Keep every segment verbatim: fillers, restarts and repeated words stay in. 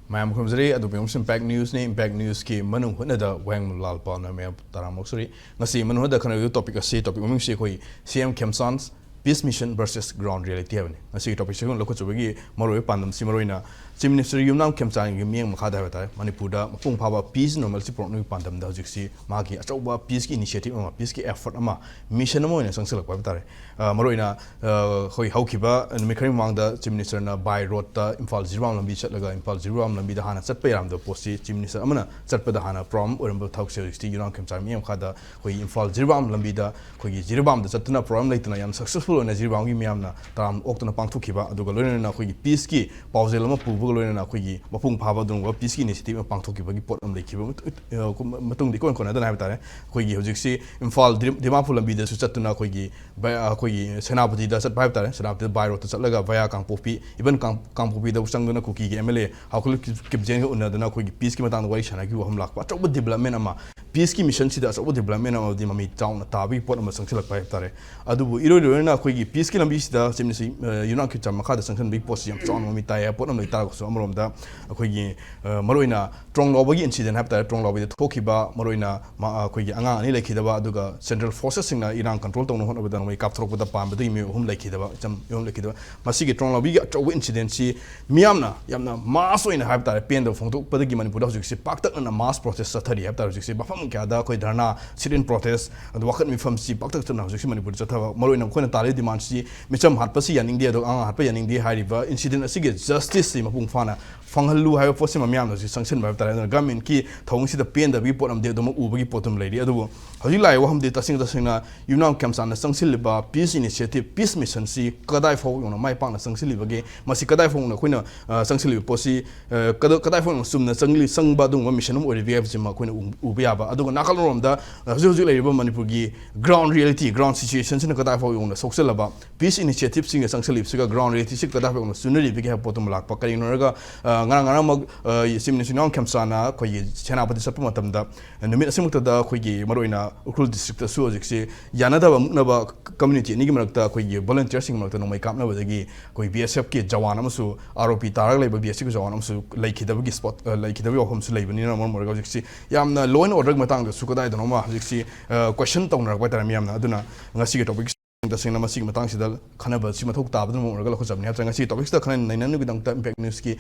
ꯃꯌꯥꯝ ꯈꯨꯔꯨꯝꯖꯔꯤ꯫ ꯑꯗꯨꯕꯨ ꯌꯨꯝꯁꯤ Impact Newsꯅꯤ꯫ Impact Newsꯀꯤ ꯃꯅꯨꯡ ꯍꯨꯠꯅꯗ ꯋꯥꯍꯦꯡꯕꯝ ꯂꯥꯜꯄꯥꯅ ꯃꯌꯥꯝ ꯇꯔꯥꯃꯨꯛ ꯁꯨꯔꯤ꯫ ꯉꯁꯤ ꯃꯅꯨꯡ ꯍꯨꯠꯅꯗ ꯈꯟꯅꯔꯤꯕ topic ꯑꯁꯤ, topic ꯃꯃꯤꯡꯁꯤ ꯑꯩꯈꯣꯏ C M Khemchand Peace Mission versus Ground Reality ꯍꯥꯏꯕꯅꯤ꯫ ꯉꯁꯤꯒꯤ topicꯁꯤ ꯑꯩꯈꯣꯏꯅ ꯂꯧꯈꯠꯆꯕꯒꯤ ꯃꯔꯨꯑꯣꯏꯕ ꯄꯥꯟꯗꯝꯁꯤ, ꯃꯔꯨꯑꯣꯏꯅ Chief Minister ꯌꯨꯝꯅꯥꯝ ꯈꯦꯝꯆꯥꯟꯒꯤ ꯃꯤꯠꯌꯦꯡ ꯃꯈꯥꯗ ꯍꯥꯏꯕ ꯇꯥꯔꯦ, ꯃꯅꯤꯄꯨꯔꯗ ꯃꯄꯨꯡ ꯐꯥꯕ peace normalcy ꯄꯨꯔꯛꯅꯕꯒꯤ ꯄꯥꯟꯗꯝꯗ ꯍꯧꯖꯤꯛꯁꯤ ꯃꯥꯒꯤ ꯑꯆꯧꯕ peaceꯀꯤ initiative ꯑꯃ, peaceꯀꯤ effort ꯑꯃ, mission ꯑꯃ ꯑꯣꯏꯅ ꯆꯪꯁꯤꯜꯂꯛꯄ ꯍꯥꯏꯕ ꯇꯥꯔꯦ꯫ ꯑ, ꯃꯔꯨꯑꯣꯏꯅ, ꯑ, ꯑꯩꯈꯣꯏ ꯍꯧꯈꯤꯕ ꯅꯨꯃꯤꯠ ꯈꯔꯒꯤ ꯃꯃꯥꯡꯗ Chief Ministerꯅ by roadꯇ ꯏꯝꯐꯥꯜ ꯖꯤꯔꯤꯕꯥꯝ ꯂꯝꯕꯤ ꯆꯠꯂꯒ, ꯏꯝꯐꯥꯜ ꯖꯤꯔꯤꯕꯥꯝ ꯂꯝꯕꯤꯗ ꯍꯥꯟꯅ ꯆꯠꯄ ꯌꯥꯔꯝꯗꯕ ꯄꯣꯠꯁꯤ Chief Minister ꯑꯃꯅ ꯆꯠꯄꯗ ꯍꯥꯟꯅ problem ꯑꯣꯏꯔꯝꯕ ꯊꯕꯛꯁꯦ ꯍꯧꯖꯤꯛꯇꯤ ꯌꯨꯝꯅꯥꯝ ꯈꯦꯝꯆꯥꯟ ꯃꯤꯠꯌꯦꯡ ꯃꯈꯥꯗ ꯑꯩꯈꯣꯏꯒꯤ ꯏꯝꯐꯥꯜ ꯖꯤꯔꯤꯕꯥꯝ ꯂꯝꯕꯤꯗ ꯑꯩꯈꯣꯏꯒꯤ ꯖꯤꯔꯤꯕꯥꯝꯗ ꯆꯠꯇꯨꯅ problem ꯂꯩꯇꯅ ꯌꯥꯝ successful ꯑꯣꯏꯅ ꯖꯤꯔꯤꯕꯥꯝꯒꯤ ꯃꯤꯌꯥꯝꯅ ꯇꯔꯥꯝ ꯑꯣꯛꯇꯨꯅ ꯄꯥꯡꯊꯣꯛꯈꯤꯕ, ꯑꯗꯨꯒ ꯂꯣꯏꯅꯅ ꯑꯩꯈꯣꯏꯒꯤ peaceꯀꯤ ꯄꯥꯎꯖꯦꯜ ꯑꯃ ꯄꯨꯕꯒ ꯂꯣꯏꯅꯅ ꯑꯩꯈꯣꯏꯒꯤ ꯃꯄꯨꯡ ꯐꯥꯕ ꯑꯗꯨꯒꯨꯝꯕ peaceꯀꯤ initiative ꯑꯃ ꯄꯥꯡꯊꯣꯛꯈꯤꯕ ꯃꯇꯨꯡ, ꯑ, ꯃꯇꯨꯡꯗ ꯏꯀꯣꯟ ꯀꯣꯟꯅꯗꯅ ꯍꯥꯏꯕ ꯇꯥꯔꯦ, ꯑꯩꯈꯣꯏꯒꯤ ꯍꯧꯖꯤꯛꯁꯤ ꯏꯝꯐꯥꯜ ꯗꯤ-, ꯗꯤꯃꯥꯄꯨꯔ ꯂꯝꯕꯤꯗꯁꯨ ꯆꯠꯇꯨꯅ ꯑꯩꯈꯣꯏꯒꯤ ꯚ-, ꯑꯩꯈꯣꯏꯒꯤ ꯁꯦꯅꯥꯄꯇꯤꯗ ꯆꯠꯄ ꯍꯥꯏꯕ ꯇꯥꯔꯦ, ꯁꯦꯅꯥꯄꯇꯤꯗ by roadꯇ ꯆꯠꯂꯒ via ꯀꯥꯡꯄꯣꯛꯄꯤ, even ꯀꯥꯡ-, ꯀꯥꯡꯄꯣꯛꯄꯤꯗꯕꯨ ꯆꯪꯗꯨꯅ ꯀꯨꯀꯤꯒꯤ M L A ꯍꯥꯎꯀꯂꯨ ꯀꯤꯞ-, ꯀꯤꯞꯖꯦꯟꯒ ꯎꯅꯗꯅ ꯑꯩꯈꯣꯏꯒꯤ peaceꯀꯤ ꯃꯇꯥꯡꯗ ꯋꯥꯔꯤ ꯁꯥꯟꯅꯈꯤꯕ ꯋꯥꯐꯝ ꯂꯥꯛꯄ, ꯑꯆꯧꯕ development ꯑꯃ, peaceꯀꯤ missionꯁꯤꯗ ꯑꯆꯧꯕ development ꯑꯃꯗꯤ ꯃꯃꯤ ꯆꯥꯎꯅ ꯇꯥꯕꯒꯤ ꯄꯣꯠ ꯑꯃ ꯆꯪꯁꯤꯜꯂꯛꯄ ꯍꯥꯏꯕ ꯇꯥꯔꯦ꯫ ꯑꯗꯨꯕꯨ ꯏꯔꯣꯏ ꯂꯣꯏꯅꯅ ꯑꯩꯈꯣꯏꯒꯤ peaceꯀꯤ ꯂꯝꯕꯤꯁꯤꯗ Chief Minister, ꯑ, ꯌꯨꯝꯅꯥꯝ ꯈꯦꯝꯆꯥꯟ ꯃꯈꯥꯗ ꯆꯪꯁꯤꯟꯕꯒꯤ ꯄꯣꯠꯁꯤ ꯌꯥꯝ ꯆꯥꯎꯅ ꯃꯃꯤ ꯇꯥꯏ ꯍꯥꯏꯕ ꯄꯣꯠ ꯑꯃ ꯂꯩ ꯇꯥꯔꯒꯁꯨ, ꯑꯃꯔꯣꯝꯗ ꯑꯩꯈꯣꯏꯒꯤ, ꯑ, ꯃꯔꯨꯑꯣꯏꯅ ꯇ꯭ꯔꯣꯡꯂꯥꯎꯕꯒꯤ incident ꯍꯥꯏꯕ ꯇꯥꯔꯦ, ꯇ꯭ꯔꯣꯡꯂꯥꯎꯕꯤꯗ ꯊꯣꯛꯈꯤꯕ ꯃꯔꯨꯑꯣꯏꯅ ꯃ-, ꯑꯩꯈꯣꯏꯒꯤ ꯑꯉꯥꯡ ꯑꯅꯤ ꯂꯩꯈꯤꯗꯕ, ꯑꯗꯨꯒ central forcesꯁꯤꯡꯅ ꯏꯔꯥꯡ control ꯇꯧꯅꯕ ꯍꯣꯠꯅꯕꯗ ꯅꯣꯡꯃꯩ ꯀꯥꯞꯊꯣꯔꯛꯄꯗ ꯄꯥꯟꯕꯗꯒꯤ ꯃꯤꯑꯣꯏ ꯑꯍꯨꯝ ꯂꯩꯈꯤꯗꯕ, ꯏꯆꯝ ꯃꯤꯑꯣꯏ ꯑꯍꯨꯝ ꯂꯩꯈꯤꯗꯕ, ꯃꯁꯤꯒꯤ ꯇ꯭ꯔꯣꯡꯂꯥꯎꯕꯤꯒꯤ ꯑꯆꯧꯕ incidentꯁꯤ ꯃꯤꯌꯥꯝꯅ ꯌꯥꯝꯅ mass ꯑꯣꯏꯅ ꯍꯥꯏꯕ ꯇꯥꯔꯦ, ꯄꯦꯟꯗꯕ ꯐꯣꯡꯗꯣꯛꯄꯗꯒꯤ ꯃꯅꯤꯄꯨꯔꯗ ꯍꯧꯖꯤꯛꯁꯤ ꯄꯥꯛꯇꯛꯅꯅ mass protest ꯆꯠꯊꯔꯤ ꯍꯥꯏꯕ ꯇꯥꯔꯦ꯫ ꯍꯧꯖꯤꯛꯁꯤ ꯃꯐꯝ ꯀꯌꯥꯗ ꯑꯩꯈꯣꯏ ꯙꯔꯅꯥ, sit-in protest, ꯑꯗꯨ ꯋꯥꯀꯠ ꯃꯤꯐꯝꯁꯤ ꯄꯥꯛꯇꯛꯅꯅ ꯍꯧꯖꯤꯛꯁꯤ ꯃꯅꯤꯄꯨꯔꯗ ꯆꯠꯊꯕ, ꯃꯔꯨꯑꯣꯏꯅ ꯑꯩꯈꯣꯏꯅ ꯇꯥꯜꯂꯤꯕ demandꯁꯤ ꯃꯤꯆꯝ ꯍꯥꯠꯄꯁꯤ ꯌꯥꯅꯤꯡꯗꯦ, ꯑꯗꯨꯒ ꯑꯉꯥꯡ ꯍꯥꯠꯄ ꯌꯥꯅꯤꯡꯗꯦ ꯍꯥꯏꯔꯤꯕ incident ꯑꯁꯤꯒꯤ justiceꯁꯤ ꯃꯄꯨꯡ ꯐꯥꯅ ꯐꯪꯍꯜꯂꯨ ꯍꯥꯏꯕ ꯄꯣꯠꯁꯤꯃ ꯃꯤꯌꯥꯝꯅ ꯍꯧꯖꯤꯛ ꯆꯪꯁꯤꯟꯕ ꯍꯥꯏꯕ ꯇꯥꯔꯦ꯫ ꯑꯗꯨꯅ governmentꯀꯤ ꯊꯧꯑꯣꯡꯁꯤꯗ ꯄꯦꯟꯗꯕꯒꯤ ꯄꯣꯠ ꯑꯃꯗꯤ ꯑꯗꯨꯃꯛ ꯎꯕꯒꯤ ꯄꯣꯠ ꯑꯗꯨꯝ ꯂꯩꯔꯤ꯫ ꯑꯗꯨꯕꯨ ꯍꯧꯖꯤꯛ ꯂꯥꯛꯏꯕ ꯋꯥꯐꯝꯗꯤ ꯇꯁꯦꯡ ꯇꯁꯦꯡꯅ ꯌꯨꯝꯅꯥꯝ ꯈꯦꯝꯆꯥꯟꯅ ꯆꯪꯁꯤꯜꯂꯤꯕ peace initiative, peace missionꯁꯤ ꯀꯗꯥꯏ ꯐꯥꯎ ꯌꯧꯅ ꯃꯥꯏ ꯄꯥꯛꯅ ꯆꯪꯁꯤꯜꯂꯤꯕꯒꯦ, ꯃꯁꯤ ꯀꯗꯥꯏ ꯐꯥꯎꯅ ꯑꯩꯈꯣꯏꯅ, ꯑ, ꯆꯪꯁꯤꯜꯂꯤꯕ ꯄꯣꯠꯁꯤ, ꯑ, ꯀꯗ-, ꯀꯗꯥꯏ ꯐꯥꯎꯅ ꯆꯨꯝꯅ ꯆꯪꯂꯤ-, ꯆꯪꯕ ꯑꯗꯨꯒꯨꯝꯕ mission ꯑꯃ ꯑꯣꯏꯔꯤꯕꯒꯦ ꯍꯥꯏꯕꯁꯤꯃ ꯑꯩꯈꯣꯏꯅ ꯎ-, ꯎꯕ ꯌꯥꯕ꯫ ꯑꯗꯨꯒ ꯅꯥꯀꯜ ꯑꯃꯔꯣꯝꯗ ꯍꯧꯖꯤꯛ ꯍꯧꯖꯤꯛ ꯂꯩꯔꯤꯕ ꯃꯅꯤꯄꯨꯔꯒꯤ ground reality, ground situationꯁꯤꯅ ꯀꯗꯥꯏ ꯐꯥꯎ ꯌꯧꯅ ꯁꯣꯛꯆꯜꯂꯕ, peace initiativeꯁꯤꯡꯒ ꯆꯪꯁꯤꯜꯂꯤꯕꯁꯤꯒ ground realityꯁꯤ ꯀꯗꯥꯏ ꯐꯥꯎ ꯌꯧꯅ ꯆꯨꯅꯔꯤꯕꯒꯦ ꯍꯥꯏꯕ ꯄꯣꯠꯇꯨꯃ ꯂꯥꯛꯄ꯫ ꯀꯔꯤꯒꯤꯅꯣ ꯍꯥꯏꯔꯒ, ꯑ, ꯉꯔꯥꯡ ꯉꯔꯥꯡꯃꯛ, ꯑ, Chief Minister ꯌꯨꯝꯅꯥꯝ ꯈꯦꯝꯆꯥꯅ ꯑꯩꯈꯣꯏꯒꯤ ꯁꯦꯅꯥꯄꯇꯤ ꯆꯠꯄ ꯃꯇꯝꯗ ꯅꯨꯃꯤꯠ ꯑꯁꯤꯃꯛꯇꯗ ꯑꯩꯈꯣꯏꯒꯤ ꯃꯔꯨꯑꯣꯏꯅ ꯎꯈ꯭ꯔꯨꯜ districtꯇꯁꯨ ꯍꯧꯖꯤꯛꯁꯤ ꯌꯥꯅꯗꯕ ꯃꯨꯛꯅꯕ community ꯑꯅꯤꯒꯤ ꯃꯔꯛꯇ ꯑꯩꯈꯣꯏꯒꯤ volunteerꯁꯤꯡꯒꯤ ꯃꯔꯛꯇ ꯅꯣꯡꯃꯩ ꯀꯥꯞꯅꯕꯗꯒꯤ ꯑꯩꯈꯣꯏ BSFꯀꯤ ꯖꯋꯥꯟ ꯑꯃꯁꯨ, ROP ꯇꯥꯔꯒ ꯂꯩꯕ BSFꯀꯤ ꯖꯋꯥꯟ ꯑꯃꯁꯨ ꯂꯩꯈꯤꯗꯕꯒꯤ spot, ꯑ, ꯂꯩꯈꯤꯗꯕꯒꯤ ꯋꯥꯐꯝꯁꯨ ꯂꯩꯕꯅꯤꯅ ꯃꯔꯝ ꯑꯣꯏꯔꯒ ꯍꯧꯖꯤꯛꯁꯤ ꯌꯥꯝꯅ law and order ꯃꯇꯥꯡꯗꯁꯨ ꯀꯗꯥꯏꯗꯅꯣꯃ ꯍꯧꯖꯤꯛꯁꯤ, ꯑ, question ꯇꯧꯅꯔꯛꯄ ꯍꯥꯏꯇꯥꯔꯦ ꯃꯤꯌꯥꯝꯅ꯫ ꯑꯗꯨꯅ ꯉꯁꯤꯒꯤ topic ꯇꯁꯦꯡꯅ ꯃꯁꯤꯒꯤ ꯃꯇꯥꯡꯁꯤꯗ ꯈꯟꯅꯕꯁꯤ ꯃꯊꯧ ꯇꯥꯕꯅ ꯃꯔꯝ ꯑꯣꯏꯔꯒ ꯂꯧꯈꯠꯆꯕꯅꯤ꯫ ꯍꯥꯏꯕꯗꯤ ꯉꯁꯤꯒꯤ topicꯁꯤꯗ ꯈꯟꯅ ꯅꯩꯅꯅꯕꯒꯤꯗꯃꯛꯇ Impact Newsꯀꯤ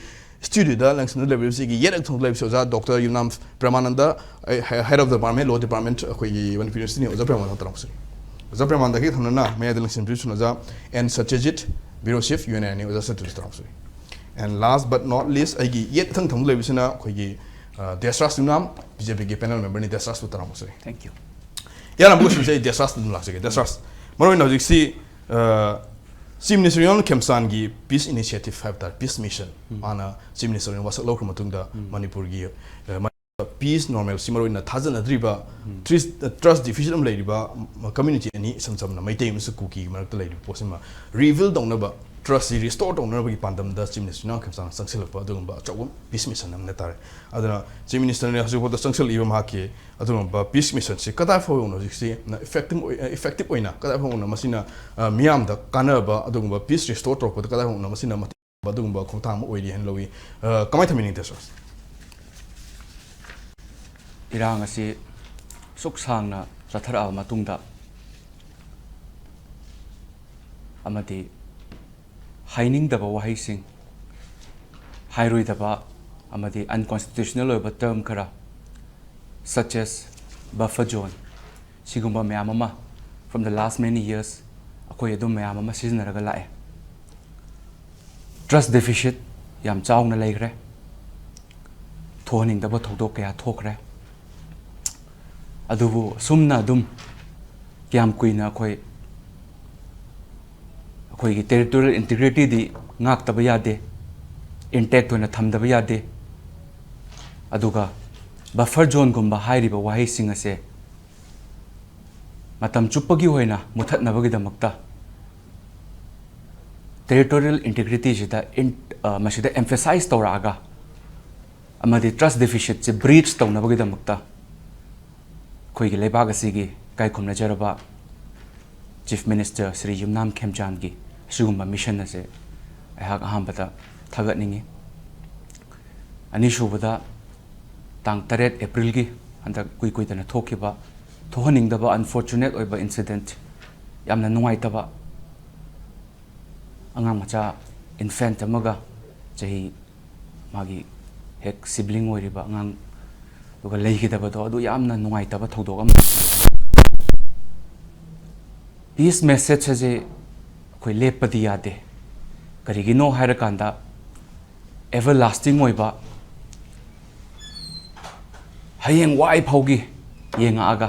studioꯗ ꯂꯪꯁꯤꯟꯗꯨꯅ ꯂꯩꯕꯤꯔꯤꯕꯁꯤꯒꯤ ꯌꯦꯠ ꯑꯊꯪꯕꯗ ꯂꯩꯕꯁꯤ ꯑꯣꯖꯥ Doctor ꯌꯨꯝꯅꯥꯝ ꯄ꯭ꯔꯦꯃꯥꯅꯟꯗ, ꯑꯩ, He-, Head of Department, Law Department, ꯑꯩꯈꯣꯏꯒꯤ ꯃꯅꯤꯄꯨꯔ Universityꯅꯤ꯫ ꯑꯣꯖꯥ ꯄ꯭ꯔꯦꯃꯥꯅꯟꯗ ꯇꯔꯥꯃꯨꯛꯁꯤ꯫ ꯑꯣꯖꯥ ꯄ꯭ꯔꯦꯃꯥꯅꯟꯗꯒꯤ ꯊꯪꯅꯅ ꯃꯌꯥꯏꯗ ꯂꯪꯁꯤꯟꯕꯤꯔꯤꯕꯁꯤꯅ ꯑꯣꯖꯥ N ꯁꯇ꯭ꯌꯖꯤꯠ, Bureau Chief, UNIꯅꯤ꯫ ꯑꯣꯖꯥ ꯁꯇ꯭ꯌꯖꯤꯠ ꯇꯔꯥꯃꯨꯛꯁꯤ꯫ And last but not least, ꯑꯩꯒꯤ ꯌꯦꯠ ꯏꯊꯪ ꯊꯪꯕꯗ ꯂꯩꯕꯁꯤꯅ ꯑꯩꯈꯣꯏꯒꯤ, ꯑ, ꯗꯦꯁꯔꯥꯖ ꯌꯨꯝꯅꯥꯝ, BJPꯒꯤ panel memberꯅꯤ꯫ ꯗꯦꯁꯔꯥꯖꯄꯨ ꯇꯔꯥꯃꯨꯛꯁꯤ꯫ Thank you. ꯏꯌꯥꯝꯕ question ꯁꯦ ꯑꯩ ꯗꯦꯁꯔꯥꯖꯇ ꯑꯗꯨꯝ ꯂꯥꯛꯆꯒꯦ꯫ ꯗꯦꯁꯔꯥꯖ, ꯃꯔꯨꯑꯣꯏꯅ ꯍꯧꯖꯤꯛꯁꯤ, ꯑ, Chief Minister ꯌꯨꯝꯅꯥꯝ ꯈꯦꯝꯆꯥꯟꯒꯤ peace initiative ꯍꯥꯏꯕ ꯇꯥꯔꯦ, peace mission, ꯃꯥꯅ Chief Minister ꯑꯣꯏꯅ ꯋꯥꯁꯛ ꯂꯧꯈ꯭ꯔ ꯃꯇꯨꯡꯗ ꯃꯅꯤꯄꯨꯔꯒꯤ, ꯑ, peace normalcy, ꯃꯔꯨꯑꯣꯏꯅ ꯊꯥꯖꯅꯗ꯭ꯔꯤꯕ, trust, trust deficit ꯑꯃ ꯂꯩꯔꯤꯕ, ꯎꯝ, community ꯑꯅꯤ, ꯏꯁꯝ ꯁꯝꯅ ꯃꯩꯇꯩ ꯑꯃꯁꯨꯡ ꯀꯨꯀꯤꯒꯤ ꯃꯔꯛꯇ ꯂꯩꯔꯤꯕ ꯄꯣꯠꯁꯤꯃ rebuild ꯇꯧꯅꯕ, trustꯁꯤ restore ꯇꯧꯅꯕꯒꯤ ꯄꯥꯟꯗꯝꯗ Chief Minister ꯌꯨꯝꯅꯥꯝ ꯈꯦꯝꯆꯥꯟꯅ ꯆꯪꯁꯤꯜꯂꯛꯄ ꯑꯗꯨꯒꯨꯝꯕ ꯑꯆꯧꯕ peace mission ꯑꯃꯅꯤ ꯍꯥꯏꯇꯥꯔꯦ꯫ ꯑꯗꯨꯅ Chief Ministerꯅ ꯍꯧꯖꯤꯛ ꯐꯥꯎꯗ ꯆꯪꯁꯤꯜꯂꯛꯏꯕ ꯃꯍꯥꯛꯀꯤ ꯑꯗꯨꯒꯨꯝꯕ peace missionꯁꯤ ꯀꯗꯥꯏ ꯐꯥꯎ ꯌꯧꯅ ꯍꯧꯖꯤꯛꯁꯤ effective ꯑꯣꯏ-, effective ꯑꯣꯏꯅ ꯀꯗꯥꯏ ꯐꯥꯎ ꯌꯧꯅ ꯃꯁꯤꯅ, ꯑ, ꯃꯤꯌꯥꯝꯗ ꯀꯥꯟꯅꯕ, ꯑꯗꯨꯒꯨꯝꯕ peace restore ꯇꯧꯔꯛꯄꯗ ꯀꯗꯥꯏ ꯐꯥꯎ ꯌꯧꯅ ꯃꯁꯤꯅ ꯃꯇꯦꯡ ꯄꯥꯡꯕ ꯑꯗꯨꯒꯨꯝꯕ ꯈꯣꯡꯊꯥꯡ ꯑꯃ ꯑꯣꯏꯔꯤ ꯍꯥꯏꯅ ꯂꯧꯏ? ꯑ, ꯀꯃꯥꯏꯅ ꯊꯝꯕꯤꯅꯤꯡꯉꯤ, ꯗꯦꯁꯔꯥꯖ? ꯏꯔꯥꯡ ꯑꯁꯤ ꯁꯨꯛ ꯁꯥꯡꯅ ꯆꯠꯊꯔꯛꯑꯕ ꯃꯇꯨꯡꯗ ꯑꯃꯗꯤ ꯍꯥꯏꯅꯤꯡꯗꯕ ꯋꯥꯍꯩꯁꯤꯡ, ꯍꯥꯏꯔꯣꯏꯗꯕ ꯑꯃꯗꯤ unconstitutional ꯑꯣꯏꯕ term ꯈꯔ, such as buffer zone, ꯁꯤꯒꯨꯝꯕ ꯃꯌꯥꯝ ꯑꯃ from the last many years ꯑꯩꯈꯣꯏ ꯑꯗꯨꯝ ꯃꯌꯥꯝ ꯑꯃ ꯁꯤꯖꯤꯟꯅꯔꯒ ꯂꯥꯛꯑꯦ꯫ Trust deficit ꯌꯥꯝ ꯆꯥꯎꯅ ꯂꯩꯈ꯭ꯔꯦ꯫ ꯊꯣꯛꯍꯟꯅꯤꯡꯗꯕ ꯊꯧꯗꯣꯛ ꯀꯌꯥ ꯊꯣꯛꯈ꯭ꯔꯦ꯫ ꯑꯗꯨꯕꯨ ꯑꯁꯨꯝꯅ ꯑꯗꯨꯝ ꯀꯌꯥꯝ ꯀꯨꯏꯅ ꯑꯩꯈꯣꯏ, ꯑꯩꯈꯣꯏꯒꯤ territorial integrityꯗꯤ ꯉꯥꯛꯇꯕ ꯌꯥꯗꯦ, intact ꯑꯣꯏꯅ ꯊꯝꯗꯕ ꯌꯥꯗꯦ꯫ ꯑꯗꯨꯒ Buffer zoneꯒꯨꯝꯕ ꯍꯥꯏꯔꯤꯕ ꯋꯥꯍꯩꯁꯤꯡ ꯑꯁꯦ ꯃꯇꯝ ꯆꯨꯞꯄꯒꯤ ꯑꯣꯏꯅ ꯃꯨꯊꯠꯅꯕꯒꯤꯗꯃꯛꯇ territorial integrityꯁꯤꯗ ꯃꯁꯤꯗ emphasize ꯇꯧꯔꯛꯑꯒ ꯑꯃꯗꯤ trust deficitꯁꯦ breach ꯇꯧꯅꯕꯒꯤꯗꯃꯛꯇ ꯑꯩꯈꯣꯏꯒꯤ ꯂꯩꯕꯥꯛ ꯑꯁꯤꯒꯤ ꯏꯀꯥꯏ ꯈꯨꯝꯅꯖꯔꯕ Chief Minister ꯁ꯭ꯔꯤ ꯌꯨꯝꯅꯥꯝ ꯈꯦꯝꯆꯥꯟꯒꯤ ꯑꯁꯤꯒꯨꯝꯕ mission ꯑꯁꯦ ꯑꯩꯍꯥꯛ ꯑꯍꯥꯟꯕꯗ ꯊꯥꯒꯠꯅꯤꯡꯏ꯫ ꯑꯅꯤꯁꯨꯕꯗ, ꯇꯥꯡ ꯇꯔꯦꯠ Aprilꯒꯤ ꯍꯟꯗꯛ ꯀꯨꯏ ꯀꯨꯏꯗꯅ ꯊꯣꯛꯈꯤꯕ, ꯊꯣꯛꯍꯟꯅꯤꯡꯗꯕ unfortunate ꯑꯣꯏꯕ incident, ꯌꯥꯝꯅ ꯅꯨꯡꯉꯥꯏꯇꯕ, ꯑꯉꯥꯡ ꯃꯆꯥ infant ꯑꯃꯒ ꯆꯍꯤ ꯃꯥꯒꯤ ꯍꯦꯛ sibling ꯑꯣꯏꯔꯤꯕ ꯑꯉꯥꯡꯗꯨꯒ ꯂꯩꯈꯤꯗꯕꯗꯣ, ꯑꯗꯨ ꯌꯥꯝꯅ ꯅꯨꯡꯉꯥꯏꯇꯕ ꯊꯧꯗꯣꯛ ꯑꯃ꯫ Peace message ꯑꯁꯦ ꯑꯩꯈꯣꯏ ꯂꯦꯞꯄꯗꯤ ꯌꯥꯗꯦ꯫ ꯀꯔꯤꯒꯤꯅꯣ ꯍꯥꯏꯔꯀꯥꯟꯗ, everlasting ꯑꯣꯏꯕ, ꯍꯌꯦꯡ ꯋꯥꯏ ꯐꯥꯎꯒꯤ ꯌꯦꯡꯉꯛꯑꯒ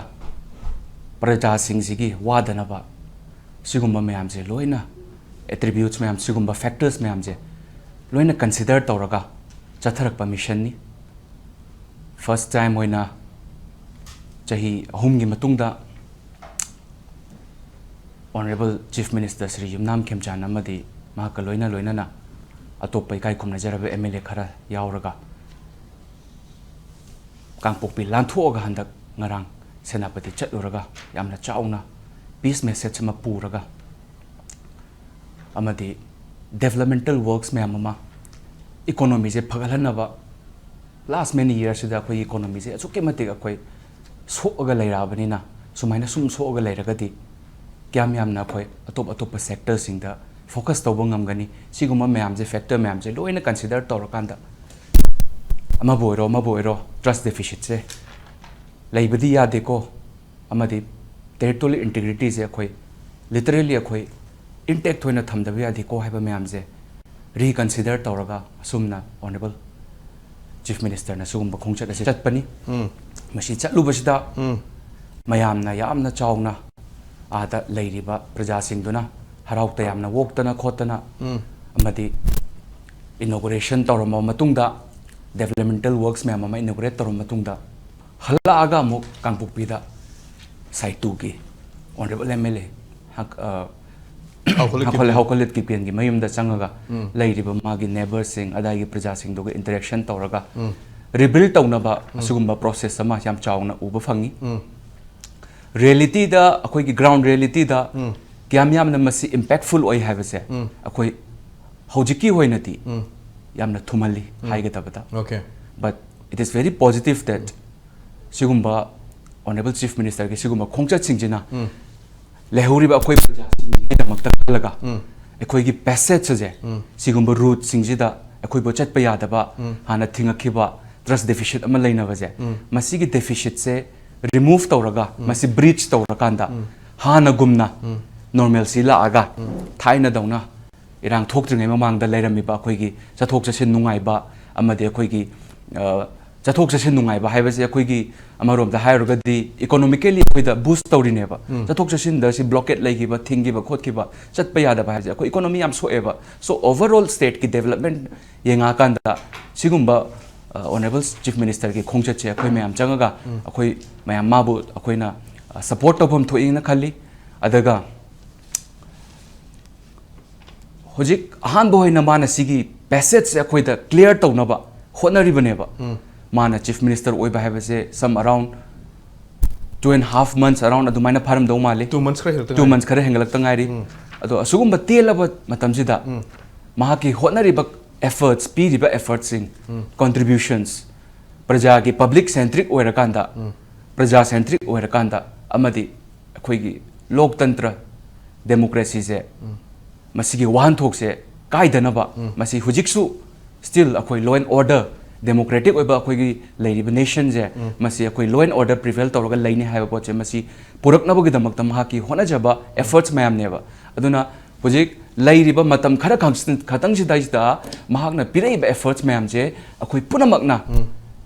ꯄ꯭ꯔꯖꯥꯁꯤꯡꯁꯤꯒꯤ ꯋꯥꯗꯅꯕ, ꯁꯤꯒꯨꯝꯕ ꯃꯌꯥꯝꯁꯦ ꯂꯣꯏꯅ, attributes ꯃꯌꯥꯝ, ꯁꯤꯒꯨꯝꯕ factors ꯃꯌꯥꯝꯁꯦ ꯂꯣꯏꯅ consider ꯇꯧꯔꯒ ꯆꯠꯊꯔꯛꯄ missionꯅꯤ꯫ First time ꯑꯣꯏꯅ ꯆꯍꯤ ꯑꯍꯨꯝꯒꯤ ꯃꯇꯨꯡꯗ Honourable Chief Minister ꯁ꯭ꯔꯤ ꯌꯨꯝꯅꯥꯝ ꯈꯦꯝꯆꯥꯟ ꯑꯃꯗꯤ ꯃꯍꯥꯛꯀ ꯂꯣꯏꯅ ꯂꯣꯏꯅꯅ ꯑꯇꯣꯞꯄ ꯏꯀꯥꯏ ꯈꯨꯝꯅꯖꯔꯕ MLA ꯈꯔ ꯌꯥꯎꯔꯒ ꯀꯥꯡꯄꯣꯛꯄꯤ ꯂꯥꯟꯊꯣꯛꯑꯒ ꯍꯟꯗꯛ ꯉꯔꯥꯡ ꯁꯦꯅꯥꯄꯇꯤ ꯆꯠꯂꯨꯔꯒ ꯌꯥꯝꯅ ꯆꯥꯎꯅ peace message ꯑꯃ ꯄꯨꯔꯒ ꯑꯃꯗꯤ developmental works ꯃꯌꯥꯝ ꯑꯃ, economyꯁꯦ ꯐꯒꯠꯍꯟꯅꯕ, last many yearsꯁꯤꯗ ꯑꯩꯈꯣꯏꯒꯤ economyꯁꯦ ꯑꯁꯨꯛꯀꯤ ꯃꯇꯤꯛ ꯑꯩꯈꯣꯏ ꯁꯣꯛꯑꯒ ꯂꯩꯔꯛꯑꯕꯅꯤꯅ, ꯁꯨꯃꯥꯏꯅ ꯁꯨꯝ ꯁꯣꯛꯑꯒ ꯂꯩꯔꯒꯗꯤ ꯀꯌꯥꯝ ꯌꯥꯝꯅ ꯑꯩꯈꯣꯏ ꯑꯇꯣꯞ ꯑꯇꯣꯞꯄ sectorꯁꯤꯡꯗ focus ꯇꯧꯕ ꯉꯝꯒꯅꯤ? ꯁꯤꯒꯨꯝꯕ ꯃꯌꯥꯝꯁꯦ, factor ꯃꯌꯥꯝꯁꯦ ꯂꯣꯏꯅ consider ꯇꯧꯔꯀꯥꯟꯗ ꯑꯃꯕꯨ ꯑꯣꯏꯔꯣ ꯑꯃꯕꯨ ꯑꯣꯏꯔꯣ trust deficitꯁꯦ ꯂꯩꯕꯗꯤ ꯌꯥꯗꯦꯀꯣ, ꯑꯃꯗꯤ territorial integrityꯁꯦ ꯑꯩꯈꯣꯏ literally ꯑꯩꯈꯣꯏ intact ꯑꯣꯏꯅ ꯊꯝꯗꯕ ꯌꯥꯗꯦꯀꯣ ꯍꯥꯏꯕ ꯃꯌꯥꯝꯁꯦ reconsider ꯇꯧꯔꯒ ꯑꯁꯨꯝꯅ Honourable Chief Ministerꯅ ꯁꯤꯒꯨꯝꯕ ꯈꯣꯡꯆꯠ ꯑꯁꯤ ꯆꯠꯄꯅꯤ꯫ ꯎꯝ꯫ ꯃꯁꯤ ꯆꯠꯂꯨꯕꯁꯤꯗ ꯎꯝ꯫ ꯃꯌꯥꯝꯅ ꯌꯥꯝꯅ ꯆꯥꯎꯅ ꯑꯥꯗ ꯂꯩꯔꯤꯕ ꯄ꯭ꯔꯖꯥꯁꯤꯡꯗꯨꯅ ꯍꯔꯥꯎ ꯇꯌꯥꯝꯅ ꯑꯣꯛꯇꯅ ꯈꯣꯠꯇꯅ ꯎꯝ꯫ ꯑꯃꯗꯤ inauguration ꯇꯧꯔꯝꯃꯕ ꯃꯇꯨꯡꯗ ꯗꯦꯕꯂꯞꯃꯦꯟꯇꯦꯜ ꯋꯔꯛꯁ ꯃꯌꯥꯝ ꯑꯃ ꯏꯅꯣꯒ꯭ꯔꯦꯠ ꯇꯧꯔꯕ ꯃꯇꯨꯡꯗ, ꯍꯜꯂꯛꯑꯒ ꯑꯃꯨꯛ ꯀꯥꯡꯄꯣꯛꯄꯤꯗ ꯁꯥꯏꯇꯨꯒꯤ ꯑꯣꯅꯔꯦꯕꯜ ꯑꯦꯝ ꯑꯦꯜ ꯑꯦ ꯍꯥꯎꯈꯣꯜꯂꯤꯠꯀꯤ ꯍꯥꯎꯈꯣꯜꯂꯤꯠꯀꯤ ꯄꯦꯟꯒꯤ ꯃꯌꯨꯝꯗ ꯆꯪꯉꯒ ꯂꯩꯔꯤꯕ ꯃꯥꯒꯤ ꯅꯦꯕꯔꯁꯤꯡ, ꯑꯗꯥꯏꯒꯤ ꯄ꯭ꯔꯖꯥꯁꯤꯡꯗꯨꯒ ꯏꯟꯇꯔꯦꯛꯁꯟ ꯇꯧꯔꯒ ꯔꯤꯕꯤꯜ ꯇꯧꯅꯕ ꯑꯁꯤꯒꯨꯝꯕ ꯄ꯭ꯔꯣꯁꯦꯁ ꯑꯃ ꯌꯥꯝ ꯆꯥꯎꯅ ꯎꯕ ꯐꯪꯉꯤ꯫ ꯔꯤꯌꯦꯂꯤꯇꯤꯗ, ꯑꯩꯈꯣꯏꯒꯤ ꯒ꯭ꯔꯥꯎꯟ ꯔꯤꯌꯦꯂꯤꯇꯤꯗ ꯀꯌꯥꯝ ꯌꯥꯝꯅ ꯃꯁꯤ ꯏꯝꯄꯦꯛꯐꯨꯜ ꯑꯣꯏ ꯍꯥꯏꯕꯁꯦ ꯑꯩꯈꯣꯏ ꯍꯧꯖꯤꯛꯀꯤ ꯑꯣꯏꯅꯗꯤ ꯌꯥꯝꯅ ꯊꯨꯝꯍꯜꯂꯤ ꯍꯥꯏꯒꯗꯕꯗ꯫ Okay. But it is very positive that ꯁꯤꯒꯨꯝꯕ ꯑꯣꯅꯔꯦꯕꯜ ꯆꯤꯐ ꯃꯤꯅꯤꯁꯇꯔꯒꯤ ꯁꯤꯒꯨꯝꯕ ꯈꯣꯡꯆꯠꯁꯤꯡꯁꯤꯅ ꯂꯩꯍꯧꯔꯤꯕ ꯑꯩꯈꯣꯏ ꯄ꯭ꯔꯖꯥꯁꯤꯡꯒꯤꯗꯃꯛꯇ ꯈꯜꯂꯒ ꯑꯩꯈꯣꯏꯒꯤ ꯄꯦꯁꯦꯖ ꯑꯁꯦ ꯁꯤꯒꯨꯝꯕ ꯔꯨꯠꯁꯤꯡꯁꯤꯗ ꯑꯩꯈꯣꯏꯕꯨ ꯆꯠꯄ ꯌꯥꯗꯕ, ꯍꯥꯟꯅ ꯊꯤꯡꯉꯛꯈꯤꯕ ꯇ꯭ꯔꯁ ꯗꯦꯐꯤꯁꯤꯠ ꯑꯃ ꯂꯩꯅꯕꯁꯦ, ꯃꯁꯤꯒꯤ ꯗꯦꯐꯤꯁꯤꯠꯁꯦ ꯔꯤꯃꯨꯚ ꯇꯧꯔꯒ, ꯃꯁꯤ ꯕ꯭ꯔꯤꯖ ꯇꯧꯔꯀꯥꯟꯗ ꯍꯥꯟꯅꯒꯨꯝꯅ ꯅꯣꯔꯃꯦꯜꯁꯤ ꯂꯥꯛꯑꯒ, ꯊꯥꯏꯅꯗꯧꯅ ꯏꯔꯥꯡ ꯊꯣꯛꯇ꯭ꯔꯤꯉꯩ ꯃꯃꯥꯡꯗ ꯂꯩꯔꯝꯃꯤꯕ ꯑꯩꯈꯣꯏꯒꯤ ꯆꯠꯊꯣꯛ ꯆꯠꯁꯤꯟ ꯅꯨꯡꯉꯥꯏꯕ ꯑꯃꯗꯤ ꯑꯩꯈꯣꯏꯒꯤ, ꯑ, ꯆꯠꯊꯣꯛ ꯆꯠꯁꯤꯟ ꯅꯨꯡꯉꯥꯏꯕ ꯍꯥꯏꯕꯁꯦ ꯑꯩꯈꯣꯏꯒꯤ ꯑꯃꯔꯣꯝꯗ ꯍꯥꯏꯔꯨꯔꯒꯗꯤ ꯏꯀꯣꯅꯣꯃꯤꯀꯦꯂꯤ ꯑꯩꯈꯣꯏꯗ ꯕꯨꯁ ꯇꯧꯔꯤꯅꯦꯕ꯫ ꯆꯠꯊꯣꯛ ꯆꯠꯁꯤꯟꯗ ꯁꯤ ꯕ꯭ꯂꯣꯀꯦꯠ ꯂꯩꯈꯤꯕ, ꯊꯤꯡꯈꯤꯕ ꯈꯣꯠꯈꯤꯕ, ꯆꯠꯄ ꯌꯥꯗꯕ ꯍꯥꯏꯕꯁꯦ ꯑꯩꯈꯣꯏ ꯏꯀꯣꯅꯣꯃꯤ ꯌꯥꯝ ꯁꯣꯛꯑꯦꯕ꯫ So overall stateꯀꯤ development ꯌꯦꯡꯉꯛꯑꯀꯥꯟꯗ ꯁꯤꯒꯨꯝꯕ, ꯑ, ꯑꯣꯅꯔꯦꯕꯜ ꯆꯤꯐ ꯃꯤꯅꯤꯁꯇꯔꯒꯤ ꯈꯣꯡꯆꯠꯁꯦ ꯑꯩꯈꯣꯏ ꯃꯌꯥꯝ ꯆꯪꯉꯒ ꯑꯩꯈꯣꯏ ꯃꯌꯥꯝ ꯃꯥꯕꯨ ꯑꯩꯈꯣꯏꯅ, ꯑ, ꯁꯄꯣꯔꯠ ꯇꯧꯐꯝ ꯊꯣꯛꯏꯅ ꯈꯜꯂꯤ꯫ ꯑꯗꯨꯒ ꯍꯧꯖꯤꯛ ꯑꯍꯥꯟꯕ ꯑꯣꯏꯅ ꯃꯥꯅ ꯁꯤꯒꯤ ꯄꯦꯁꯦꯖꯁꯦ ꯑꯩꯈꯣꯏꯗ ꯀ꯭ꯂꯤꯌꯥꯔ ꯇꯧꯅꯕ ꯍꯣꯠꯅꯔꯤꯕꯅꯦꯕ꯫ ꯃꯥꯅ ꯆꯤꯐ ꯃꯤꯅꯤꯁꯇꯔ ꯑꯣꯏꯕ ꯍꯥꯏꯕꯁꯦ some around two and half months around ꯑꯗꯨꯃꯥꯏꯅ ꯐꯥꯔꯝꯗꯧ ꯃꯥꯜꯂꯤ꯫ Two months ꯈꯔ ꯍꯦꯜꯂꯛꯇ Two ꯉꯥꯏꯔꯤ꯫ Months ꯈꯔ ꯍꯦꯟꯒꯠꯂꯛꯇ ꯉꯥꯏꯔꯤ꯫ ꯑꯗꯣ ꯑꯁꯤꯒꯨꯝꯕ ꯇꯦꯜꯂꯕ ꯃꯇꯝꯁꯤꯗ ꯃꯍꯥꯛꯀꯤ ꯍꯣꯠꯅꯔꯤꯕ efforts, ꯄꯤꯔꯤꯕ effortsꯁꯤꯡ, contributions, ꯄ꯭ꯔꯖꯥꯒꯤ ꯄꯕ꯭ꯂꯤꯛ ꯁꯦꯟꯇ꯭ꯔꯤꯛ ꯑꯣꯏꯔꯀꯥꯟꯗ, ꯄ꯭ꯔꯖꯥ ꯁꯦꯟꯇ꯭ꯔꯤꯛ ꯑꯣꯏꯔꯀꯥꯟꯗ ꯑꯃꯗꯤ ꯑꯩꯈꯣꯏꯒꯤ ꯂꯣꯛꯇꯟꯇ꯭ꯔ, ꯗꯦꯃꯣꯀ꯭ꯔꯦꯁꯤꯁꯦ, ꯃꯁꯤꯒꯤ ꯋꯥꯍꯟꯊꯣꯛꯁꯦ ꯀꯥꯏꯗꯅꯕ, ꯃꯁꯤ ꯍꯧꯖꯤꯛꯁꯨ still ꯑꯩꯈꯣꯏ law and order, democratic ꯑꯣꯏꯕ ꯑꯩꯈꯣꯏꯒꯤ ꯂꯩꯔꯤꯕ nationꯁꯦ, ꯃꯁꯤ ꯑꯩꯈꯣꯏ law and order prevail ꯇꯧꯔꯒ ꯂꯩꯅꯤ ꯍꯥꯏꯕ ꯄꯣꯠꯁꯦ, ꯃꯁꯤ ꯄꯨꯔꯛꯅꯕꯒꯤꯗꯃꯛꯇ ꯃꯍꯥꯛꯀꯤ ꯍꯣꯠꯅꯖꯕ efforts ꯃꯌꯥꯝꯅꯦꯕ꯫ ꯑꯗꯨꯅ ꯍꯧꯖꯤꯛ ꯂꯩꯔꯤꯕ ꯃꯇꯝ ꯈꯔ ꯈꯛ-, ꯈꯛꯇꯪꯁꯤꯗꯩꯁꯤꯗ ꯃꯍꯥꯛꯅ ꯄꯤꯔꯛꯏꯕ efforts ꯃꯌꯥꯝꯁꯦ ꯑꯩꯈꯣꯏ ꯄꯨꯝꯅꯃꯛꯅ,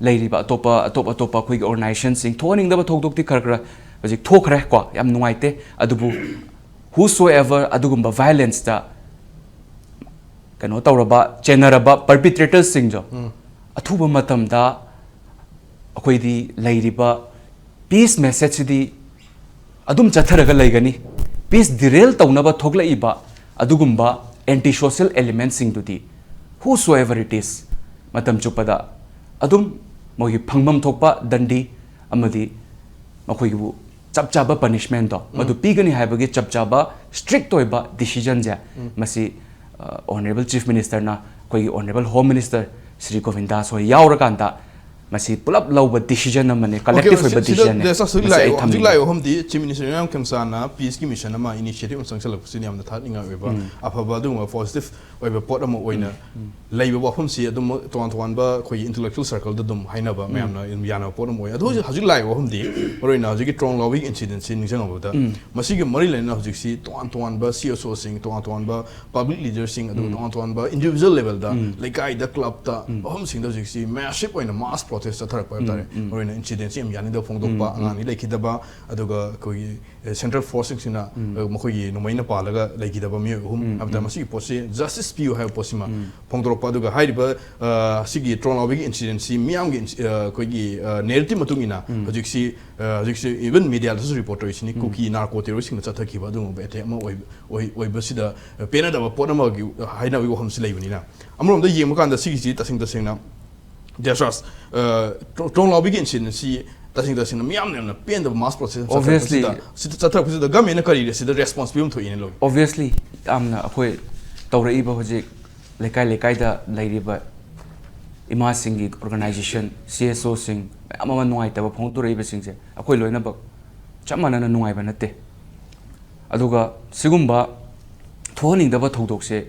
ꯂꯩꯔꯤꯕ ꯑꯇꯣꯞꯄ, ꯑꯇꯣꯞ ꯑꯇꯣꯞꯄ ꯑꯩꯈꯣꯏꯒꯤ organizationꯁꯤꯡ, ꯊꯣꯛꯍꯟꯅꯤꯡꯗꯕ ꯊꯧꯗꯣꯛꯇꯤ ꯈꯔ ꯈꯔ ꯍꯧꯖꯤꯛ ꯊꯣꯛꯈ꯭ꯔꯦ ꯀꯣ, ꯌꯥꯝ ꯅꯨꯡꯉꯥꯏꯇꯦ꯫ ꯑꯗꯨꯕꯨ whosoever ꯑꯗꯨꯒꯨꯝꯕ violenceꯇ ꯀꯩꯅꯣ ꯇꯧꯔꯕ, ꯆꯦꯟꯅꯔꯕ perpetratorꯁꯤꯡꯗꯣ, ꯑꯊꯨꯕ ꯃꯇꯝꯗ ꯑꯩꯈꯣꯏꯗꯤ ꯂꯩꯔꯤꯕ peace message ꯁꯤꯗꯤ ꯑꯗꯨꯝ ꯆꯠꯊꯔꯒ ꯂꯩꯒꯅꯤ꯫ Peace derail ꯇꯧꯅꯕ ꯊꯣꯛꯂꯛꯏꯕ ꯑꯗꯨꯒꯨꯝꯕ anti social element ꯁꯤꯡꯗꯨꯗꯤ, whosoever it is, ꯃꯇꯝ ꯆꯨꯞꯄꯗ ꯑꯗꯨꯝ ꯃꯣꯏꯒꯤ ꯐꯪꯐꯝ ꯊꯣꯛꯄ ꯗꯟꯗꯤ ꯑꯃꯗꯤ ꯃꯈꯣꯏꯒꯤꯕꯨ ꯆꯞ ꯆꯥꯕ punishment ꯇꯣ ꯃꯗꯨ ꯄꯤꯒꯅꯤ ꯍꯥꯏꯕꯒꯤ ꯆꯞ ꯆꯥꯕ strict ꯑꯣꯏꯕ decision ꯁꯦ ꯃꯁꯤ, ꯑ, Honourable Chief Minister ꯅ ꯑꯩꯈꯣꯏꯒꯤ Honourable Home Minister ꯁ꯭ꯔꯤ ꯒꯣꯕꯤꯟꯗꯥꯁ ꯍꯣꯏ ꯌꯥꯎꯔꯀꯥꯟꯗ ꯃꯁꯤ ꯄꯨꯂꯞ ꯂꯧꯕ decision ꯑꯃꯅꯤ, collective ꯑꯣꯏꯕ decision ꯅꯤ꯫ ꯃꯁꯤ ꯑꯩ ꯊꯝꯅꯤꯡꯉꯤ꯫ ꯍꯧꯖꯤꯛ ꯂꯥꯛꯏꯕ ꯋꯥꯐꯝꯗꯤ Chief Minister ꯏꯔꯥꯡ ꯈꯦꯝꯆꯥꯟꯅ peace ꯀꯤ mission ꯑꯃ initiative ꯑꯃ ꯆꯪꯁꯤꯜꯂꯛꯄꯁꯤꯅ ꯌꯥꯝꯅ ꯊꯥꯒꯠꯅꯤꯡꯉꯥꯏ ꯑꯣꯏꯕ ꯑꯐꯕ ꯑꯗꯨꯒꯨꯝꯕ positive ꯑꯣꯏꯕ ꯄꯣꯠ ꯑꯃ ꯑꯣꯏꯅ ꯂꯩꯕ ꯋꯥꯐꯝꯁꯤ ꯑꯗꯨꯝ ꯇꯣꯉꯥꯟ ꯇꯣꯉꯥꯟꯕ ꯑꯩꯈꯣꯏꯒꯤ intellectual circle ꯗ ꯑꯗꯨꯝ ꯍꯥꯏꯅꯕ ꯃꯌꯥꯝꯅ ꯑꯗꯨꯝ ꯌꯥꯅꯕ ꯄꯣꯠ ꯑꯃ ꯑꯣꯏ꯫ ꯑꯗꯣ ꯍꯧꯖꯤꯛ, ꯍꯧꯖꯤꯛ ꯂꯥꯛꯏꯕ ꯋꯥꯐꯝꯗꯤ ꯃꯔꯨꯑꯣꯏꯅ ꯍꯧꯖꯤꯛꯀꯤ ꯇ꯭ꯔꯣꯡ ꯂꯥꯎꯕꯤꯒꯤ incident ꯁꯤ ꯅꯤꯡꯁꯤꯡꯉꯛꯄꯗ ꯃꯁꯤꯒꯤ ꯃꯔꯤ ꯂꯩꯅꯅ ꯍꯧꯖꯤꯛꯁꯤ ꯇꯣꯉꯥꯟ ꯇꯣꯉꯥꯟꯕ C S O ꯁꯤꯡ, ꯇꯣꯉꯥꯟ ꯇꯣꯉꯥꯟꯕ public leader ꯁꯤꯡ, ꯑꯗꯨꯒ ꯇꯣꯉꯥꯟ ꯇꯣꯉꯥꯟꯕ individual level ꯗ ꯂꯩꯀꯥꯏꯗ, club ꯇ, ꯃꯐꯝꯁꯤꯡꯗ ꯍꯧꯖꯤꯛꯁꯤ massive ꯑꯣꯏꯅ mass protest ꯆꯠꯊꯔꯛꯄ ꯍꯥꯏꯕ ꯇꯥꯔꯦ꯫ ꯃꯔꯨꯑꯣꯏꯅ incident ꯁꯤ ꯌꯥꯝ ꯌꯥꯅꯤꯡꯗꯕ ꯐꯣꯡꯗꯣꯛꯄ, ꯑꯉꯥꯡ ꯑꯅꯤ ꯂꯩꯈꯤꯗꯕ, ꯑꯗꯨꯒ ꯑꯩꯈꯣꯏꯒꯤ ꯑꯦ, central force ꯁꯤꯡꯁꯤꯅ, ꯑ, ꯃꯈꯣꯏꯒꯤ ꯅꯣꯡꯃꯩꯅ ꯄꯥꯜꯂꯒ ꯂꯩꯈꯤꯗꯕ ꯃꯤꯑꯣꯏ ꯑꯍꯨꯝ ꯍꯥꯏꯕꯗ ꯃꯁꯤꯒꯤ ꯄꯣꯠꯁꯤ justice ꯄꯤꯌꯨ ꯍꯥꯏꯕ ꯄꯣꯠꯁꯤꯃ ꯐꯣꯡꯗꯣꯔꯛꯄ꯫ ꯑꯗꯨꯒ ꯍꯥꯏꯔꯤꯕ, ꯑ, ꯁꯤꯒꯤ ꯇ꯭ꯔꯣꯡ ꯂꯥꯎꯕꯤꯒꯤ incident ꯁꯤ ꯃꯤꯌꯥꯝꯒꯤ ins-, ꯑ, ꯑꯩꯈꯣꯏꯒꯤ, ꯑ, narrative ꯃꯇꯨꯡ ꯏꯟꯅ ꯍꯧꯖꯤꯛꯁꯤ, ꯑ, ꯍꯧꯖꯤꯛꯁꯤ even media ꯗꯁꯨ report ꯇꯧꯔꯤꯁꯤꯅꯤ, ꯀꯨꯀꯤ narco terrorist ꯁꯤꯡꯅ ꯆꯠꯊꯈꯤꯕ ꯑꯗꯨꯒꯨꯝꯕ attack ꯑꯃ ꯑꯣꯏꯕ, ꯑꯣꯏ-, ꯑꯣꯏꯕꯁꯤꯗ, ꯑ, ꯄꯦꯟꯅꯗꯕ ꯄꯣꯠ ꯑꯃꯒꯤ ꯍꯥꯏꯅꯕꯒꯤ ꯋꯥꯐꯝꯁꯤ ꯂꯩꯕꯅꯤꯅ, ꯑꯃꯔꯣꯝꯗ ꯌꯦꯡꯕ ꯀꯥꯟꯗ ꯁꯤꯒꯤꯁꯤ ꯇꯁꯦꯡ ꯇꯁꯦꯡꯅ ꯖꯦꯁꯔꯥꯖ, ꯑ, ꯇ꯭ꯔꯣ-, ꯇ꯭ꯔꯣꯡ ꯂꯥꯎꯕꯤꯒꯤ incident ꯁꯤ ꯇꯁꯦꯡ ꯇꯁꯦꯡꯅ ꯃꯤꯌꯥꯝꯅ ꯌꯥꯝꯅ ꯄꯦꯟꯗꯕ mass protest ꯑꯃ Obviously. ꯆꯠꯊꯔꯛꯄꯁꯤꯗ, ꯁꯤꯗ ꯆꯠꯊꯔꯛꯄꯁꯤꯗ government ꯅ ꯀꯔꯤ ꯁꯤꯗ response ꯄꯤꯐꯝ ꯊꯣꯛꯏꯅ ꯂꯧꯏ? Obviously, ꯌꯥꯝꯅ ꯑꯩꯈꯣꯏ ꯇꯧꯔꯛꯏꯕ ꯍꯧꯖꯤꯛ ꯂꯩꯀꯥꯏ ꯂꯩꯀꯥꯏꯗ ꯂꯩꯔꯤꯕ ꯏꯃꯥꯁꯤꯡꯒꯤ organization, C S O ꯁꯤꯡ ꯃꯌꯥꯝ ꯑꯃ ꯅꯨꯡꯉꯥꯏꯇꯕ ꯐꯣꯡꯗꯣꯔꯛꯏꯕꯁꯤꯡꯁꯦ ꯑꯩꯈꯣꯏ ꯂꯣꯏꯅꯃꯛ ꯆꯞ ꯃꯥꯟꯅꯅ ꯅꯨꯡꯉꯥꯏꯕ ꯅꯠꯇꯦ꯫ ꯑꯗꯨꯒ ꯁꯤꯒꯨꯝꯕ ꯊꯣꯛꯍꯟꯅꯤꯡꯗꯕ ꯊꯧꯗꯣꯛꯁꯦ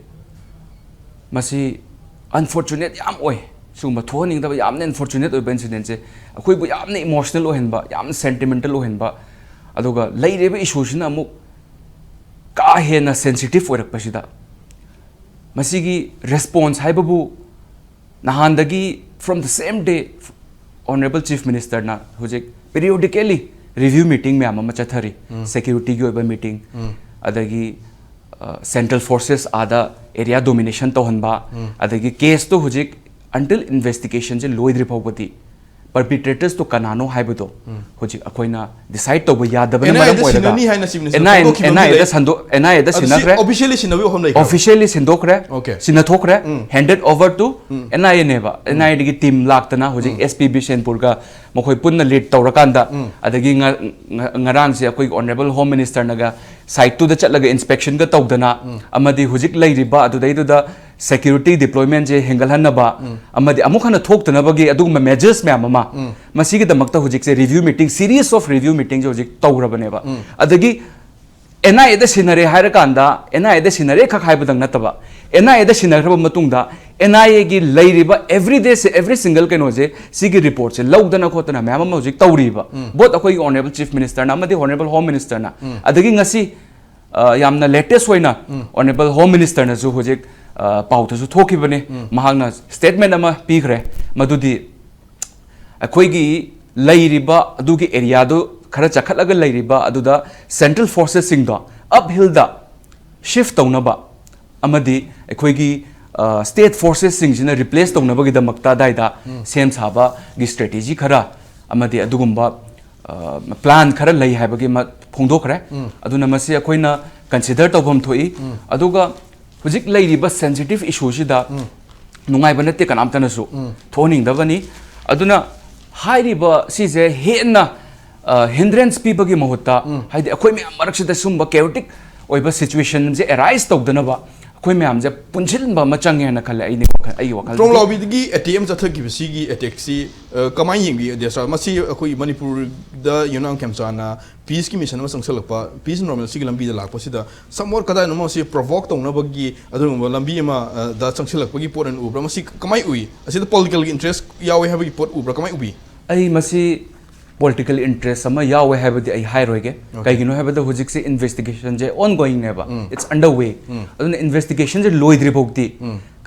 ꯃꯁꯤ unfortunate ꯌꯥꯝ ꯑꯣꯏ꯫ ꯁꯤꯒꯨꯝꯕ ꯊꯣꯛꯍꯟꯅꯤꯡꯗꯕ ꯌꯥꯝꯅ unfortunate ꯑꯣꯏꯕ incident ꯁꯦ ꯑꯩꯈꯣꯏꯕꯨ ꯌꯥꯝꯅ emotional ꯑꯣꯏꯍꯟꯕ, ꯌꯥꯝꯅ sentimental ꯑꯣꯏꯍꯟꯕ, ꯑꯗꯨꯒ ꯂꯩꯔꯤꯕ issue ꯁꯤꯅ ꯑꯃꯨꯛ ꯀꯥ ꯍꯦꯟꯅ sensitive ꯑꯣꯏꯔꯛꯄꯁꯤꯗ ꯃꯁꯤꯒꯤ response ꯍꯥꯏꯕꯕꯨ ꯅꯍꯥꯟꯗꯒꯤ from the same day Honourable Chief Minister ꯅ ꯍꯧꯖꯤꯛ periodically review meeting ꯃꯌꯥꯝ ꯑꯃ ꯆꯠꯊꯔꯤ꯫ Security ꯒꯤ ꯑꯣꯏꯕ meeting, ꯑꯗꯒꯤ, ꯑ, central forces ꯑꯥꯗ area domination ꯇꯧꯍꯟꯕ, ꯑꯗꯒꯤ case ꯇꯣ ꯍꯧꯖꯤꯛ until investigationꯁꯦ ꯂꯣꯏꯗ꯭ꯔꯤ ꯐꯥꯎꯕꯗꯤ perpetratorꯁꯇꯣ ꯀꯅꯥꯅꯣ ꯍꯥꯏꯕꯗꯣ ꯍꯧꯖꯤꯛ ꯑꯩꯈꯣꯏꯅ decide ꯇꯧꯕ ꯌꯥꯗꯕꯅ NIA ꯃꯔꯝ ꯗ ꯑꯣꯏꯔꯒ ꯁꯤꯟꯅꯅꯤ ꯍꯥꯏꯅ Chief Minister NIA ꯐꯣꯡꯗꯣꯛꯈꯤꯕ ꯑꯃꯗꯤ NIA ꯗ ꯂꯩ꯫ ꯁꯟꯗꯣꯛ NIA ꯗ ꯑꯗꯨ ꯁꯤ ꯁꯤꯟꯅꯈ꯭ꯔꯦ꯫ Officially ꯁꯤꯟꯅꯕꯒꯤ ꯋꯥꯐꯝ ꯂꯩꯈ꯭ꯔꯕ? Officially ꯁꯤꯟꯗꯣꯛꯈ꯭ꯔꯦ꯫ Okay. ꯁꯤꯟꯅꯊꯣꯛꯈ꯭ꯔꯦ꯫ Handed over to NIA ꯅꯦꯕ꯫ NIA ꯗꯒꯤ team ꯂꯥꯛꯇꯅ ꯍꯧꯖꯤꯛ SP ꯕꯤꯁꯦꯟꯄꯨꯔꯒ ꯃꯈꯣꯏ ꯄꯨꯟꯅ lead ꯇꯧꯔꯀꯥꯟꯗ, ꯑꯗꯒꯤ ꯉ- ꯉ- ꯉꯔꯥꯡꯁꯦ ꯑꯩꯈꯣꯏꯒꯤ Honourable Home Minister ꯅꯒ site ꯇꯨꯗ ꯆꯠꯂꯒ inspection ꯒ ꯇꯧꯗꯅ, ꯑꯃꯗꯤ ꯍꯧꯖꯤꯛ ꯂꯩꯔꯤꯕ ꯑꯗꯨꯗꯩꯗꯨꯗ security deployment ꯁꯦ ꯍꯦꯟꯒꯠꯍꯟꯅꯕ ꯑꯃꯗꯤ ꯑꯃꯨꯛ ꯍꯟꯅ ꯊꯣꯛꯇꯅꯕꯒꯤ ꯑꯗꯨꯒꯨꯝꯕ measures ꯃꯌꯥꯝ ꯑꯃ, ꯃꯁꯤꯒꯤꯗꯃꯛꯇ ꯍꯧꯖꯤꯛꯁꯦ review meeting, series of review meeting ꯁꯦ ꯍꯧꯖꯤꯛ ꯇꯧꯔꯕꯅꯦꯕ꯫ ꯑꯗꯒꯤ NIA ꯗ ꯁꯤꯟꯅꯔꯦ ꯍꯥꯏꯔꯀꯥꯟꯗ, NIA ꯗ ꯁꯤꯟꯅꯔꯦ ꯈꯛ ꯍꯥꯏꯕꯗꯪ ꯅꯠꯇꯕ, NIA ꯗ ꯁꯤꯟꯅꯈ꯭ꯔꯕ ꯃꯇꯨꯡꯗ NIA ꯒꯤ ꯂꯩꯔꯤꯕ every day ꯁꯦ, every single ꯀꯩꯅꯣꯁꯦ, ꯁꯤꯒꯤ report ꯁꯦ ꯂꯧꯗꯅ ꯈꯣꯠꯇꯅ ꯃꯌꯥꯝ ꯑꯃ ꯍꯧꯖꯤꯛ ꯇꯧꯔꯤꯕ꯫ Both ꯑꯩꯈꯣꯏꯒꯤ Honourable Chief Minister ꯅ ꯑꯃꯗꯤ Honourable Home Minister ꯅ꯫ ꯑꯗꯒꯤ ꯉꯁꯤ ꯑ, ꯌꯥꯝꯅ latest ꯑꯣꯏꯅ Honourable Home Minister ꯅꯁꯨ ꯍꯧꯖꯤꯛ, ꯑ, ꯄꯥꯎꯗꯁꯨ ꯊꯣꯛꯈꯤꯕꯅꯤ꯫ ꯃꯍꯥꯛꯅ statement ꯑꯃ ꯄꯤꯈ꯭ꯔꯦ, ꯃꯗꯨꯗꯤ ꯑꯩꯈꯣꯏꯒꯤ ꯂꯩꯔꯤꯕ ꯑꯗꯨꯒꯤ area ꯗꯨ ꯈꯔ ꯆꯈꯠꯂꯒ ꯂꯩꯔꯤꯕ ꯑꯗꯨꯗ central forces ꯁꯤꯡꯗꯣ up hill ꯗ shift ꯇꯧꯅꯕ ꯑꯃꯗꯤ ꯑꯩꯈꯣꯏꯒꯤ, ꯑ, state forces ꯁꯤꯡꯁꯤꯅ replace ꯇꯧꯅꯕꯒꯤꯗꯃꯛꯇ ꯑꯗꯥꯏꯗ ꯁꯦꯝ ꯁꯥꯕꯒꯤ strategy ꯈꯔ ꯑꯃꯗꯤ ꯑꯗꯨꯒꯨꯝꯕ, ꯑ, plan ꯈꯔ ꯂꯩ ꯍꯥꯏꯕꯒꯤ ꯑꯃ ꯐꯣꯡꯗꯣꯛꯈ꯭ꯔꯦ꯫ ꯑꯗꯨꯅ ꯃꯁꯤ ꯑꯩꯈꯣꯏꯅ consider ꯇꯧꯐꯝ ꯊꯣꯛꯏ꯫ ꯑꯗꯨꯒ ꯍꯧꯖꯤꯛ ꯂꯩꯔꯤꯕ sensitive issue ꯁꯤꯗ ꯅꯨꯡꯉꯥꯏꯕ ꯅꯠꯇꯦ ꯀꯅꯥꯝꯇꯅꯁꯨ, ꯊꯣꯛꯍꯟꯅꯤꯡꯗꯕꯅꯤ꯫ ꯑꯗꯨꯅ ꯍꯥꯏꯔꯤꯕ ꯁꯤꯁꯦ ꯍꯦꯟꯅ, ꯑ, hindrance ꯄꯤꯕꯒꯤ ꯃꯍꯨꯠꯇ, ꯍꯥꯏꯗꯤ ꯑꯩꯈꯣꯏ ꯃꯌꯥꯝ ꯃꯔꯛꯁꯤꯗ ꯁꯨꯝꯕ chaotic ꯑꯣꯏꯕ situation ꯁꯦ arise ꯇꯧꯗꯅꯕ ꯑꯩꯈꯣꯏ ꯃꯌꯥꯝꯁꯦ ꯄꯨꯟꯁꯤꯟꯕ ꯑꯃ ꯆꯪꯉꯦꯅ ꯈꯜꯂꯦ ꯑꯩꯅ ꯋꯥꯈꯜ, ꯑꯩꯒꯤ ꯋꯥꯈꯜꯗꯗꯤ꯫ ꯇ꯭ꯔꯣꯡꯂꯥꯎꯕꯤꯗꯒꯤ attack ꯑꯃ ꯆꯠꯊꯈꯤꯕ ꯁꯤꯒꯤ attack ꯁꯤ, ꯑ, ꯀꯃꯥꯏꯅ ꯌꯦꯡꯕꯤ, ꯑꯗꯦꯁꯥ? ꯃꯁꯤ ꯑꯩꯈꯣꯏ ꯃꯅꯤꯄꯨꯔꯗ ꯌꯨꯅꯥꯝ ꯈꯦꯝꯆꯥꯅ peace ꯀꯤ mission ꯑꯃ ꯆꯪꯁꯤꯜꯂꯛꯄ, peace and normalcy ꯒꯤ ꯂꯝꯕꯤꯗ ꯂꯥꯛꯄꯁꯤꯗ somewhat ꯀꯗꯥꯏꯅꯣꯃ ꯃꯁꯤ provoke ꯇꯧꯅꯕꯒꯤ ꯑꯗꯨꯒꯨꯝꯕ ꯂꯝꯕꯤ ꯑꯃ, ꯑ, ꯗ ꯆꯪꯁꯤꯜꯂꯛꯄꯒꯤ ꯄꯣꯠ ꯑꯣꯏꯅ ꯎꯕ꯭ꯔꯥ? ꯃꯁꯤ ꯀꯃꯥꯏꯅ ꯎꯏ? ꯑꯁꯤꯗ political interest ꯌꯥꯎꯋꯦ ꯍꯥꯏꯕꯒꯤ ꯄꯣꯠ ꯎꯕ꯭ꯔꯥ? ꯀꯃꯥꯏꯅ ꯎꯕꯤ? ꯑꯩ ꯃꯁꯤ political interest ꯑꯃ ꯌꯥꯎꯋꯦ ꯍꯥꯏꯕꯗꯤ ꯑꯩ ꯍꯥꯏꯔꯣꯏꯒꯦ꯫ Okay. ꯀꯩꯒꯤꯅꯣ ꯍꯥꯏꯕꯗ ꯍꯧꯖꯤꯛꯁꯦ investigation ꯁꯦ ongoing ꯅꯦꯕ, it's underway꯫ ꯑꯗꯨꯅ investigation ꯁꯦ ꯂꯣꯏꯗ꯭ꯔꯤ ꯐꯥꯎꯗꯤ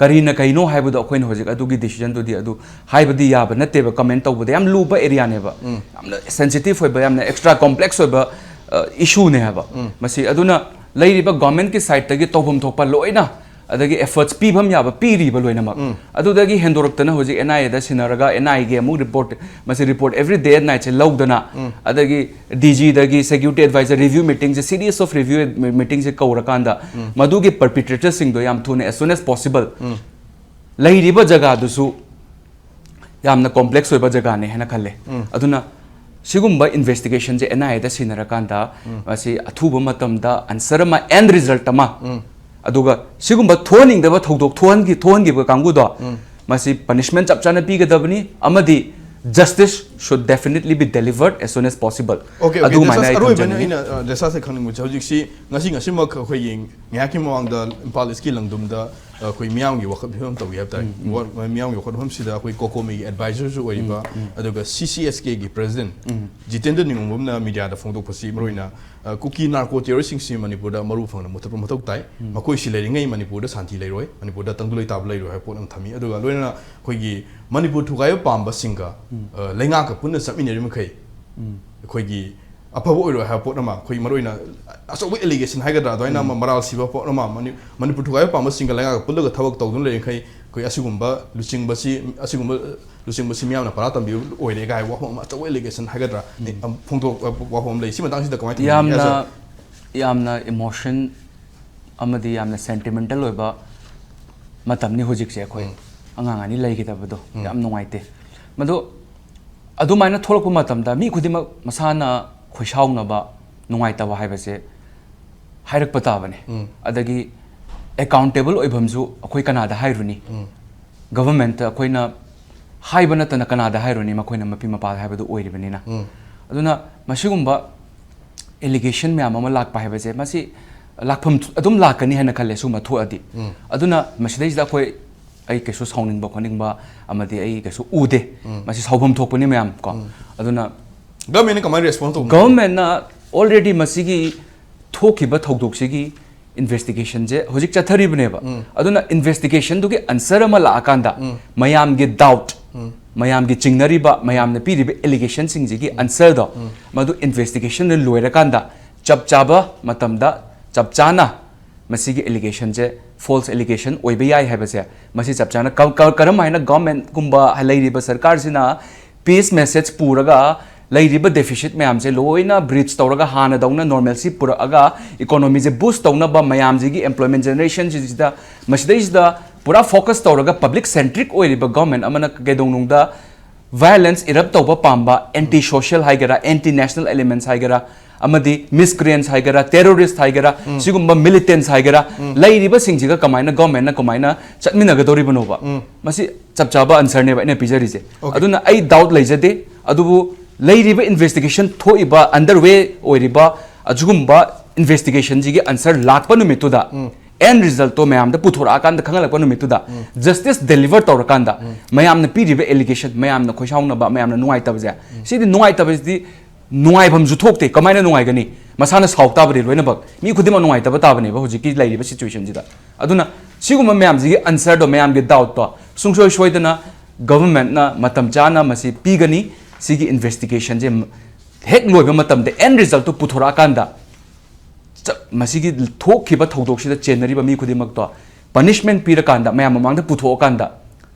ꯀꯔꯤꯅ ꯀꯩꯅꯣ ꯍꯥꯏꯕꯗꯣ ꯑꯩꯈꯣꯏꯅ ꯍꯧꯖꯤꯛ ꯑꯗꯨꯒꯤ decision ꯗꯨꯗꯤ ꯑꯗꯨ ꯍꯥꯏꯕꯗꯤ ꯌꯥꯕ ꯅꯠꯇꯦꯕ, comment ꯇꯧꯕꯗ ꯌꯥꯝ ꯂꯨꯕ area ꯅꯦꯕ, ꯌꯥꯝꯅ sensitive ꯑꯣꯏꯕ, ꯌꯥꯝꯅ extra complex ꯑꯣꯏꯕ, ꯑ, issue ꯅꯦ ꯍꯥꯏꯕ ꯃꯁꯤ꯫ ꯑꯗꯨꯅ ꯂꯩꯔꯤꯕ government ꯀꯤ side ꯇꯒꯤ ꯇꯧꯐꯝ ꯊꯣꯛꯄ ꯂꯣꯏꯅ ꯑꯗꯒꯤ efforts ꯄꯤꯐꯝ ꯌꯥꯕ ꯄꯤꯔꯤꯕ ꯂꯣꯏꯅꯃꯛ꯫ ꯑꯗꯨꯗꯒꯤ ꯍꯦꯟꯗꯣꯔꯛꯇꯅ ꯍꯧꯖꯤꯛ NIAꯗ ꯁꯤꯟꯅꯔꯒ NIAꯒꯤ ꯑꯃꯨꯛ report, ꯃꯁꯤ report every day and nightꯁꯦ ꯂꯧꯗꯅ, ꯑꯗꯒꯤ DGꯗꯒꯤ security advisor review meetingꯁꯦ, series of review meetingꯁꯦ ꯀꯧꯔꯀꯥꯟꯗ ꯃꯗꯨꯒꯤ perpetratorꯁꯤꯡꯗꯣ ꯌꯥꯝ ꯊꯨꯅ, as soon as possible, ꯂꯩꯔꯤꯕ ꯖꯒꯥꯗꯨꯁꯨ ꯌꯥꯝꯅ complex ꯑꯣꯏꯕ ꯖꯒꯥꯅꯦ ꯍꯥꯏꯅ ꯈꯜꯂꯦ꯫ ꯑꯗꯨꯅ ꯁꯤꯒꯨꯝꯕ investigationꯁꯦ NIAꯗ ꯁꯤꯟꯅꯔꯀꯥꯟꯗ ꯃꯁꯤ ꯑꯊꯨꯕ ꯃꯇꯝꯗ answer ꯑꯃ, end result ꯑꯃ, ꯑꯗꯨꯒ ꯁꯤꯒꯨꯝꯕ ꯊꯣꯛꯍꯟꯅꯤꯡꯗꯕ ꯊꯧꯗꯣꯛ ꯊꯣꯛꯍꯟꯈꯤ-, ꯊꯣꯛꯍꯟꯈꯤꯕ ꯀꯥꯡꯕꯨꯗꯣ ꯃꯁꯤ punishment ꯆꯞ ꯆꯥꯅ ꯄꯤꯒꯗꯕꯅꯤ, ꯑꯃꯗꯤ justice should definitely be delivered as soon as possible꯫ Okay, okay. ꯑꯗꯨꯃꯥꯏꯅ Just ꯑꯩ ꯑꯔꯣꯏꯕ ꯊꯝꯖꯅꯤꯡꯉꯤ꯫ ꯑꯩꯅ, ꯑ, ꯖꯦꯁꯥꯁꯦ ꯈꯪꯅꯤꯡꯕꯁꯦ, ꯍꯧꯖꯤꯛꯁꯤ ꯉꯁꯤ ꯉꯁꯤꯃꯛ ꯑꯩꯈꯣꯏꯒꯤ ꯉꯥꯏꯍꯥꯛꯀꯤ ꯃꯃꯥꯡꯗ ꯏꯝꯐꯥꯜ ꯏꯁꯀꯤ ꯂꯪꯗꯨꯝꯗ, ꯑ, ꯑꯩꯈꯣꯏ ꯃꯤꯌꯥꯝꯒꯤ ꯋꯥꯀꯠ ꯃꯤꯐꯝ ꯇꯧꯏ ꯍꯥꯏꯕ ꯇꯥꯔꯦ꯫ ꯋꯥ-, ꯃꯤꯌꯥꯝꯒꯤ ꯋꯥꯀꯠ ꯃꯤꯐꯝꯁꯤꯗ ꯑꯩꯈꯣꯏ ꯀꯣꯀꯣꯃꯤꯒꯤ advisorꯁꯨ ꯑꯣꯏꯔꯤꯕ, ꯑꯗꯨꯒ CCSKꯒꯤ president ꯖꯤꯇꯦꯟꯗ꯭ꯔ ꯅꯤꯉꯣꯝꯕꯝꯅ mediaꯗ ꯐꯣꯡꯗꯣꯛꯄꯁꯤ, ꯃꯔꯨꯑꯣꯏꯅ, ꯑ, ꯀꯨꯀꯤ narco terroristꯁꯤꯡꯁꯤ ꯃꯅꯤꯄꯨꯔꯗ ꯃꯔꯨ ꯐꯪꯅ ꯃꯨꯊꯠꯄ ꯃꯊꯧ ꯇꯥꯏ꯫ ꯃꯈꯣꯏꯁꯤ ꯂꯩꯔꯤꯉꯩ ꯃꯅꯤꯄꯨꯔꯗ ꯁꯥꯟꯇꯤ ꯂꯩꯔꯣꯏ, ꯃꯅꯤꯄꯨꯔꯗ ꯇꯪꯗꯨ ꯂꯩꯇꯥꯕ ꯂꯩꯔꯣꯏ ꯍꯥꯏꯕ ꯄꯣꯠ ꯑꯃ ꯊꯝꯃꯤ꯫ ꯑꯗꯨꯒ ꯂꯣꯏꯅꯅ ꯑꯩꯈꯣꯏꯒꯤ ꯃꯅꯤꯄꯨꯔ ꯊꯨꯒꯥꯏꯕ ꯄꯥꯝꯕꯁꯤꯡꯒ, ꯑ, ꯂꯩꯉꯥꯛꯀ ꯄꯨꯟꯅ ꯆꯠꯃꯤꯟꯅꯔꯤ ꯃꯈꯩ ꯑꯩꯈꯣꯏꯒꯤ ꯑꯐꯕ ꯑꯣꯏꯔꯣꯏ ꯍꯥꯏꯕ ꯄꯣꯠ ꯑꯃ, ꯑꯩꯈꯣꯏ ꯃꯔꯨꯑꯣꯏꯅ ꯑꯆꯧꯕ allegation ꯍꯥꯏꯒꯗ꯭ꯔꯥ, ꯑꯗꯨꯃꯥꯏꯅ ꯑꯃ ꯃꯔꯥꯜ ꯁꯤꯕ ꯄꯣꯠ ꯑꯃ, ꯃꯅꯤ-, ꯃꯅꯤꯄꯨꯔ ꯊꯨꯒꯥꯏꯕ ꯄꯥꯝꯕꯁꯤꯡꯒ ꯂꯩꯉꯥꯛꯀ ꯄꯨꯜꯂꯒ ꯊꯕꯛ ꯇꯧꯗꯨꯅ ꯂꯩꯔꯤꯈꯩ, ꯑꯩꯈꯣꯏ ꯑꯁꯤꯒꯨꯝꯕ ꯂꯨꯆꯤꯡꯕꯁꯤ, ꯑꯁꯤꯒꯨꯝꯕ ꯂꯨꯆꯤꯡꯕꯁꯤ ꯃꯤꯌꯥꯝꯅ ꯄꯔꯥ ꯇꯝꯕꯤꯕ ꯑꯣꯏꯔꯦ ꯀꯥꯏ ꯋꯥꯐꯝ ꯑꯃ, ꯑꯆꯧꯕ allegation ꯍꯥꯏꯒꯗ꯭ꯔꯥ, ꯑꯝ, ꯐꯣꯡꯗꯣꯛ-, ꯋꯥꯐꯝ ꯑꯃ ꯂꯩ꯫ ꯁꯤ ꯃꯇꯥꯡꯁꯤꯗ ꯀꯃꯥꯏꯅ ꯇꯧꯕꯤꯅꯤ? ꯌꯥꯝꯅ, As a ꯌꯥꯝꯅ emotion ꯑꯃꯗꯤ ꯌꯥꯝꯅ sentimental ꯑꯣꯏꯕ ꯃꯇꯝꯅꯤ ꯍꯧꯖꯤꯛꯁꯦ꯫ ꯑꯩꯈꯣꯏ ꯑꯉꯥꯡ ꯑꯅꯤ ꯂꯩꯈꯤꯗꯕꯗꯣ ꯌꯥꯝ ꯅꯨꯡꯉꯥꯏꯇꯦ꯫ ꯃꯗꯨ ꯑꯗꯨꯃꯥꯏꯅ ꯊꯣꯛꯂꯛꯄ ꯃꯇꯝꯗ ꯃꯤ ꯈꯨꯗꯤꯡꯃꯛ ꯃꯁꯥꯅ ꯈꯣꯏꯁꯥꯎꯅꯕ, ꯅꯨꯡꯉꯥꯏꯇꯕ ꯍꯥꯏꯕꯁꯦ ꯍꯥꯏꯔꯛꯄ ꯇꯥꯕꯅꯦ꯫ ꯑꯗꯒꯤ accountable ꯑꯣꯏꯐꯝꯁꯨ ꯑꯩꯈꯣꯏ ꯀꯅꯥꯗ ꯍꯥꯏꯔꯨꯅꯤ? Governmentꯇ ꯑꯩꯈꯣꯏꯅ ꯍꯥꯏꯕ ꯅꯠꯇꯅ ꯀꯅꯥꯗ ꯍꯥꯏꯔꯨꯅꯤ? ꯃꯈꯣꯏꯅ ꯃꯄꯤ ꯃꯄꯥꯗ ꯍꯥꯏꯕꯗꯨ ꯑꯣꯏꯔꯤꯕꯅꯤꯅ꯫ ꯑꯗꯨꯅ ꯃꯁꯤꯒꯨꯝꯕ allegation ꯃꯌꯥꯝ ꯑꯃ ꯂꯥꯛꯄ ꯍꯥꯏꯕꯁꯦ, ꯃꯁꯤ ꯂꯥꯛꯐꯝ ꯊ-, ꯑꯗꯨꯝ ꯂꯥꯛꯀꯅꯤ ꯍꯥꯏꯅ ꯈꯜꯂꯦ, ꯁꯤꯒꯨꯝꯕ ꯊꯣꯛꯑꯗꯤ꯫ ꯑꯗꯨꯅ ꯃꯁꯤꯗꯩꯁꯤꯗ ꯑꯩꯈꯣꯏ, ꯑꯩ ꯀꯩꯁꯨ ꯁꯥꯎꯅꯤꯡꯕ ꯈꯣꯠꯅꯤꯡꯕ ꯑꯃꯗꯤ ꯑꯩ ꯀꯩꯁꯨ ꯎꯗꯦ꯫ ꯃꯁꯤ ꯁꯥꯎꯐꯝ ꯊꯣꯛꯄꯅꯤ ꯃꯌꯥꯝ ꯀꯣ꯫ ꯑꯗꯨꯅ Governmentꯅ ꯀꯃꯥꯏꯅ response ꯇꯧꯕꯅꯣ? Governmentꯅ already ꯃꯁꯤꯒꯤ ꯊꯣꯛꯈꯤꯕ ꯊꯧꯗꯣꯛꯁꯤꯒꯤ investigationꯁꯦ ꯍꯧꯖꯤꯛ ꯆꯠꯊꯔꯤꯕꯅꯦꯕ꯫ ꯑꯗꯨꯅ investigationꯗꯨꯒꯤ answer ꯑꯃ ꯂꯥꯛꯑꯀꯥꯟꯗ ꯃꯌꯥꯝꯒꯤ doubt, ꯃꯌꯥꯝꯒꯤ ꯆꯤꯡꯅꯔꯤꯕ, ꯃꯌꯥꯝꯅ ꯄꯤꯔꯤꯕ allegationꯁꯤꯡꯁꯤꯒꯤ answerꯗꯣ, ꯃꯗꯨ investigationꯗꯨ ꯂꯣꯏꯔꯀꯥꯟꯗ ꯆꯞ ꯆꯥꯕ ꯃꯇꯝꯗ ꯆꯞ ꯆꯥꯅ ꯃꯁꯤꯒꯤ allegationꯁꯦ ꯐꯣꯜꯁ ꯑꯦꯂꯤꯒꯦꯁꯟ ꯑꯣꯏꯕ ꯌꯥꯏ ꯍꯥꯏꯕꯁꯦ, ꯃꯁꯤ ꯆꯞ ꯆꯥꯅ ꯀ- ꯀ- ꯀꯔꯝ ꯍꯥꯏꯅ ꯒꯚꯔꯟꯃꯦꯟꯠꯀꯨꯝꯕ ꯂꯩꯔꯤꯕ ꯁꯔꯀꯥꯔꯁꯤꯅ ꯄꯤꯁ ꯃꯦꯁꯦꯖ ꯄꯨꯔꯒ ꯂꯩꯔꯤꯕ ꯗꯦꯐꯤꯁꯤꯠ ꯃꯌꯥꯝꯁꯦ ꯂꯣꯏꯅ ꯕ꯭ꯔꯤꯖ ꯇꯧꯔꯒ ꯍꯥꯟꯅꯗꯧꯅ ꯅꯣꯔꯃꯦꯜꯁꯤ ꯄꯨꯔꯛꯑꯒ ꯏꯀꯣꯅꯣꯃꯤꯁꯦ ꯕꯨꯁ ꯇꯧꯅꯕ, ꯃꯌꯥꯝꯁꯤꯒꯤ ꯑꯦꯝꯄ꯭ꯂꯣꯏꯃꯦꯟ ꯖꯦꯅꯦꯔꯦꯁꯟꯁꯤꯗ, ꯃꯁꯤꯗꯩꯁꯤꯗ ꯄꯨꯔꯥ ꯐꯣꯀꯁ ꯇꯧꯔꯒ ꯄꯕ꯭ꯂꯤꯛ ꯁꯦꯟꯇ꯭ꯔꯤꯛ ꯑꯣꯏꯔꯤꯕ ꯒꯚꯔꯟꯃꯦꯟꯠ ꯑꯃꯅ ꯀꯩꯗꯧꯅꯨꯡꯗ ꯚꯥꯏꯑꯣꯂꯦꯟꯁ ꯏꯔꯞ ꯇꯧꯕ ꯄꯥꯝꯕ, ꯑꯦꯟꯇꯤ ꯁꯣꯁꯤꯌꯦꯜ ꯍꯥꯏꯒꯦꯔꯥ, ꯑꯦꯟꯇꯤ ꯅꯦꯁꯅꯦꯜ ꯑꯦꯂꯤꯃꯦꯟꯠꯁ ꯍꯥꯏꯒꯦꯔꯥ, ꯑꯃꯗꯤ ꯃꯤꯁꯀ꯭ꯔꯤꯌꯦꯟꯠꯁ ꯍꯥꯏꯒꯦꯔꯥ, ꯇꯦꯔꯣꯔꯤꯁꯠ ꯍꯥꯏꯒꯦꯔꯥ, ꯁꯤꯒꯨꯝꯕ ꯃꯤꯂꯤꯇꯦꯟꯠꯁ ꯍꯥꯏꯒꯦꯔꯥ, ꯂꯩꯔꯤꯕꯁꯤꯡꯁꯤꯒ ꯀꯃꯥꯏꯅ ꯒꯚꯔꯟꯃꯦꯟꯠꯅ ꯀꯃꯥꯏꯅ ꯆꯠꯃꯤꯟꯅꯒꯗꯧꯔꯤꯕꯅꯣꯕ? ꯃꯁꯤ ꯆꯞ ꯆꯥꯕ ꯑꯟꯁꯔꯅꯦꯕ ꯑꯩꯅ ꯄꯤꯖꯔꯤꯁꯦ꯫ ꯑꯗꯨꯅ ꯑꯩ ꯗꯥꯎꯠ ꯂꯩꯖꯗꯦ꯫ ꯑꯗꯨꯕꯨ ꯂꯩꯔꯤꯕ ꯏꯟꯚꯦꯁꯇꯤꯒꯦꯁꯟ ꯊꯣꯛꯏꯕ, ꯑꯟꯗꯔꯋꯦ ꯑꯣꯏꯔꯤꯕ ꯑꯁꯤꯒꯨꯝꯕ ꯏꯟꯚꯦꯁꯇꯤꯒꯦꯁꯟꯁꯤꯒꯤ ꯑꯟꯁꯔ ꯂꯥꯛꯄ ꯅꯨꯃꯤꯠꯇꯨꯗ, ꯑꯦꯟ ꯔꯤꯖꯜꯠꯇꯣ ꯃꯌꯥꯝꯗ ꯄꯨꯊꯣꯔꯛꯑꯀꯥꯟꯗ, ꯈꯪꯍꯜꯂꯛꯄ ꯅꯨꯃꯤꯠꯇꯨꯗ, ꯖꯁꯇꯤꯁ ꯗꯦꯂꯤꯚꯔ ꯇꯧꯔꯀꯥꯟꯗ, ꯃꯌꯥꯝꯅ ꯄꯤꯔꯤꯕ ꯑꯦꯂꯤꯒꯦꯁꯟ, ꯃꯌꯥꯝꯅ ꯈꯣꯏꯁꯥꯎꯅꯕ, ꯃꯌꯥꯝꯅ ꯅꯨꯡꯉꯥꯏꯇꯕꯁꯦ, ꯁꯤꯗꯤ ꯅꯨꯡꯉꯥꯏꯇꯕꯁꯤꯗꯤ ꯅꯨꯡꯉꯥꯏꯐꯝꯁꯨ ꯊꯣꯛꯇꯦ꯫ ꯀꯃꯥꯏꯅ ꯅꯨꯡꯉꯥꯏꯒꯅꯤ? ꯃꯁꯥꯅ ꯁꯥꯎ ꯇꯥꯕꯅꯤ ꯂꯣꯏꯅꯃꯛ꯫ ꯃꯤ ꯈꯨꯗꯤꯡꯃꯛ ꯅꯨꯡꯉꯥꯏꯇꯕ ꯇꯥꯕꯅꯦꯕ ꯍꯧꯖꯤꯛꯀꯤ ꯂꯩꯔꯤꯕ ꯁꯤꯆꯨꯋꯦꯁꯟꯁꯤꯗ꯫ ꯑꯗꯨꯅ ꯁꯤꯒꯨꯝꯕ ꯃꯌꯥꯝꯁꯤꯒꯤ ꯑꯟꯁꯔꯗꯣ, ꯃꯌꯥꯝꯒꯤ ꯗꯥꯎꯠꯇꯣ ꯁꯨꯡꯁꯣꯏ ꯁꯣꯏꯗꯅ ꯒꯚꯔꯟꯃꯦꯟꯠꯅ ꯃꯇꯝ ꯆꯥꯅ ꯃꯁꯤ ꯄꯤꯒꯅꯤ꯫ ꯁꯤꯒꯤ ꯏꯟꯚꯦꯁꯇꯤꯒꯦꯁꯟꯁꯦ ꯍꯦꯛ ꯂꯣꯏꯕ ꯃꯇꯝꯗ ꯑꯦꯟ ꯔꯤꯖꯜꯠꯇꯨ ꯄꯨꯊꯣꯔꯛꯑꯀꯥꯟꯗ, ꯆ-, ꯃꯁꯤꯒꯤ ꯊꯣꯛꯈꯤꯕ ꯊꯧꯗꯣꯛꯁꯤꯗ ꯆꯦꯟꯅꯔꯤꯕ ꯃꯤ ꯈꯨꯗꯤꯡꯃꯛꯇꯣ ꯄꯅꯤꯁꯃꯦꯟꯠ ꯄꯤꯔꯀꯥꯟꯗ, ꯃꯌꯥꯝ ꯃꯃꯥꯡꯗ ꯄꯨꯊꯣꯛꯑꯀꯥꯟꯗ,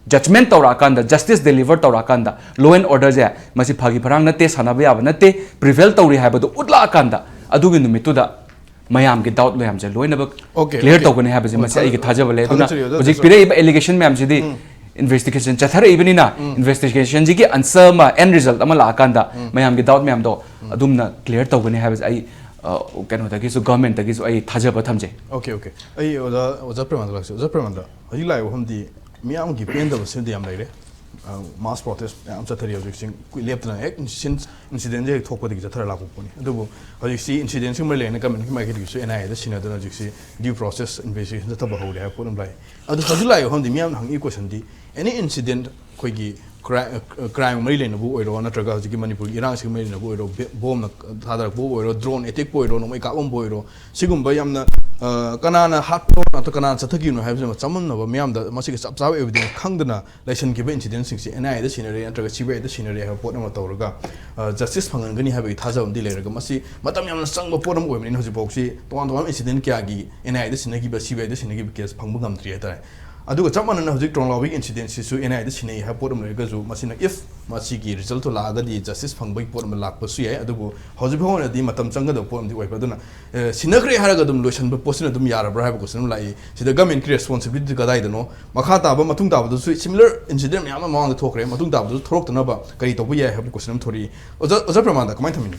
ꯖꯖꯃꯦꯟꯠ ꯇꯧꯔꯛꯑꯀꯥꯟꯗ, ꯖꯁꯇꯤꯁ ꯗꯦꯂꯤꯚꯔ ꯇꯧꯔꯛꯑꯀꯥꯟꯗ, ꯂꯣ ꯑꯦꯟ ꯑꯣꯔꯗꯔꯁꯦ ꯃꯁꯤ ꯐꯥꯒꯤ ꯐꯔꯥꯡ ꯅꯠꯇꯦ, ꯁꯥꯟꯅꯕ ꯌꯥꯕ ꯅꯠꯇꯦ, ꯄ꯭ꯔꯤꯚꯦꯜ ꯇꯧꯔꯤ ꯍꯥꯏꯕꯗꯣ ꯎꯠꯂꯛꯑꯀꯥꯟꯗ, ꯑꯗꯨꯒꯤ ꯅꯨꯃꯤꯠꯇꯨꯗ ꯃꯌꯥꯝꯒꯤ ꯗꯥꯎꯠ ꯃꯌꯥꯝꯁꯦ ꯂꯣꯏꯅꯃꯛ Okay, ꯀ꯭ꯂꯤꯌꯥꯔ okay. ꯇꯧꯒꯅꯤ ꯍꯥꯏꯕꯁꯦ ꯍꯣꯏ, ꯃꯁꯤ ꯑꯩꯒꯤ ꯊꯥꯖ-, ꯊꯥꯖꯕ ꯂꯩ꯫ ꯑꯗꯨꯅ ꯊꯥꯒꯠꯆꯔꯤ, ꯑꯣꯖꯥ, ꯍꯧꯖꯤꯛ ꯊꯥꯖꯕ꯫ ꯄꯤꯔꯛꯏꯕ ꯑꯦꯂꯤꯒꯦꯁꯟ ꯃꯌꯥꯝꯁꯤꯗꯤ ꯏꯟꯚꯦꯁꯇꯤꯒꯦꯁꯟ ꯆꯠꯊꯔꯛꯏꯕꯅꯤꯅ, ꯏꯟꯚꯦꯁꯇꯤꯒꯦꯁꯟꯁꯤꯒꯤ ꯑꯟꯁꯔ ꯑꯃ, ꯑꯦꯟ ꯔꯤꯖꯜꯠ ꯑꯃ ꯂꯥꯛꯑꯀꯥꯟꯗ ꯃꯌꯥꯝꯒꯤ ꯗꯥꯎꯠ ꯃꯌꯥꯝꯗꯣ ꯑꯗꯨꯝꯅ ꯀ꯭ꯂꯤꯌꯥꯔ ꯇꯧꯒꯅꯤ ꯍꯥꯏꯕꯁꯦ ꯑꯩ, ꯑ, ꯀꯩꯅꯣꯗꯒꯤꯁꯨ, ꯒꯚꯔꯟꯃꯦꯟꯠꯇꯒꯤꯁꯨ ꯑꯩ ꯊꯥꯖꯕ ꯊꯝꯖꯩ꯫ Okay, okay. ꯑꯩ ꯑꯣꯖꯥ, ꯑꯣꯖꯥ ꯄ꯭ꯔꯦꯃꯥꯟꯗ ꯂꯥꯛꯆꯒꯦ꯫ ꯑꯣꯖꯥ ꯄ꯭ꯔꯦꯃꯥꯟꯗ, ꯍꯧꯖꯤꯛ ꯂꯥꯛꯏꯕ ꯋꯥꯐꯝꯗꯤ ꯃꯤꯌꯥꯝꯒꯤ ꯄꯦꯟꯗꯕꯁꯤꯃꯗꯤ ꯌꯥꯝ ꯂꯩꯔꯦ꯫ ꯃꯥꯁ ꯄ꯭ꯔꯣꯇꯦꯁ ꯃꯌꯥꯝ ꯆꯠꯊꯔꯤ ꯍꯧꯖꯤꯛꯁꯤ, ꯀꯨꯏ-, ꯂꯦꯞꯇꯅ ꯍꯦꯛ ꯏꯟꯁꯤꯗꯦꯟꯁꯤ ꯍꯦꯛ ꯊꯣꯛꯄꯗꯒꯤ ꯆꯠꯊꯔ ꯂꯥꯛꯄ ꯄꯣꯠꯅꯤ꯫ ꯑꯗꯨꯕꯨ ꯍꯧꯖꯤꯛꯁꯤ ꯏꯟꯁꯤꯗꯦꯟꯁꯤꯒꯤ ꯃꯔꯤ ꯂꯩꯅꯅ ꯒꯚꯔꯟꯃꯦꯟꯠꯀꯤ ꯃꯥꯏꯀꯩꯗꯒꯤꯁꯨ ꯑꯦꯟ ꯑꯥꯏ ꯑꯦꯗ ꯁꯤꯟꯅꯗꯨꯅ ꯍꯧꯖꯤꯛꯁꯤ ꯗ꯭ꯌꯨ ꯄ꯭ꯔꯣꯁꯦꯁ ꯏꯟꯚꯦꯁꯇꯤꯒꯦꯁꯟ ꯆꯠꯊꯕ ꯍꯧꯔꯦ ꯍꯥꯏꯕ ꯄꯣꯠ ꯑꯃ ꯂꯥꯛꯏ꯫ ꯑꯗꯨ ꯍꯧꯖꯤꯛ ꯂꯥꯛꯏꯕ ꯋꯥꯐꯝꯗꯤ ꯃꯤꯌꯥꯝꯅ ꯍꯪꯉꯤ ꯀꯣꯏꯁꯟꯗꯤ, ꯑꯦꯅꯤ ꯏꯟꯁꯤꯗꯦꯟꯠ ꯑꯩꯈꯣꯏꯒꯤ ꯀ꯭ꯔꯥꯏꯝ, ꯀ꯭ꯔꯥꯏꯝꯒ ꯃꯔꯤ ꯂꯩꯅꯕ ꯑꯣꯏꯔꯣ, ꯅꯠꯇ꯭ꯔꯒ ꯍꯧꯖꯤꯛꯀꯤ ꯃꯅꯤꯄꯨꯔꯒꯤ ꯏꯔꯥꯡꯁꯤꯒ ꯃꯔꯤ ꯂꯩꯅꯕ ꯑꯣꯏꯔꯣ, ꯕꯦ-, ꯕꯣꯝꯅ ꯊꯥꯗꯔꯛꯄ ꯑꯣꯏꯔꯣ, ꯗ꯭ꯔꯣꯟ ꯑꯦꯇꯦꯛꯄꯨ ꯑꯣꯏꯔꯣ, ꯅꯣꯡꯃꯩ ꯀꯥꯞꯂꯝꯕ ꯑꯣꯏꯔꯣ, ꯁꯤꯒꯨꯝꯕ ꯌꯥꯝꯅ ꯑ, ꯀꯅꯥꯅ ꯍꯥꯠꯄꯅꯣ ꯅꯠꯇ꯭ꯔꯒ ꯀꯅꯥꯅ ꯆꯠꯊꯈꯤꯕꯅꯣ ꯍꯥꯏꯕꯁꯤꯃ ꯆꯃꯝꯅꯕ ꯃꯤꯌꯥꯝꯗ ꯃꯁꯤꯒꯤ ꯆꯞ ꯆꯥꯕ evidence ꯈꯪꯗꯅ ꯂꯩꯁꯟꯈꯤꯕ incidentꯁꯤꯡꯁꯦ N I Aꯗ ꯁꯤꯟꯅꯔꯦ ꯅꯠꯇ꯭ꯔꯒ C B Iꯗ ꯁꯤꯟꯅꯔꯦ ꯍꯥꯏꯕ ꯄꯣꯠ ꯑꯃ ꯇꯧꯔꯒ, ꯑ, justice ꯐꯪꯍꯟꯒꯅꯤ ꯍꯥꯏꯕꯒꯤ ꯊꯥꯖꯕ ꯑꯃꯗꯤ ꯂꯩꯔꯒ, ꯃꯁꯤ ꯃꯇꯝ ꯌꯥꯝꯅ ꯆꯪꯕ ꯄꯣꯠ ꯑꯃ ꯑꯣꯏꯕꯅꯤꯅ ꯍꯧꯖꯤꯛꯐꯥꯎꯁꯤ ꯇꯣꯉꯥꯟ ꯇꯣꯉꯥꯟꯕ incident ꯀꯌꯥꯒꯤ N I Aꯗ ꯁꯤꯟꯅꯈꯤꯕ, C B Iꯗ ꯁꯤꯟꯅꯈꯤꯕ case ꯐꯪꯕ ꯉꯝꯗ꯭ꯔꯤ ꯍꯥꯏꯇꯥꯔꯦ꯫ ꯑꯗꯨꯒ ꯆꯞ ꯃꯥꯟꯅꯅ ꯍꯧꯖꯤꯛ ꯇ꯭ꯔꯣꯡꯂꯥꯎꯕꯤꯒꯤ incidentꯁꯤꯁꯨ N I Aꯗ ꯁꯤꯟꯅꯩ ꯍꯥꯏꯕ ꯄꯣꯠ ꯑꯃ ꯂꯩꯔꯒꯁꯨ, ꯃꯁꯤꯅ if ꯃꯁꯤꯒꯤ resultꯇꯣ ꯂꯥꯛꯑꯒꯗꯤ justice ꯐꯪꯕꯒꯤ ꯄꯣꯠ ꯑꯃ ꯂꯥꯛꯄꯁꯨ ꯌꯥꯏ꯫ ꯑꯗꯨꯕꯨ ꯍꯧꯖꯤꯛ ꯐꯥꯎ ꯑꯣꯏꯅꯗꯤ ꯃꯇꯝ ꯆꯪꯒꯗꯕ ꯄꯣꯠ ꯑꯃꯗꯤ ꯑꯣꯏꯕ꯫ ꯑꯗꯨꯅ, ꯑꯦ, ꯁꯤꯟꯅꯈ꯭ꯔꯦ ꯍꯥꯏꯔꯒ ꯑꯗꯨꯝ ꯂꯣꯏꯁꯤꯟꯕ ꯄꯣꯠꯁꯤꯅ ꯑꯗꯨꯝ ꯌꯥꯔꯕ꯭ꯔꯥ ꯍꯥꯏꯕ question ꯑꯃ ꯂꯥꯛꯏ꯫ ꯁꯤꯗ governmentꯀꯤ responsibility ꯀꯗꯥꯏꯗꯅꯣ? ꯃꯈꯥ ꯇꯥꯕ, ꯃꯇꯨꯡ ꯇꯥꯕꯗꯁꯨ similar incident ꯃꯌꯥꯝ ꯑꯃ ꯃꯃꯥꯡꯗ ꯊꯣꯛꯈ꯭ꯔꯦ꯫ ꯃꯇꯨꯡ ꯇꯥꯕꯗꯁꯨ ꯊꯣꯛꯂꯛꯇꯅꯕ ꯀꯔꯤ ꯇꯧꯕ ꯌꯥꯏ ꯍꯥꯏꯕ question ꯑꯃ ꯊꯣꯔꯛꯏ꯫ ꯑꯣꯖꯥ, ꯑꯣꯖꯥ ꯄ꯭ꯔꯃꯥꯟꯗ ꯀꯃꯥꯏꯅ ꯊꯝꯕꯤꯅꯤ?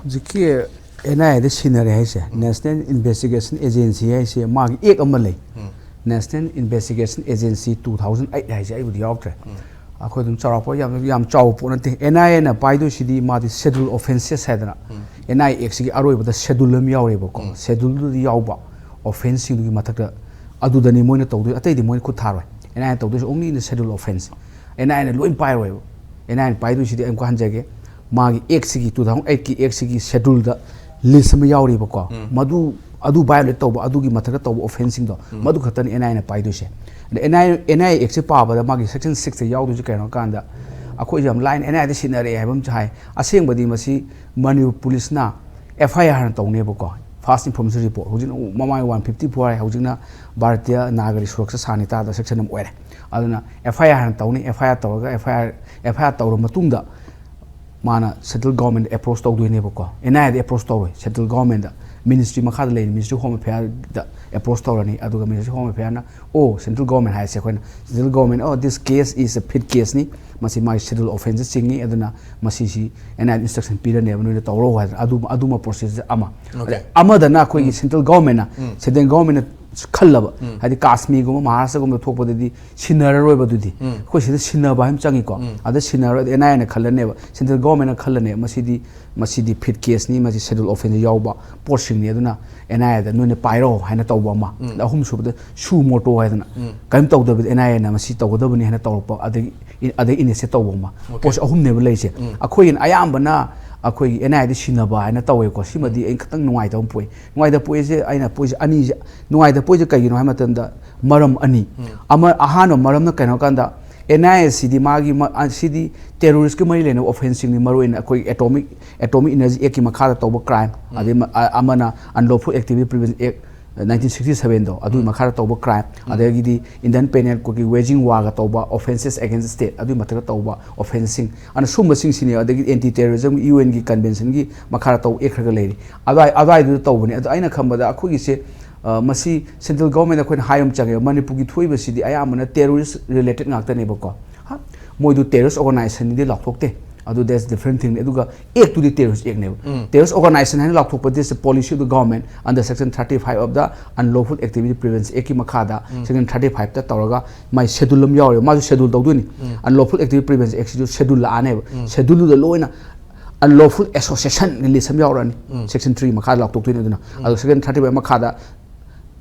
ꯍꯧꯖꯤꯛꯀꯤ N I Aꯗ ꯁꯤꯟꯅꯔꯦ ꯍꯥꯏꯁꯦ, National Investigation Agency ꯍꯥꯏꯁꯦ ꯃꯥꯒꯤ act ꯑꯃ ꯂꯩ꯫ ꯎꯝ꯫ National Investigation Agency two thousand eight ꯍꯥꯏꯁꯦ ꯑꯩꯕꯨꯗꯤ ꯌꯥꯎꯗ꯭ꯔꯦ꯫ ꯑꯩꯈꯣꯏ ꯑꯗꯨꯝ ꯆꯥꯎꯔꯥꯛꯄ ꯌꯥꯝ, ꯌꯥꯝ ꯆꯥꯎꯕ ꯄꯣꯠ ꯅꯠꯇꯦ꯫ N I Aꯅ ꯄꯥꯏꯗꯣꯏꯁꯤꯗꯤ ꯃꯥꯗꯤ schedule offences ꯍꯥꯏꯗꯅ, N I Actꯁꯤꯒꯤ ꯑꯔꯣꯏꯕꯗ schedule ꯑꯃ ꯌꯥꯎꯔꯦꯕꯀꯣ꯫ Scheduleꯗꯨꯗ ꯌꯥꯎꯕ offenceꯁꯤꯡꯗꯨꯒꯤ ꯃꯊꯛꯇ ꯑꯗꯨꯗꯅꯤ ꯃꯣꯏꯅ ꯇꯧꯗꯣꯏ, ꯑꯇꯩꯗꯤ ꯃꯣꯏꯅ ꯈꯨꯠ ꯊꯥꯔꯣꯏ꯫ N I Aꯅ ꯇꯧꯗꯣꯏꯁꯤ only in the schedule offense꯫ N I Aꯅ ꯂꯣꯏ ꯄꯥꯏꯔꯣꯏꯕ꯫ N I Aꯅ ꯄꯥꯏꯗꯣꯏꯁꯤꯗꯤ ꯑꯩ ꯑꯃꯨꯛꯀ ꯍꯟꯖꯒꯦ, ꯃꯥꯒꯤ actꯁꯤꯒꯤ, two thousand eightꯀꯤ actꯁꯤꯒꯤ scheduleꯗ list ꯑꯃ ꯌꯥꯎꯔꯤꯕꯀꯣ꯫ ꯃꯗꯨ, ꯑꯗꯨ violate ꯇꯧꯕ, ꯑꯗꯨꯒꯤ ꯃꯊꯛꯇ ꯇꯧꯕ offenceꯁꯤꯡꯗꯣ, ꯃꯗꯨ ꯈꯛꯇꯅꯤ N I Aꯅ ꯄꯥꯏꯗꯣꯏꯁꯦ꯫ ꯑꯗ N I, N I Actꯁꯦ ꯄꯥꯕꯗ ꯃꯥꯒꯤ section sixꯇ ꯌꯥꯎꯗꯣꯏꯁꯦ ꯀꯩꯅꯣ ꯍꯥꯏ ꯀꯥꯟꯗ, ꯑꯩꯈꯣꯏꯁꯦ ꯌꯥꯝ ꯂꯥꯏꯅ N I Aꯗ ꯁꯤꯟꯅꯔꯦ ꯍꯥꯏꯕ ꯑꯃꯁꯨ ꯍꯥꯏ꯫ ꯑꯁꯦꯡꯕꯗꯤ ꯃꯁꯤ ꯃꯅꯤꯄꯨꯔ policeꯅ F I R ꯍꯥꯟꯅ ꯇꯧꯅꯦꯕꯀꯣ, first information report꯫ ꯍꯧꯖꯤꯛꯅ ꯃꯃꯥꯡꯒꯤ one fifty four ꯍꯥꯏ, ꯍꯧꯖꯤꯛꯅ ꯚꯥꯔꯇꯤꯌ ꯅꯥꯒꯔꯤꯛ ꯁꯨꯔꯛꯁꯥ ꯁꯪꯍꯤꯇꯥꯗ section ꯑꯃ ꯑꯣꯏꯔꯦ꯫ ꯑꯗꯨꯅ F I R ꯍꯥꯟꯅ ꯇꯧꯅꯤ, F I R ꯇꯧꯔꯒ F I R, F I R ꯇꯧꯔ ꯃꯇꯨꯡꯗ ꯃꯥꯅ central government approach ꯇꯧꯗꯣꯏꯅꯦꯕꯀꯣ꯫ N I Aꯗ approach ꯇꯧꯔꯣꯏ, central governmentꯇ, ministry ꯃꯈꯥꯗ ꯂꯩꯔꯤ Ministry of Home Affairꯗ approach ꯇꯧꯔꯅꯤ꯫ ꯑꯗꯨꯒ Ministry of Home Affairꯅ, ꯑꯣ, central government ꯍꯥꯏꯁꯦ ꯑꯩꯈꯣꯏꯅ central government, "Oh, this case is a fit caseꯅꯤ, ꯃꯁꯤ ꯃꯥꯒꯤ schedule offenceꯇ ꯆꯤꯡꯉꯤ, ꯑꯗꯨꯅ ꯃꯁꯤꯁꯤ N I Aꯗ instruction ꯄꯤꯔꯅꯦꯕ, ꯅꯣꯏꯅ ꯇꯧꯔꯣ" ꯍꯥꯏꯗꯅ꯫ ꯑꯗꯨ, ꯑꯗꯨꯃ procedure ꯑꯃ꯫ Okay. ꯑꯃꯗꯅ ꯑꯩꯈꯣꯏꯒꯤ central governmentꯅ, central governmentꯅ ꯈꯜꯂꯕ, ꯍꯥꯏꯗꯤ ꯀꯥꯁꯃꯤꯔꯒꯨꯝꯕ ꯃꯍꯥꯔꯥꯁꯇ꯭ꯔꯒꯨꯝꯕ ꯊꯣꯛꯄꯗꯗꯤ ꯁꯤꯟꯅꯔꯔꯣꯏꯕ ꯑꯗꯨꯗꯤ꯫ ꯑꯩꯈꯣꯏ ꯁꯤꯗ ꯁꯤꯟꯅꯕ ꯍꯥꯏꯕ ꯑꯃ ꯆꯪꯉꯤꯀꯣ꯫ ꯑꯗ ꯁꯤꯟꯅꯔꯣꯏ, N I Aꯅ ꯈꯜꯂꯅꯦꯕ, central governmentꯅ ꯈꯜꯂꯅꯦꯕ, ꯃꯁꯤꯗꯤ, ꯃꯁꯤꯗꯤ fit caseꯅꯤ, ꯃꯁꯤ schedule offenceꯇ ꯌꯥꯎꯕ ꯄꯣꯠꯁꯤꯡꯅꯤ, ꯑꯗꯨꯅ N I Aꯗ ꯅꯣꯏꯅ ꯄꯥꯏꯔꯣ ꯍꯥꯏꯅ ꯇꯧꯕ ꯑꯃ꯫ ꯑꯗ ꯑꯍꯨꯝꯁꯨꯕꯗ suo motu ꯍꯥꯏꯗꯅ, ꯀꯔꯤꯝ ꯇꯧꯗꯕꯤꯗ N I Aꯅ ꯃꯁꯤ ꯇꯧꯒꯗꯕꯅꯤ ꯍꯥꯏꯅ ꯇꯧꯔꯛꯄ, ꯑꯗꯒꯤ, ꯑꯗꯩ initiate ꯇꯧꯕ ꯑꯃ꯫ ꯄꯣꯠꯁꯦ ꯑꯍꯨꯝꯅꯦꯕ ꯂꯩꯔꯤꯁꯦ꯫ ꯑꯩꯈꯣꯏꯒꯤꯅ ꯑꯌꯥꯝꯕꯅ, ꯑꯩꯈꯣꯏꯒꯤ ꯑꯦꯟ ꯑꯥꯏ ꯑꯦꯗ ꯁꯤꯟꯅꯕ ꯍꯥꯏꯅ ꯇꯧꯋꯦꯀꯣ꯫ ꯁꯤꯃꯗꯤ ꯑꯩꯅ ꯈꯤꯇꯪ ꯅꯨꯡꯉꯥꯏꯇꯕ ꯑꯃ ꯄꯣꯛꯏ꯫ ꯅꯨꯡꯉꯥꯏꯇꯕ ꯄꯣꯛꯏꯁꯦ, ꯑꯩꯅ ꯄꯣꯛꯏꯁꯦ ꯑꯅꯤꯁꯦ, ꯅꯨꯡꯉꯥꯏꯇꯕ ꯄꯣꯛꯏꯁꯦ ꯀꯩꯒꯤꯅꯣ ꯍꯥꯏꯕ ꯃꯇꯝꯗ, ꯃꯔꯝ ꯑꯅꯤ꯫ ꯑꯃ, ꯑꯍꯥꯟꯕ ꯃꯔꯝꯅ ꯀꯩꯅꯣ ꯍꯥꯏ ꯀꯥꯟꯗ, ꯑꯦꯟ ꯑꯥꯏ ꯑꯦꯁꯤꯗꯤ ꯃꯥꯒꯤ ꯃ-, ꯑ, ꯁꯤꯗꯤ ꯇꯦꯔꯣꯔꯤꯁꯀꯤ ꯃꯔꯤ ꯂꯩꯅꯕ ꯑꯣꯐꯦꯟꯁꯁꯤꯡꯅꯤ, ꯃꯔꯨꯑꯣꯏꯅ ꯑꯩꯈꯣꯏ ꯑꯦꯇꯣꯃꯤꯛ, ꯑꯦꯇꯣꯃꯤꯛ ꯏꯅꯔꯖꯤ ꯑꯦꯛꯀꯤ ꯃꯈꯥꯗ ꯇꯧꯕ ꯀ꯭ꯔꯥꯏꯝ, ꯑꯗꯩ ꯃ-, ꯑ-, ꯑꯃꯅ ꯑꯟꯂꯣꯐꯨꯜ ꯑꯦꯛꯇꯤꯚꯤꯇꯤ ꯄ꯭ꯔꯤꯚꯦꯟꯁꯟ ꯑꯦꯛ, ꯅꯥꯏꯟꯇꯤꯟ ꯁꯤꯛꯁꯇꯤ ꯁꯚꯦꯟꯗꯣ, ꯑꯗꯨꯒꯤ ꯃꯈꯥꯗ ꯇꯧꯕ ꯀ꯭ꯔꯥꯏꯝ, ꯑꯗꯒꯤꯗꯤ ꯏꯟꯗꯤꯌꯟ ꯄꯦꯅꯦꯜ ꯀꯣꯗꯀꯤ ꯋꯦꯖꯤꯡ ꯋꯥꯔꯒ ꯇꯧꯕ ꯑꯣꯐꯦꯟꯁꯦꯁ ꯑꯦꯒꯦꯟꯁ ꯁ꯭ꯇꯦꯠ, ꯑꯗꯨꯒꯤ ꯃꯊꯛꯇ ꯇꯧꯕ ꯑꯣꯐꯦꯟꯁꯁꯤꯡ, ꯑꯅ ꯁꯨꯝꯕꯁꯤꯡꯁꯤꯅꯦ꯫ ꯑꯗꯒꯤ ꯑꯦꯟꯇꯤ ꯇꯦꯔꯣꯔꯤꯖꯝ ꯌꯨ ꯑꯦꯟꯒꯤ ꯀꯟꯚꯦꯟꯁꯟꯒꯤ ꯃꯈꯥꯗ ꯇꯧꯕ ꯑꯦꯛ ꯈꯔꯒ ꯂꯩꯔꯤ꯫ ꯑꯗꯨꯋꯥꯏ-, ꯑꯗꯨꯋꯥꯏꯗꯨꯗ ꯇꯧꯕꯅꯦ꯫ ꯑꯗꯣ ꯑꯩꯅ ꯈꯟꯕꯗ ꯑꯩꯈꯣꯏꯒꯤꯁꯦ, ꯑ, ꯃꯁꯤ ꯁꯦꯟꯇ꯭ꯔꯦꯜ ꯒꯣꯔꯃꯦꯟꯗ ꯑꯩꯈꯣꯏꯅ ꯍꯥꯏꯕ ꯑꯃ ꯆꯪꯉꯦꯕ, ꯃꯅꯤꯄꯨꯔꯒꯤ ꯊꯣꯛꯏꯕꯁꯤꯗꯤ ꯑꯌꯥꯝꯕꯅ ꯇꯦꯔꯣꯔꯤꯁ ꯔꯤꯂꯦꯇꯦꯗ ꯉꯥꯛꯇꯅꯦꯕꯀꯣ꯫ ꯍꯥ? ꯃꯣꯏꯗꯨ ꯇꯦꯔꯣꯔꯤꯁ ꯑꯣꯔꯒꯅꯥꯏꯖꯦꯁꯟꯗꯤ ꯂꯥꯎꯊꯣꯛꯇꯦ, ꯑꯗꯨ that's different thing ꯅꯤ꯫ ꯑꯗꯨꯒ ꯑꯦꯛꯇꯨꯗꯤ ꯇꯦꯔꯣꯔꯤꯁ ꯑꯦꯛꯅꯦꯕ꯫ ꯇꯦꯔꯣꯔꯤꯁ ꯑꯣꯔꯒꯅꯥꯏꯖꯦꯁꯟ ꯍꯥꯏꯅ ꯂꯥꯎꯊꯣꯛꯄ, this policy of the government under section thirty five of the unlawful activity prevention act ꯀꯤ ꯃꯈꯥꯗ ꯁꯦꯛꯁꯟ ꯊꯥꯔꯇꯤ ꯐꯥꯏꯚꯇ ꯇꯧꯔꯒ ꯃꯥꯏ ꯁꯦꯗꯨꯜ ꯑꯃ ꯌꯥꯎꯔꯦꯕ꯫ ꯃꯥꯁꯨ ꯁꯦꯗꯨꯜ ꯇꯧꯗꯣꯏꯅꯤ꯫ Unlawful activity prevention ꯑꯦꯛꯁꯤꯁꯨ schedule ꯂꯥꯛꯑꯅꯦꯕ꯫ ꯁꯦꯗꯨꯜꯗꯨꯗ ꯂꯣꯏꯅ ꯑꯟꯂꯣꯐꯨꯜ ꯑꯦꯁꯣꯁꯤꯌꯦꯁꯟ ꯂꯤꯁ ꯑꯃ ꯌꯥꯎꯔꯛꯑꯅꯤ꯫ ꯁꯦꯛꯁꯟ ꯊ꯭ꯔꯤ ꯃꯈꯥꯗ ꯂꯥꯎꯊꯣꯛꯇꯣꯏꯅꯤ꯫ ꯑꯗꯨꯅ ꯑꯗꯣ ꯁꯦꯛꯁꯟ ꯊꯥꯔꯇꯤ ꯐꯥꯏꯚ ꯃꯈꯥꯗ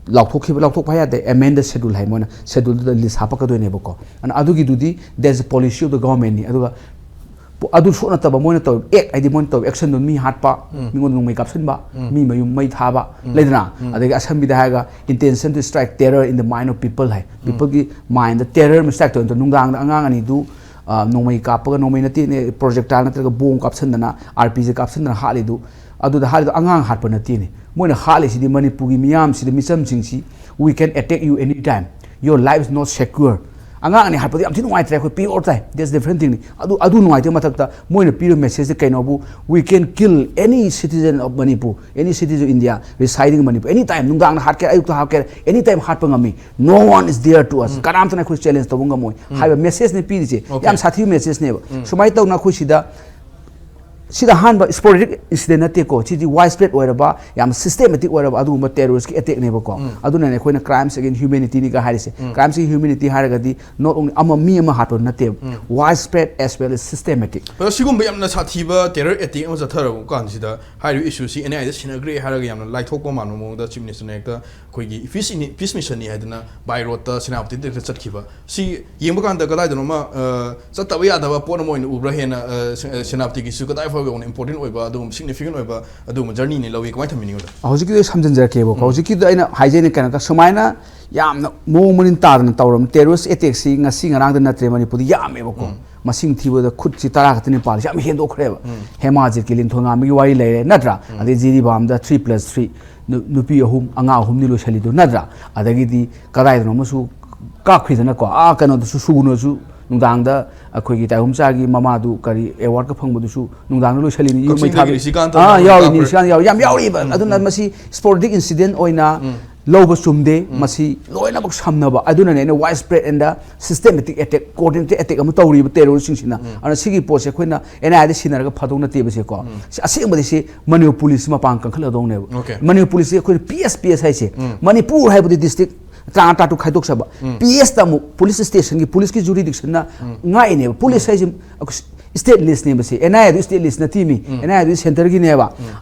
ꯂꯥꯎꯊꯣꯛꯈꯤꯕ, ꯂꯥꯎꯊꯣꯛꯄ ꯍꯥꯏ ꯌꯥꯗꯦ, ꯑꯦꯃꯦꯟꯗ ꯁꯦꯗꯨꯜ ꯍꯥꯏ, ꯃꯣꯏꯅ ꯁꯦꯗꯨꯜꯗꯨꯗ ꯂꯤꯁ ꯍꯥꯞꯄꯛꯀꯗꯣꯏꯅꯦꯕꯀꯣ꯫ ꯑꯗꯨꯅ ꯑꯗꯨꯒꯤꯗꯨꯗꯤ that's policy of the government ꯅꯤ꯫ ꯑꯗꯨꯒ ꯄꯣ-, ꯑꯗꯨ ꯁꯨ ꯅꯠꯇꯕ ꯃꯣꯏꯅ ꯇꯧꯔꯤꯕ ꯑꯦꯛ ꯍꯥꯏꯗꯤ ꯃꯣꯏꯅ ꯇꯧꯔꯤꯕ ꯑꯦꯛꯁꯟꯗꯣ, ꯃꯤ ꯍꯥꯠꯄ, ꯃꯤꯉꯣꯟꯗ ꯅꯣꯡꯃꯩ ꯀꯥꯞꯁꯤꯟꯕ, ꯃꯤ ꯃꯌꯨꯝ ꯃꯩ ꯊꯥꯕ, ꯂꯩꯗꯅ? ꯑꯗꯒꯤ ꯑꯁꯝꯕꯤꯗ ꯍꯥꯏꯔꯒ intention to strike terror in the mind of people high. ꯄꯤꯄꯜꯒꯤ mind terror ꯑꯃ ꯁ꯭ꯇ꯭ꯔꯥꯏꯛ ꯇꯧꯔꯦ꯫ ꯅꯨꯡꯗꯥꯡꯗ ꯑꯉꯥꯡ ꯑꯅꯤꯗꯨ, ꯑ, ꯅꯣꯡꯃꯩ ꯀꯥꯞꯄꯒ, ꯅꯣꯡꯃꯩ ꯅꯠꯇꯦꯅꯦ, ꯄ꯭ꯔꯣꯖꯦꯛꯇꯥꯏꯜ ꯅꯠꯇ꯭ꯔꯒ ꯕꯣꯝ ꯀꯥꯞꯁꯤꯟꯗꯅ, ꯑꯥꯔ ꯄꯤ ꯖꯤ ꯀꯥꯞꯁꯤꯟꯗꯅ ꯍꯥꯠꯂꯤꯗꯨ, ꯑꯗꯨꯗ ꯍꯥꯠꯂꯤꯗꯣ ꯑꯉꯥꯡ ꯍꯥꯠꯄ ꯅꯠꯇꯦꯅꯦ꯫ ꯃꯣꯏꯅ ꯍꯥꯠꯂꯤꯁꯤꯗꯤ ꯃꯅꯤꯄꯨꯔꯒꯤ ꯃꯤꯌꯥꯝꯁꯤꯗ, ꯃꯤꯆꯝꯁꯤꯡꯁꯤ, "We can attack you anytime. Your life is not secure." ꯑꯉꯥꯡ ꯑꯅꯤ ꯍꯥꯠꯄꯗꯤ ꯌꯥꯝ ꯊꯤ ꯅꯨꯡꯉꯥꯏꯇ꯭ꯔꯦ, ꯑꯩꯈꯣꯏ ꯄꯤꯑꯣꯔ ꯇꯥꯏ, that's different thing ꯅꯤ꯫ ꯑꯗꯨ, ꯑꯗꯨ ꯅꯨꯡꯉꯥꯏꯇꯦ꯫ ꯃꯊꯛꯇ ꯃꯣꯏꯅ ꯄꯤꯔꯤꯕ ꯃꯦꯁꯦꯖꯁꯦ ꯀꯩꯅꯣꯕꯨ, "We can kill any citizen of Manipur, any citizen of India residing in Manipur, any time." ꯅꯨꯡꯗꯥꯡꯗ ꯍꯥꯠꯀꯦꯔꯥ, ꯑꯌꯨꯛꯇ ꯍꯥꯠꯀꯦꯔꯥ, any time ꯍꯥꯠꯄ ꯉꯝꯃꯤ꯫ "No one is there to us." ꯀꯅꯥꯝꯇꯅ ꯑꯩꯈꯣꯏ ꯆꯦꯂꯦꯟꯖ ꯇꯧꯕ ꯉꯝꯃꯣꯏ ꯍꯥꯏꯕ ꯃꯦꯁꯦꯖꯅꯤ ꯄꯤꯔꯤꯁꯦ꯫ ꯌꯥꯝ ꯁꯥꯊꯤꯕ ꯃꯦꯁꯦꯖꯅꯦꯕ꯫ ꯁꯨꯃꯥꯏꯅ ꯇꯧꯅ ꯑꯩꯈꯣꯏ ꯁꯤꯗ, ꯁꯤꯗ ꯑꯍꯥꯟꯕ ꯁ꯭ꯄꯣꯔꯦꯗꯤꯛ ꯏꯟꯁꯤꯗꯦꯟ ꯅꯠꯇꯦꯀꯣ, ꯁꯤꯗꯤ ꯋꯥꯏꯗ ꯁ꯭ꯄ꯭ꯔꯦꯗ ꯑꯣꯏꯔꯕ, ꯌꯥꯝ ꯁꯤꯁꯇꯦꯃꯦꯇꯤꯛ ꯑꯣꯏꯔꯕ ꯑꯗꯨꯒꯨꯝꯕ ꯇꯦꯔꯣꯔꯤꯁꯀꯤ ꯑꯦꯇꯦꯛꯅꯦꯕꯀꯣ꯫ ꯑꯗꯨꯅꯅꯦ ꯑꯩꯈꯣꯏꯅ crimes against humanity ꯅꯤꯒ ꯍꯥꯏꯔꯤꯁꯦ꯫ Crimes against humanity ꯍꯥꯏꯔꯒꯗꯤ not only ꯑꯃ, ꯃꯤ ꯑꯃ ꯍꯥꯠꯄ ꯅꯠꯇꯦꯕ, ꯋꯥꯏꯗ spread as well as systematic꯫ ꯑꯗꯣ ꯁꯤꯒꯨꯝꯕ ꯌꯥꯝꯅ ꯁꯥꯊꯤꯕ ꯇꯦꯔꯔ ꯑꯦꯇꯦꯛ ꯑꯃ ꯆꯠꯊꯔꯛꯄ ꯀꯥꯟꯁꯤꯗ ꯍꯥꯏꯔꯤꯕ ꯏꯁꯨꯁꯤ ꯑꯦꯟ ꯑꯥꯏ ꯑꯦꯗ ꯁꯤꯟꯅꯈ꯭ꯔꯦ ꯍꯥꯏꯔꯒ ꯌꯥꯝꯅ ꯂꯥꯏꯊꯣꯛꯄ ꯃꯥꯟꯕ ꯃꯑꯣꯡꯗ ꯆꯤꯐ ꯃꯤꯅꯤꯁꯇꯔꯅ ꯍꯦꯛꯇ ꯑꯩꯈꯣꯏꯒꯤ ꯄꯤꯁ ꯃꯤꯁꯟꯅꯤ ꯍꯥꯏꯗꯅ ꯕꯥꯏ ꯔꯣꯗꯇ ꯁꯦꯅꯥꯄꯇꯤꯗ ꯍꯦꯛꯇ ꯆꯠꯈꯤꯕ꯫ ꯁꯤ ꯌꯦꯡꯕ ꯀꯥꯟꯗ ꯀꯗꯥꯏꯗꯅꯣꯃ, ꯑ, ꯆꯠꯇꯕ ꯌꯥꯗꯕ ꯄꯣꯠ ꯑꯃ ꯑꯣꯏꯅ ꯎꯕ꯭ꯔꯥ? ꯍꯦꯟꯅ, ꯑ, ꯁꯦ-, ꯑ, ꯁꯦꯅꯥꯄꯇꯤꯒꯤꯁꯨ ꯀꯗꯥꯏ ꯑꯩꯈꯣꯏꯒꯤ ꯑꯣꯏꯅ important ꯑꯣꯏꯕ ꯑꯗꯨꯒꯨꯝꯕ significant ꯑꯣꯏꯕ ꯑꯗꯨꯒꯨꯝꯕ journeyꯅꯤ ꯂꯧꯏ꯫ ꯀꯃꯥꯏꯅ ꯊꯝꯕꯤꯅꯤꯡꯉꯤꯕꯗ? ꯍꯧꯖꯤꯛꯀꯤꯗꯣ ꯑꯩ ꯁꯝꯖꯤꯟꯖꯔꯛꯀꯦꯕꯀꯣ꯫ ꯍꯧꯖꯤꯛꯀꯤꯗꯣ ꯑꯩꯅ ꯍꯥꯏꯖꯩꯅ ꯀꯩꯅꯣ ꯁꯨꯃꯥꯏꯅ ꯌꯥꯝꯅ ꯃꯑꯣꯡ ꯃꯔꯤꯟ ꯇꯥꯗꯅ ꯇꯧꯔꯕ terrorist attackꯁꯤ ꯉꯁꯤ ꯉꯔꯥꯡꯗ ꯅꯠꯇ꯭ꯔꯦ, ꯃꯅꯤꯄꯨꯔꯗ ꯌꯥꯝꯃꯦꯕꯀꯣ꯫ ꯃꯁꯤꯡ ꯊꯤꯕꯗ ꯈꯨꯠꯁꯤ ꯇꯔꯥ ꯈꯛꯇꯅꯤ ꯄꯥꯜꯂꯤꯁꯤ, ꯌꯥꯝ ꯍꯦꯟꯗꯣꯛꯈ꯭ꯔꯦꯕ꯫ ꯍꯦꯃꯥꯖꯤꯠꯀꯤ ꯂꯤꯟꯊꯣꯏꯉꯥꯝꯕꯒꯤ ꯋꯥꯔꯤ ꯂꯩꯔꯦ ꯅꯠꯇ꯭ꯔꯥ? ꯑꯗꯩ ꯖꯤꯔꯤꯕꯥꯝꯗ three plus three, ꯅꯨ- ꯅꯨꯄꯤ ꯑꯍꯨꯝ ꯑꯉꯥꯡ ꯑꯍꯨꯝꯅꯤ ꯂꯣꯏꯁꯤꯜꯂꯤꯗꯣ ꯅꯠꯇ꯭ꯔꯥ? ꯑꯗꯒꯤꯗꯤ ꯀꯗꯥꯏꯗꯅꯣ ꯑꯃꯁꯨ ꯀꯥꯞꯈ꯭ꯔꯤꯗꯅꯀꯣ, ꯑꯥ ꯀꯩꯅꯣꯗꯁꯨ ꯁꯨꯒꯨꯅꯨꯁꯨ ꯅꯨꯡꯗꯥꯡꯗ ꯑꯩꯈꯣꯏꯒꯤ ꯇꯥꯏꯕꯪꯆꯥꯒꯤ ꯃꯃꯥꯗꯨ ꯀꯔꯤ awardꯀ ꯐꯪꯕꯗꯨꯁꯨ ꯅꯨꯡꯗꯥꯡꯗ ꯂꯣꯏꯁꯤꯜꯂꯤꯅꯤ, ꯌꯨꯝ ꯃꯩ ꯀꯛꯆꯤꯡꯗꯒꯤ ꯊꯥꯕꯤ- ꯅꯤꯁꯤꯀꯥꯟꯇ ꯑꯥ ꯍꯥꯏꯅ ꯌꯥꯎꯔꯤ, ꯀꯥꯞꯈ꯭ꯔꯦ꯫ ꯅꯤꯁꯤꯀꯥꯟꯇ ꯌꯥꯎꯔꯤ, ꯌꯥꯝ ꯌꯥꯎꯔꯤꯕ꯫ ꯑꯗꯨꯅ ꯃꯁꯤ sporadic incident ꯑꯣꯏꯅ ꯂꯧꯕ ꯆꯨꯝꯗꯦ꯫ ꯃꯁꯤ ꯂꯣꯏꯅꯃꯛ ꯁꯝꯅꯕ ꯑꯗꯨꯅꯅꯦ ꯑꯩꯅ wide spread and systematic attack, coordinated attack ꯑꯃ ꯇꯧꯔꯤꯕ terroristꯁꯤꯡꯁꯤꯅ꯫ ꯑꯗꯨꯅ ꯁꯤꯒꯤ ꯄꯣꯠꯁꯦ ꯑꯩꯈꯣꯏꯅ NIAꯗ ꯁꯤꯟꯅꯔꯒ ꯐꯗꯧ ꯅꯠꯇꯦꯕ ꯁꯦꯀꯣ꯫ ꯁꯤ ꯑꯁꯦꯡꯕꯗꯤ ꯁꯤ ꯃꯅꯤꯄꯨꯔ policeꯁꯤ ꯃꯄꯥꯡ ꯀꯟꯈꯠꯂꯗꯧꯅꯦꯕ꯫ Okay. ꯃꯅꯤꯄꯨꯔ policeꯁꯤ ꯑꯩꯈꯣꯏꯅ PS, PS ꯍꯥꯏꯁꯦ ꯃꯅꯤꯄꯨꯔ ꯍꯥꯏꯕꯗꯤ district ꯇꯔꯥꯃꯉꯥ ꯇꯔꯥꯇꯔꯨꯛ ꯈꯥꯏꯗꯣꯛꯆꯕ꯫ PSꯇ ꯑꯃꯨꯛ police stationꯒꯤ policeꯀꯤ jurisdictionꯅ ꯉꯥꯛꯏꯅꯦꯕ꯫ Police ꯍꯥꯏꯁꯦ ꯑꯩꯈꯣꯏ state listꯅꯦꯕ ꯁꯤ꯫ NIAꯗꯨ state list ꯅꯠꯇꯦꯃꯤ꯫ NIAꯗꯨ centreꯒꯤꯅꯦꯕ꯫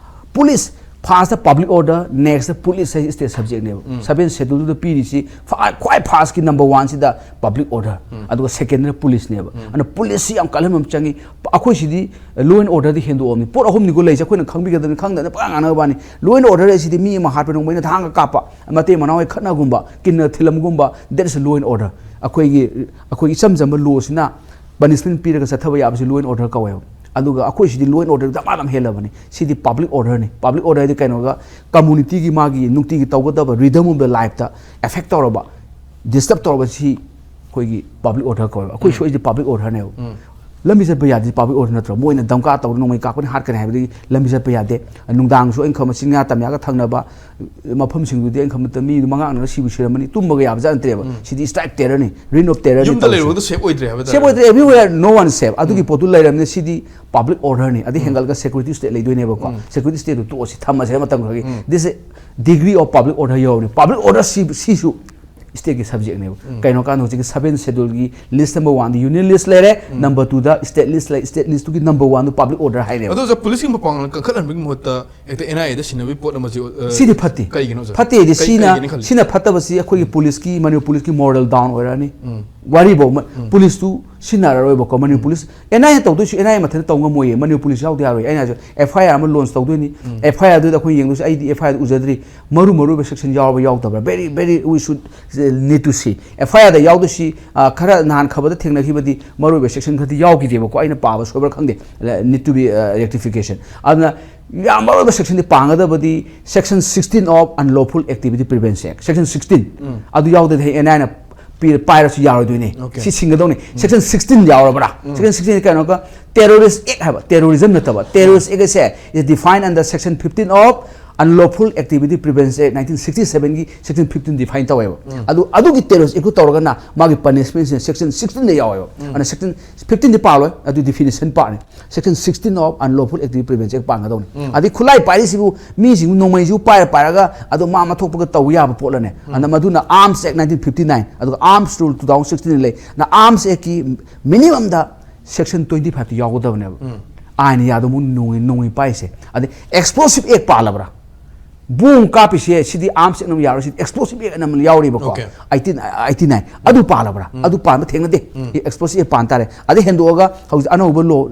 Police firstꯇ public order, nextꯇ police ꯍꯥꯏꯁꯦ state subjectꯅꯦꯕ꯫ Seventh scheduleꯗꯨꯗ ꯄꯤꯔꯤꯁꯤ ꯐ- ꯈ꯭ꯋꯥꯏ firstꯀꯤ number oneꯁꯤꯗ public order, ꯑꯗꯨꯒ secondꯅ policeꯅꯦꯕ꯫ ꯑꯗꯨꯅ policeꯁꯤ ꯌꯥꯝ ꯀꯜꯍꯟꯕ ꯑꯃ ꯆꯪꯉꯤ꯫ ꯑꯩꯈꯣꯏ ꯁꯤꯗꯤ law and orderꯗꯤ ꯍꯦꯟꯗꯣꯛꯑꯕꯅꯤ꯫ ꯄꯣꯠ ꯑꯍꯨꯝꯅꯤꯀꯣ ꯂꯩꯁꯦ, ꯑꯩꯈꯣꯏꯅ ꯈꯪꯕꯤꯒꯗꯕꯅꯤ, ꯈꯪꯗꯅ ꯄꯉꯥꯡ ꯉꯥꯡꯅꯕ ꯋꯥꯅꯤ꯫ Law and order ꯍꯥꯏꯁꯤꯗꯤ ꯃꯤ ꯑꯃ ꯍꯥꯠꯄ ꯅꯣꯡꯃꯩꯅ ꯊꯥꯡꯒ ꯀꯥꯞꯄ, ꯃꯇꯩ ꯃꯅꯥꯎ ꯍꯣꯏ ꯈꯠꯅꯒꯨꯝꯕ, ꯀꯤꯟꯅ ꯊꯤꯜꯂꯝꯒꯨꯝꯕ, that is law and order꯫ ꯑꯩꯈꯣꯏꯒꯤ ꯑꯩꯈꯣꯏꯒꯤ ꯏꯆꯝ ꯆꯝꯕ lawꯁꯤꯅ punishment ꯄꯤꯔꯒ ꯆꯠꯊꯕ ꯌꯥꯕꯁꯤ law and order ꯀꯧꯋꯦꯕ꯫ ꯑꯗꯨꯒ ꯑꯩꯈꯣꯏ ꯁꯤꯗꯤ law and order ꯗꯃꯥ ꯗꯝ ꯍꯦꯜꯂꯕꯅꯤ꯫ CD public orderꯅꯤ꯫ Public order ꯍꯥꯏꯗꯤ ꯀꯩꯅꯣꯒ communityꯒꯤ ꯃꯥꯒꯤ ꯅꯨꯡꯇꯤꯒꯤ ꯇꯧꯒꯗꯕ rhythm of the lifeꯇ affect ꯇꯧꯔꯕ, disturb ꯇꯧꯔꯕ ꯁꯤ ꯑꯩꯈꯣꯏꯒꯤ public order ꯀꯧꯋꯦꯕ꯫ ꯑꯩꯈꯣꯏ ꯁꯣꯏꯁꯦ public orderꯅꯦꯕ꯫ ꯂꯝꯕꯤ ꯆꯠꯄ ꯌꯥꯗꯦ, public order ꯅꯠꯇ꯭ꯔꯣ? ꯃꯣꯏꯅ ꯗꯝꯀꯥ ꯇꯧꯔ ꯅꯣꯡꯃꯩ ꯀꯥꯞꯀꯅꯤ ꯍꯥꯠꯀꯅꯤ ꯍꯥꯏꯕꯗꯒꯤ ꯂꯝꯕꯤ ꯆꯠꯄ ꯌꯥꯗꯦ꯫ ꯅꯨꯡꯗꯥꯡꯁꯨ ꯑꯩꯅ ꯈꯪꯕ ꯆꯤꯡꯌꯥ ꯇꯝꯌꯥꯒ ꯊꯪꯅꯕ ꯃꯐꯝꯁꯤꯡꯗꯨꯗꯤ ꯑꯩꯅ ꯈꯪꯕꯗ ꯃꯤ ꯃꯉꯥꯅꯒ ꯁꯤꯕꯨ ꯁꯤꯔꯝꯃꯅꯤ, ꯇꯨꯝꯕꯒ ꯌꯥꯕꯖꯥꯠ ꯅꯠꯇ꯭ꯔꯦꯕ꯫ ꯁꯤꯗꯤ strike terrorꯅꯤ, reign of terrorꯅꯤ ꯌꯨꯝꯗ ꯇꯧꯔꯤꯁꯦ꯫ ꯂꯩꯔꯨꯕꯗ safe ꯑꯣꯏꯗ꯭ꯔꯦ ꯍꯥꯏꯕ ꯇꯥꯔꯦ꯫ Safe ꯑꯣꯏꯗ꯭ꯔꯦ, everywhere no one safe꯫ ꯑꯗꯨꯒꯤ ꯄꯣꯠꯇꯨ ꯂꯩꯔꯕꯅꯤꯅ ꯁꯤꯗꯤ public orderꯅꯤ꯫ ꯑꯗꯩ ꯍꯦꯟꯒꯠꯂꯒ security state ꯂꯩꯗꯣꯏꯅꯦꯕꯀꯣ꯫ Security stateꯇꯨ ꯇꯣꯛꯑꯁꯤ, ꯊꯝꯃꯁꯦ ꯃꯇꯝ ꯈꯔꯒꯤ꯫ This is degree of public order ꯌꯧꯔꯕꯅꯤ꯫ Public order ꯁꯤ, ꯁꯤꯁꯨ stateꯀꯤ subjectꯅꯦꯕ꯫ ꯀꯩꯅꯣ ꯀꯥꯟꯗ ꯍꯧꯖꯤꯛꯀꯤ seventh scheduleꯒꯤ list number oneꯗ union list ꯂꯩꯔꯦ, number twoꯗ state list ꯂꯩ, state listꯇꯨꯒꯤ number oneꯗꯨ public order ꯍꯥꯏꯅꯦꯕ꯫ ꯑꯗꯣ ꯑꯣꯖꯥ, policeꯀꯤ ꯃꯄꯥꯡꯒꯜ ꯀꯟꯈꯠꯍꯟꯕꯒꯤ ꯃꯍꯨꯠꯇ ꯍꯦꯛꯇ NIAꯗ ꯁꯤꯟꯅꯕꯒꯤ ꯄꯣꯠ ꯑꯃꯁꯤ, ꯑ, ꯁꯤꯗꯤ ꯐꯠꯇꯦ꯫ ꯀꯩꯒꯤꯅꯣ ꯑꯣꯖꯥ? ꯐꯠꯇꯦꯗꯤ ꯀꯩ-, ꯁꯤꯅ, ꯀꯩꯒꯤꯅ ꯈꯜꯂꯤ? ꯁꯤꯅ ꯐꯠꯇꯕꯁꯤ ꯑꯩꯈꯣꯏꯒꯤ policeꯀꯤ, ꯃꯅꯤꯄꯨꯔ policeꯀꯤ moral down ꯑꯣꯏꯔꯛꯑꯅꯤ꯫ ꯋꯥꯔꯤꯕꯧ ꯃ-, policeꯇꯨ ꯁꯤꯖꯤꯟꯅꯔꯔꯣꯏꯕꯀꯣ Manipur police. N I A ꯇꯧꯗꯣꯏꯁꯨ ꯑꯦꯟ ꯑꯥꯏ ꯑꯦ ꯃꯊꯟꯇ ꯇꯧ ꯉꯝꯃꯣꯏꯌꯦ, ꯃꯅꯤꯄꯨꯔ ꯄꯨꯂꯤꯁ ꯌꯥꯎꯗ ꯌꯥꯔꯣꯏ꯫ ꯑꯩꯅ ꯍꯥꯏꯁꯦ, ꯑꯦꯐ ꯑꯥꯏ ꯑꯥꯔ ꯑꯃ ꯂꯣꯟꯁ ꯇꯧꯗꯣꯏꯅꯤ, ꯑꯦꯐ ꯑꯥꯏ ꯑꯥꯔꯗꯨꯗ ꯑꯩꯈꯣꯏ ꯌꯦꯡꯗꯣꯏꯁꯦ, ꯑꯩꯗꯤ ꯑꯦꯐ ꯑꯥꯏ ꯑꯥꯔꯗꯨ ꯎꯖꯗ꯭ꯔꯤ, ꯃꯔꯨ ꯃꯔꯨ ꯑꯣꯏꯕ ꯁꯦꯛꯁꯟ ꯌꯥꯎꯔꯕ ꯌꯥꯎꯗꯕ꯭ꯔꯥ, very very we should need to see꯫ F I ꯑꯥꯔꯗ ꯌꯥꯎꯗꯣꯏꯁꯤ, ꯑ, ꯈꯔ ꯅꯍꯥꯟ ꯈꯕꯔꯗ ꯊꯦꯡꯅꯈꯤꯕꯗꯤ ꯃꯔꯨ ꯑꯣꯏꯕ ꯁꯦꯛꯁꯟ ꯈꯔꯗꯤ ꯌꯥꯎꯈꯤꯗꯦꯕꯀꯣ, ꯑꯩꯅ ꯄꯥꯕ ꯁꯣꯏꯕ꯭ꯔꯥ ꯈꯪꯗꯦ, need to be rectification꯫ ꯑꯗꯨꯅ ꯌꯥꯝ ꯃꯔꯨ ꯑꯣꯏꯕ ꯁꯦꯛꯁꯟꯗꯤ ꯄꯥꯡꯒꯗꯕꯗꯤ section sixteen of unlawful activity prevention act, section sixteen꯫ ꯑꯗꯨ ꯌꯥꯎꯗ꯭ꯔꯗꯤ ꯍꯌꯦꯡ ꯑꯦꯟ ꯑꯥꯏ ꯑꯦꯅ ꯄꯤ-, ꯄꯥꯏꯔꯁꯨ ꯌꯥꯔꯣꯏꯗꯣꯏꯅꯦ꯫ Okay. ꯁꯤ ꯁꯤꯡꯒꯗꯧꯅꯤ꯫ Section sixteen ꯌꯥꯎꯔꯕ꯭ꯔꯥ? Section sixteen ꯀꯩꯅꯣꯒ terrorist act ꯍꯥꯏꯕ, terrorism ꯅꯠꯇꯕ, terrorist act ꯑꯁꯦ is defined under section fifteen of unlawful activity prevention act, nineteen sixty seven ꯒꯤ section fifteen define ꯇꯧꯋꯦꯕ꯫ ꯑꯗꯨ, ꯑꯗꯨꯒꯤ terrorist act ꯇꯧꯔꯒꯅ ꯃꯥꯒꯤ punishment ꯁꯦ section sixteen ꯗ ꯌꯥꯎꯋꯦꯕ꯫ ꯑꯗꯨꯅ section fifteen ꯗꯤ ꯄꯥꯜꯂꯣꯏ, ꯑꯗꯨ definition part ꯅꯤ꯫ Section sixteen of unlawful activity prevention act ꯄꯥꯟꯒꯗꯧꯅꯤ꯫ ꯑꯗꯩ ꯈꯨꯠꯂꯥꯏ ꯄꯥꯏꯔꯤꯁꯤꯕꯨ ꯃꯤꯁꯤꯡꯕꯨ ꯅꯣꯡꯃꯩꯁꯤꯕꯨ ꯄꯥꯏꯔ ꯄꯥꯏꯔꯒ ꯑꯗꯨ ꯃꯥ ꯃꯊꯣꯛꯄꯒ ꯇꯧꯕ ꯌꯥꯕ ꯄꯣꯠꯂꯅꯦ꯫ ꯑꯗꯨꯅ ꯃꯗꯨꯅ Arms Act nineteen fifty nine, ꯑꯗꯨꯒ Arms Rule two thousand sixteen ꯂꯩ꯫ ꯅ Arms Act ꯀꯤ minimum ꯗ section twenty five ꯇꯤ ꯌꯥꯎꯒꯗꯕꯅꯦꯕ꯫ ꯑꯥꯏꯟ ꯌꯥꯗꯕ ꯅꯣꯡꯃꯩ, ꯅꯣꯡꯃꯩ ꯄꯥꯏꯁꯦ꯫ ꯑꯗꯩ Explosive Act ꯄꯥꯜꯂꯕ꯭ꯔꯥ? ꯕꯣꯝ ꯀꯥꯞꯄꯤꯁꯦ ꯁꯤꯗꯤ Arms Act ꯅ ꯌꯥꯔꯣꯏ, ꯁꯤꯗꯤ Explosive Act ꯅ ꯑꯃ ꯌꯥꯎꯔꯤꯕꯀꯣ꯫ Okay. Eighteen, eighty nine꯫ ꯑꯗꯨ ꯄꯥꯜꯂꯕ꯭ꯔꯥ? ꯑꯗꯨ ꯄꯥꯟꯕ ꯊꯦꯡꯅꯗꯦ꯫ Explosive Act ꯄꯥꯟ ꯇꯥꯔꯦ꯫ ꯑꯗꯩ ꯍꯦꯟꯗꯣꯛꯑꯒ ꯍꯧꯖꯤꯛ ꯑꯅꯧꯕ law,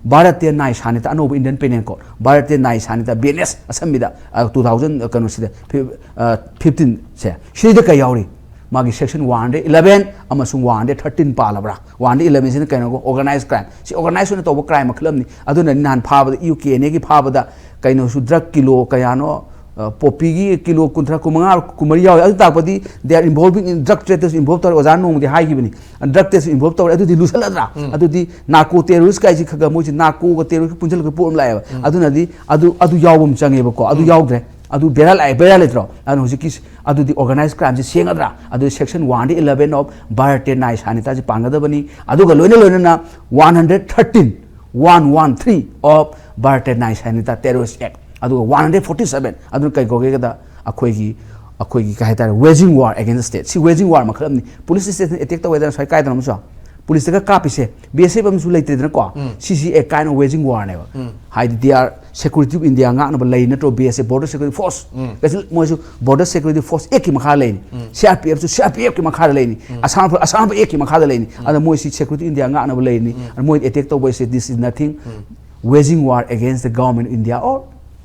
Bharatiya Nyayasanghi ꯇ ꯑꯅꯧꯕ Indian Penal Code, Bharatiya Nyayasanghi ꯇ, B N S ꯑꯁꯝꯕꯤꯗ, ꯑ, two thousand, ꯑ, ꯀꯩꯅꯣꯁꯤꯗ, ꯐꯤ-, ꯑ, fifteen ꯁꯦ꯫ ꯁꯤꯗ ꯀꯩ ꯌꯥꯎꯔꯤ? ꯃꯥꯒꯤ section one eleven ꯑꯃꯁꯨꯡ one thirteen ꯄꯥꯜꯂꯕ꯭ꯔꯥ? One eleven ꯁꯤꯅ ꯀꯩꯅꯣ? Organized crime꯫ ꯁꯤ organize ꯑꯣꯏꯅ ꯇꯧꯕ crime ꯃꯈꯜ ꯑꯃꯅꯤ꯫ ꯑꯗꯨꯅ ꯅꯍꯥꯟ ꯐꯥꯕꯗ, U K N A ꯒꯤ ꯐꯥꯕꯗ ꯀꯩꯅꯣꯁꯨ drug kilo ꯀꯌꯥꯅꯣ, ꯑ, poppy ꯒꯤ kilo ꯀꯨꯟꯊ꯭ꯔꯥ, ꯀꯨꯟꯃꯉꯥ, ꯀꯨꯟꯃꯔꯤ ꯌꯥꯎꯋꯦ꯫ ꯑꯗꯨ ꯇꯥꯛꯄꯗꯤ they are involving in drug trade ꯇꯁꯨ involve ꯇꯧꯔꯦ꯫ ꯑꯣꯖꯥꯅ ꯅꯣꯡꯃꯗꯤ ꯍꯥꯏꯈꯤꯕꯅꯤ, drug trade ꯁꯨ involve ꯇꯧꯔꯦ꯫ ꯑꯗꯨꯗꯤ ꯂꯨꯁꯜꯂꯗ꯭ꯔꯥ? ꯑꯗꯨꯗꯤ narco terrorist ꯀꯥꯏꯁꯤ ꯈꯔ ꯈꯔ ꯃꯣꯏꯁꯤ narco ꯒ terrorist ꯀ ꯄꯨꯟꯁꯤꯜꯂꯒ ꯄꯣꯠ ꯑꯃ ꯂꯥꯛꯑꯦꯕ꯫ ꯑꯗꯨꯅꯗꯤ ꯑꯗꯨ, ꯑꯗꯨ ꯌꯥꯎꯕ ꯑꯃ ꯆꯪꯉꯦꯕꯀꯣ꯫ ꯑꯗꯨ ꯌꯥꯎꯗ꯭ꯔꯦ꯫ ꯑꯗꯨ ꯕꯦꯔꯥ ꯂꯥꯛꯑꯦ, ꯕꯦꯔꯥ ꯂꯩꯇ꯭ꯔꯣ? ꯑꯗꯨꯅ ꯍꯧꯖꯤꯛꯀꯤ ꯁ-, ꯑꯗꯨꯗꯤ organized crime ꯁꯤ ꯁꯦꯡꯒꯗ꯭ꯔꯥ? ꯑꯗꯨ section one eleven of Bharatiya Nyayasanghi ꯇ ꯁꯤ ꯄꯥꯟꯒꯗꯕꯅꯤ꯫ ꯑꯗꯨꯒ ꯂꯣꯏꯅ ꯂꯣꯏꯅꯅ one thirteen, one thirteen of Bharatiya Nyayasanghi ꯇ, Terrorist Act, ꯑꯗꯨꯒ one forty seven, ꯑꯗꯨꯅ ꯀꯩ ꯀꯧꯒꯦꯗ, ꯑꯩꯈꯣꯏꯒꯤ, ꯑꯩꯈꯣꯏꯒꯤ ꯀꯩ ꯍꯥꯏꯇꯥꯔꯦ, waging war against state꯫ ꯁꯤ waging war ꯃꯈꯜ ꯑꯃꯅꯤ꯫ Police state ꯅ attack ꯇꯧꯋꯦꯗꯅ ꯁ꯭ꯋꯥꯏ ꯀꯥꯏꯗꯅꯣ ꯑꯃꯁꯨ꯫ ꯄꯨꯂꯤꯁꯇꯒ ꯀꯥꯞꯄꯤꯁꯦ, ꯕꯤ ꯑꯦꯁ ꯑꯦꯐ ꯑꯃꯁꯨ ꯂꯩꯇ꯭ꯔꯦꯗꯅꯀꯣ꯫ ꯎꯝ꯫ ꯁꯤꯁꯤ a kind of waging war ꯅꯦꯕ꯫ ꯎꯝ꯫ ꯍꯥꯏꯗꯤ they are security of India ꯉꯥꯛꯅꯕ ꯂꯩ ꯅꯠꯇ꯭ꯔꯣ, ꯕꯤ ꯑꯦꯁ ꯑꯦꯐ, Border Security Force꯫ ꯎꯝ꯫ ꯀꯩꯁꯨ ꯃꯣꯏꯁꯨ Border Security Force Act ꯀꯤ ꯃꯈꯥ ꯂꯩꯅꯤ꯫ ꯎꯝ꯫ ꯁꯤ ꯑꯥꯔ ꯄꯤ ꯑꯦꯐ ꯁꯨ ꯁꯤ ꯑꯥꯔ ꯄꯤ ꯑꯦꯐ ꯀꯤ ꯃꯈꯥꯗ ꯂꯩꯅꯤ꯫ ꯎꯝ꯫ ꯑꯁꯥꯝ, ꯑꯁꯥꯝ Act ꯀꯤ ꯃꯈꯥꯗ ꯂꯩꯅꯤ꯫ ꯎꯝ꯫ ꯑꯗ ꯃꯣꯏꯁꯤ security India ꯉꯥꯛꯅꯕ ꯂꯩꯅꯤ꯫ ꯎꯝ꯫ ꯑꯗ ꯃꯣꯏ attack ꯇꯧꯕ ꯍꯥꯏꯁꯦ, this is nothing. Um. Waging war against the government of India or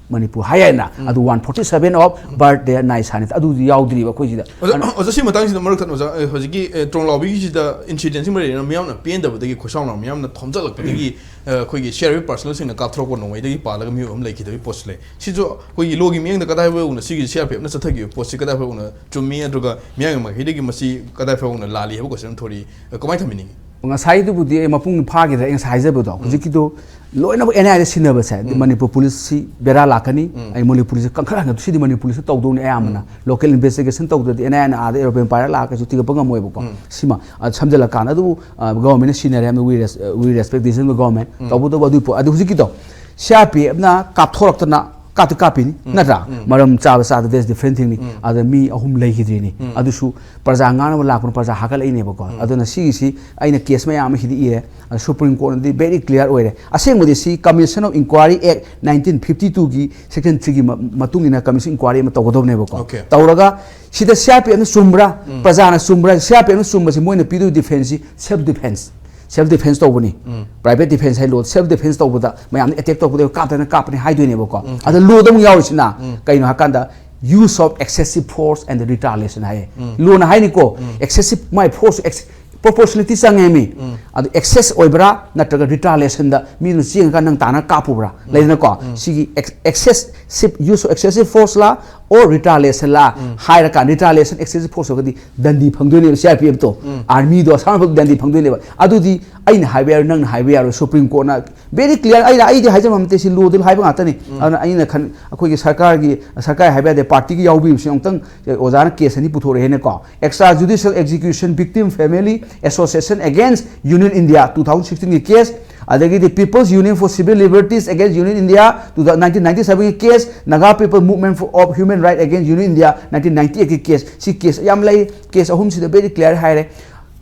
Manipur ꯍꯥꯏ ꯍꯥꯏꯅ꯫ ꯎꯝ꯫ ꯑꯗꯨ one forty seven of birth day ꯅꯥꯏ ꯁꯥꯅꯤꯗ ꯑꯗꯨꯗꯤ ꯌꯥꯎꯗ꯭ꯔꯤꯕ ꯑꯩꯈꯣꯏꯁꯤꯗ꯫ ꯑꯣꯖꯥ, ꯑꯗꯨꯅ ꯑꯣꯖꯥ, ꯁꯤ ꯃꯇꯥꯡꯁꯤꯗ ꯃꯔꯛ ꯊꯠꯅ ꯑꯣꯖꯥ, ꯑ, ꯍꯧꯖꯤꯛꯀꯤ, ꯑ, ꯇ꯭ꯔꯣꯡꯂꯥꯎꯕꯤꯒꯤꯁꯤꯗ incident ꯁꯤꯃ ꯂꯩꯔꯦꯅ ꯃꯤꯌꯥꯝꯅ ꯄꯦꯟꯗꯕꯗꯒꯤ ꯈꯣꯏꯁꯥꯎꯅ ꯃꯤꯌꯥꯝꯅ ꯊꯣꯝꯖꯤꯜꯂꯛꯄꯗꯒꯤ, ꯑ, ꯑꯩꯈꯣꯏꯒꯤ C R P F personnel ꯁꯤꯡꯅ ꯀꯥꯞꯊꯣꯔꯛꯄ ꯅꯣꯡꯃꯩꯗꯒꯤ ꯄꯥꯜꯂꯒ ꯃꯤꯑꯣꯏ ꯑꯃ ꯂꯩꯈꯤꯗꯕꯒꯤ ꯄꯣꯠꯁꯨ ꯂꯩ꯫ ꯁꯤꯁꯨ ꯑꯩꯈꯣꯏꯒꯤ law ꯒꯤ ꯃꯤꯠꯌꯦꯡꯗ ꯀꯗꯥꯏ ꯐꯥꯎꯅ ꯁꯤꯒꯤ ꯁꯤ ꯑꯥꯔ ꯄꯤ ꯑꯦꯐ ꯅ ꯆꯠꯊꯈꯤꯕ ꯄꯣꯠꯁꯤ ꯀꯗꯥꯏ ꯐꯥꯎꯅ ꯆꯨꯝꯃꯤ, ꯑꯗꯨꯒ ꯃꯤꯌꯥꯝꯒꯤ ꯃꯥꯏꯀꯩꯗꯒꯤ ꯃꯁꯤ ꯀꯗꯥꯏ ꯐꯥꯎꯅ ꯂꯥꯜꯂꯤ ꯍꯥꯏꯕ question ꯑꯃ ꯊꯣꯔꯛꯏ꯫ ꯑ, ꯀꯃꯥꯏꯅ ꯊꯝꯕꯤꯅꯤꯡꯉꯤ? ꯉꯁꯥꯏꯗꯨꯕꯨꯗꯤ ꯑꯩ ꯃꯄꯨꯡ ꯐꯥꯈꯤꯗ꯭ꯔꯦ, ꯑꯩ ꯉꯁꯥꯏ ꯍꯥꯏꯖꯕꯗꯣ꯫ ꯎꯝ꯫ ꯍꯧꯖꯤꯛꯀꯤꯗꯣ ꯂꯣꯏꯅꯃꯛ ꯑꯦꯟ ꯑꯥꯏ ꯑꯦꯗ ꯁꯤꯟꯅꯕꯁꯦ, ꯍꯥꯏꯗꯤ ꯎꯝ꯫ ꯃꯅꯤꯄꯨꯔ ꯄꯨꯂꯤꯁꯁꯤ ꯕꯦꯔꯥ ꯂꯥꯛꯀꯅꯤ꯫ ꯎꯝ꯫ ꯑꯩ ꯃꯅꯤꯄꯨꯔꯁꯤ ꯀꯟꯈꯠꯍꯟꯒꯗꯕ, ꯁꯤꯗꯤ ꯃꯅꯤꯄꯨꯔꯁꯤ ꯇꯧꯗꯧꯅꯤ ꯑꯌꯥꯝꯕꯅ꯫ ꯎꯝ꯫ Local investigation ꯇꯧꯗ꯭ꯔꯗꯤ ꯑꯦꯟ ꯑꯥꯏ ꯑꯦꯅ ꯑꯥꯗ aeroplane ꯄꯥꯏꯔ ꯂꯥꯛꯑꯒꯁꯨ ꯊꯤꯒꯠꯄ ꯉꯝꯃꯣꯏꯕꯀꯣ꯫ ꯎꯝ꯫ ꯁꯤꯃ, ꯑ, ꯁꯝꯖꯜꯂꯀꯥꯟꯗ꯫ ꯑꯗꯨꯕꯨ, ꯑ, government ꯅ ꯁꯤꯟꯅꯔꯦ ꯍꯥꯏꯕꯗ we res-, we respect decision of government꯫ ꯎꯝ꯫ ꯇꯧꯕꯇꯕꯨ ꯑꯗꯨꯒꯤ ꯄꯣ-, ꯑꯗꯨ ꯍꯧꯖꯤꯛꯀꯤꯗꯣ ꯁꯤ ꯑꯥꯔ ꯄꯤ ꯑꯦꯐꯅ ꯀꯥꯞꯊꯣꯔꯛꯇꯅ ꯀꯥꯞꯇꯤ ꯀꯥꯞꯄꯤꯅꯤ, ꯎꯝ꯫ ꯅꯠꯇ꯭ꯔꯥ? ꯎꯝ꯫ ꯃꯔꯝ ꯆꯥꯕ ꯆꯥꯗ, that's different thing ꯅꯤ꯫ ꯎꯝ꯫ ꯑꯗ ꯃꯤ ꯑꯍꯨꯝ ꯂꯩꯈꯤꯗ꯭ꯔꯤꯅꯤ꯫ ꯎꯝ꯫ ꯑꯗꯨꯁꯨ ꯄ꯭ꯔꯖꯥ ꯉꯥꯡꯅꯕ ꯂꯥꯛꯄꯅ ꯄ꯭ꯔꯖꯥ ꯍꯥꯠꯀꯠꯂꯛꯏꯅꯦꯕꯀꯣ꯫ ꯎꯝ꯫ ꯑꯗꯨꯅ ꯁꯤꯒꯤꯁꯤ ꯑꯩꯅ case ꯃꯌꯥꯝ ꯑꯃ ꯁꯤꯗ ꯏꯔꯦ꯫ ꯑꯗ Supreme Court ꯅꯗꯤ very clear ꯑꯣꯏꯔꯦ꯫ ꯑꯁꯦꯡꯕꯗꯤ ꯁꯤ Commission of Inquiry Act nineteen fifty two ꯒꯤ section three ꯒꯤ ꯃ-, ꯃꯇꯨꯡ ꯏꯟꯅ commission inquiry ꯑꯃ ꯇꯧꯒꯗꯕꯅꯦꯕꯀꯣ꯫ Okay꯫ ꯇꯧꯔꯒ ꯁꯤꯗ ꯁꯤ ꯑꯥꯔ ꯄꯤ ꯑꯦꯐꯅ ꯆꯨꯝꯕ꯭ꯔꯥ, ꯎꯝ꯫ ꯄ꯭ꯔꯖꯥꯅ ꯆꯨꯝꯕ꯭ꯔꯥ? ꯁꯤ ꯑꯥꯔ ꯄꯤ ꯑꯦꯐꯅ ꯆꯨꯝꯕꯁꯤ ꯃꯣꯏꯅ ꯄꯤꯗꯣꯏ defence ꯁꯤ self defence꯫ Self defence ꯇꯧꯕꯅꯤ꯫ ꯎꯝ꯫ Private defence ꯍꯥꯏ ꯂꯣ, self defence ꯇꯧꯕꯗ ꯃꯌꯥꯝꯅ attack ꯇꯧꯕꯗ ꯀꯥꯞꯇꯅ ꯀꯥꯞꯄꯅꯤ ꯍꯥꯏꯗꯣꯏꯅꯦꯕꯀꯣ꯫ ꯎꯝ꯫ ꯑꯗ law ꯗ ꯑꯃꯨꯛ ꯌꯥꯎꯔꯤꯁꯤꯅ ꯎꯝ꯫ ꯀꯩꯅꯣ ꯍꯥꯏꯀꯥꯟꯗ, use of excessive force and retaliation ꯍꯥꯏꯌꯦ꯫ ꯎꯝ꯫ Law ꯅ ꯍꯥꯏꯅꯤꯀꯣ, ꯎꯝ꯫ Excessive, ꯃꯥꯏ force, ex-, proportionality ꯆꯪꯉꯦ ꯃꯤ꯫ ꯎꯝ꯫ ꯑꯗꯨ excess ꯑꯣꯏꯕ꯭ꯔꯥ ꯅꯠꯇ꯭ꯔꯒ retaliation ꯗ ꯃꯤꯗꯨꯅ ꯆꯦꯡꯉꯒ ꯅꯪ ꯇꯥꯅ ꯀꯥꯞꯄꯨꯕ꯭ꯔꯥ? ꯎꯝ꯫ ꯂꯩꯗꯅꯀꯣ? ꯎꯝ꯫ ꯁꯤꯒꯤ ex-, excessive use of excessive force ꯂꯥ or retaliation ꯂꯥ ꯎꯝ꯫ ꯍꯥꯏꯔꯀꯥꯟꯗ, retaliation excessive force ꯑꯣꯏꯔꯒꯗꯤ ꯗꯟꯗꯤ ꯐꯪꯗꯣꯏꯅꯦꯕ ꯁꯤ ꯑꯥꯔ ꯄꯤ ꯑꯦꯐ ꯇꯣ꯫ ꯎꯝ꯫ Army ꯗꯣ ꯑꯁꯥꯝ ꯔꯥꯏꯐꯜ ꯗꯟꯗꯤ ꯐꯪꯗꯣꯏꯅꯦꯕ꯫ ꯑꯗꯨꯗꯤ ꯑꯩꯅ ꯍꯥꯏꯕ ꯌꯥꯔꯣꯏ, ꯅꯪꯅ ꯍꯥꯏꯕ ꯌꯥꯔꯣꯏ, Supreme Court ꯅ very clear, ꯑꯩꯅ, ꯑꯩꯗꯤ ꯍꯥꯏꯖꯕ ꯅꯠꯇꯦ, ꯁꯤ law ꯗ ꯍꯥꯏꯕ ꯉꯥꯛꯇꯅꯤ꯫ ꯎꯝ꯫ ꯑꯗꯨꯅ ꯑꯩꯅ ꯈꯟ-, ꯑꯩꯈꯣꯏꯒꯤ ꯁꯔꯀꯥꯔꯒꯤ, ꯁꯔꯀꯥꯔ ꯍꯥꯏꯕ ꯌꯥꯗꯦ, party ꯒꯤ ꯌꯥꯎꯕꯤꯕꯁꯤ ꯑꯃꯨꯛꯇꯪ ꯑꯣꯖꯥꯅ case ꯑꯅꯤ ꯄꯨꯊꯣꯔꯛꯑꯦꯅꯀꯣ꯫ Extrajudicial Execution Victim Family Association against Union India two thousand sixteen ꯒꯤ case, ꯑꯗꯒꯤꯗꯤ People's Union for Civil Liberties against Union India two thousand, nineteen ninety seven ꯒꯤ case, Naga People Movement for, of Human Right against Union India nineteen ninety eight ꯀꯤ case꯫ ꯁꯤ case ꯌꯥꯝ ꯂꯩ꯫ Case ꯑꯍꯨꯝꯁꯤꯗ very clear ꯍꯥꯏꯔꯦ꯫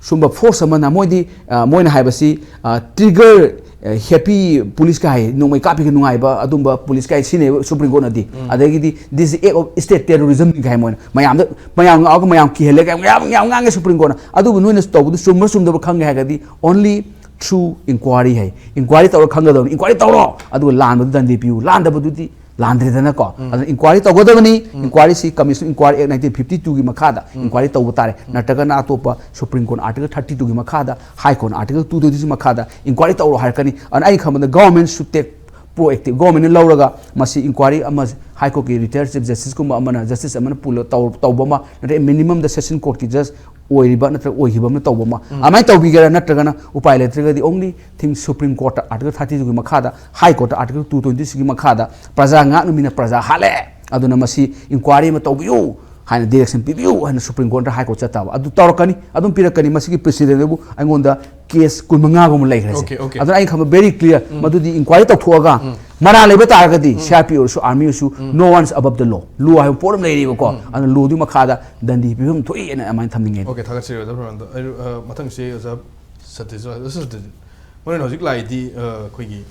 ꯁꯨꯝꯕ force ꯑꯃꯅ ꯃꯣꯏꯗꯤ, ꯑ, ꯃꯣꯏꯅ ꯍꯥꯏꯕꯁꯤ, ꯑ, trigger, ꯑ, happy police ꯀꯥꯏ, ꯅꯣꯡꯃꯩ ꯀꯥꯞꯄꯤꯒ ꯅꯨꯡꯉꯥꯏꯕ ꯑꯗꯨꯝꯕ police ꯀꯥꯏ ꯁꯤꯖꯤꯟꯅꯩꯕ ꯁꯨꯄ꯭ꯔꯤꯝ ꯀꯣꯔꯠꯅꯗꯤ꯫ ꯑꯗꯒꯤꯗꯤ this is act of state terrorism ꯀꯥꯏ ꯃꯣꯏꯅ ꯃꯌꯥꯝꯗ, ꯃꯌꯥꯝ ꯉꯥꯎꯔꯒ ꯃꯌꯥꯝ ꯀꯤꯍꯜꯂꯦ ꯀꯥꯏ ꯃꯌꯥꯝ, ꯌꯥꯝ ꯉꯥꯡꯉꯦ ꯁꯨꯄ꯭ꯔꯤꯝ ꯀꯣꯔꯠꯅ꯫ ꯑꯗꯨꯕꯨ ꯅꯣꯏꯅ ꯇꯧꯕꯗꯨ ꯆꯨꯝꯕ꯭ꯔꯥ ꯆꯨꯝꯗꯕ꯭ꯔꯥ ꯈꯪꯒꯦ ꯍꯥꯏꯔꯒꯗꯤ only through inquiry ꯍꯥꯏ꯫ Inquiry ꯇꯧꯔ ꯈꯪꯒꯗꯕꯅꯤ꯫ Inquiry ꯇꯧꯔꯣ, ꯑꯗꯨꯒ ꯂꯥꯟꯕꯗꯨ ꯗꯟꯗꯤ ꯄꯤꯌꯨ, ꯂꯥꯟꯗꯕꯗꯨꯗꯤ ꯂꯥꯟꯗ꯭ꯔꯦꯗꯅꯀꯣ꯫ ꯑꯗꯨꯅ inquiry ꯇꯧꯒꯗꯕꯅꯤ꯫ Inquiry ꯁꯤ Commission Inquiry Act nineteen fifty two ꯒꯤ ꯃꯈꯥꯗ inquiry ꯇꯧꯕ ꯇꯥꯔꯦ꯫ ꯅꯠꯇ꯭ꯔꯒꯅ ꯑꯇꯣꯞꯄ Supreme Court Article thirty two ꯒꯤ ꯃꯈꯥꯗ, High Court Article two twenty ꯒꯤ ꯃꯈꯥꯗ inquiry ꯇꯧꯔꯣ ꯍꯥꯏꯔꯛꯀꯅꯤ꯫ ꯑꯗꯨꯅ ꯑꯩ ꯈꯟꯕꯗ government should take proactive, government ꯅ ꯂꯧꯔꯒ ꯃꯁꯤ inquiry ꯑꯃ High Court ꯀꯤ retired Chief Justice ꯀꯨꯝꯕ ꯑꯃꯅ, justice ꯑꯃꯅ ꯄꯨꯜꯂ ꯇꯧ-, ꯇꯧꯕ ꯑꯃ, ꯅꯠꯇ꯭ꯔꯒ minimum ꯗ session court ꯀꯤ judge ꯑꯣꯏꯔꯤꯕ ꯅꯠꯇ꯭ꯔꯒ ꯑꯣꯏꯈꯤꯕ ꯑꯃꯅ ꯇꯧꯕ ꯑꯃ, ꯑꯗꯨꯃꯥꯏꯅ ꯇꯧꯕꯤꯒꯦꯔꯥ, ꯅꯠꯇ꯭ꯔꯒꯅ ꯎꯄꯥꯏ ꯂꯩꯇ꯭ꯔꯒꯗꯤ only thing Supreme Court Article thirty two ꯒꯤ ꯃꯈꯥꯗ, High Court Article two twenty six ꯒꯤ ꯃꯈꯥꯗ ꯄ꯭ꯔꯖꯥ ꯉꯥꯛꯅ ꯃꯤꯅ ꯄ꯭ꯔꯖꯥ ꯍꯥꯠꯂꯦ, ꯑꯗꯨꯅ ꯃꯁꯤ inquiry ꯑꯃ ꯇꯧꯕꯤꯌꯨ ꯍꯥꯏꯅ direction ꯄꯤꯕꯤꯌꯨ ꯍꯥꯏꯅ Supreme Court ꯇ High Court ꯆꯠꯇꯕ ꯑꯗꯨ ꯇꯧꯔꯛꯀꯅꯤ, ꯑꯗꯨꯝ ꯄꯤꯔꯛꯀꯅꯤ꯫ ꯃꯁꯤꯒꯤ precedent ꯗꯨꯕꯨ ꯑꯩꯉꯣꯟꯗ case ꯀꯨꯟꯃꯉꯥꯒꯨꯝꯕ ꯂꯩꯈ꯭ꯔꯦ꯫ Okay, okay. ꯑꯗꯨꯅ ꯑꯩꯅ ꯈꯟꯕ very clear, ꯃꯗꯨꯗꯤ inquiry ꯇꯧꯊꯣꯛꯑꯒ ꯃꯔꯥꯜ ꯂꯩꯕ ꯇꯥꯔꯒꯗꯤ C R P ꯑꯣꯏꯔꯁꯨ, army ꯑꯣꯏꯔꯁꯨ, no one is above the law, law ꯍꯥꯏꯕ ꯄꯣꯠ ꯑꯃ ꯂꯩꯔꯤꯕꯀꯣ꯫ ꯑꯗꯨꯅ law ꯗꯨꯒꯤ ꯃꯈꯥꯗ ꯗꯟꯗꯤ ꯄꯤꯐꯝ ꯊꯣꯛꯏ ꯍꯥꯏꯅ ꯑꯗꯨꯃꯥꯏꯅ ꯊꯝꯅꯤꯡꯉꯦ꯫ Okay, ꯊꯥꯒꯠꯆꯔꯤ ꯑꯣꯖꯥ ꯐꯔꯅꯥꯟꯗꯣ꯫ ꯑꯩ, ꯑ, ꯃꯊꯪꯁꯤ ꯑꯣꯖꯥ ꯁꯇꯤꯁ, ꯑꯣꯖꯥ ꯁꯇꯤꯁ, ꯃꯔꯨ ꯑꯣꯏꯅ ꯍꯧꯖꯤꯛ ꯂꯥꯛꯏꯗꯤ, ꯑ, ꯑꯩꯈꯣꯏꯒꯤ,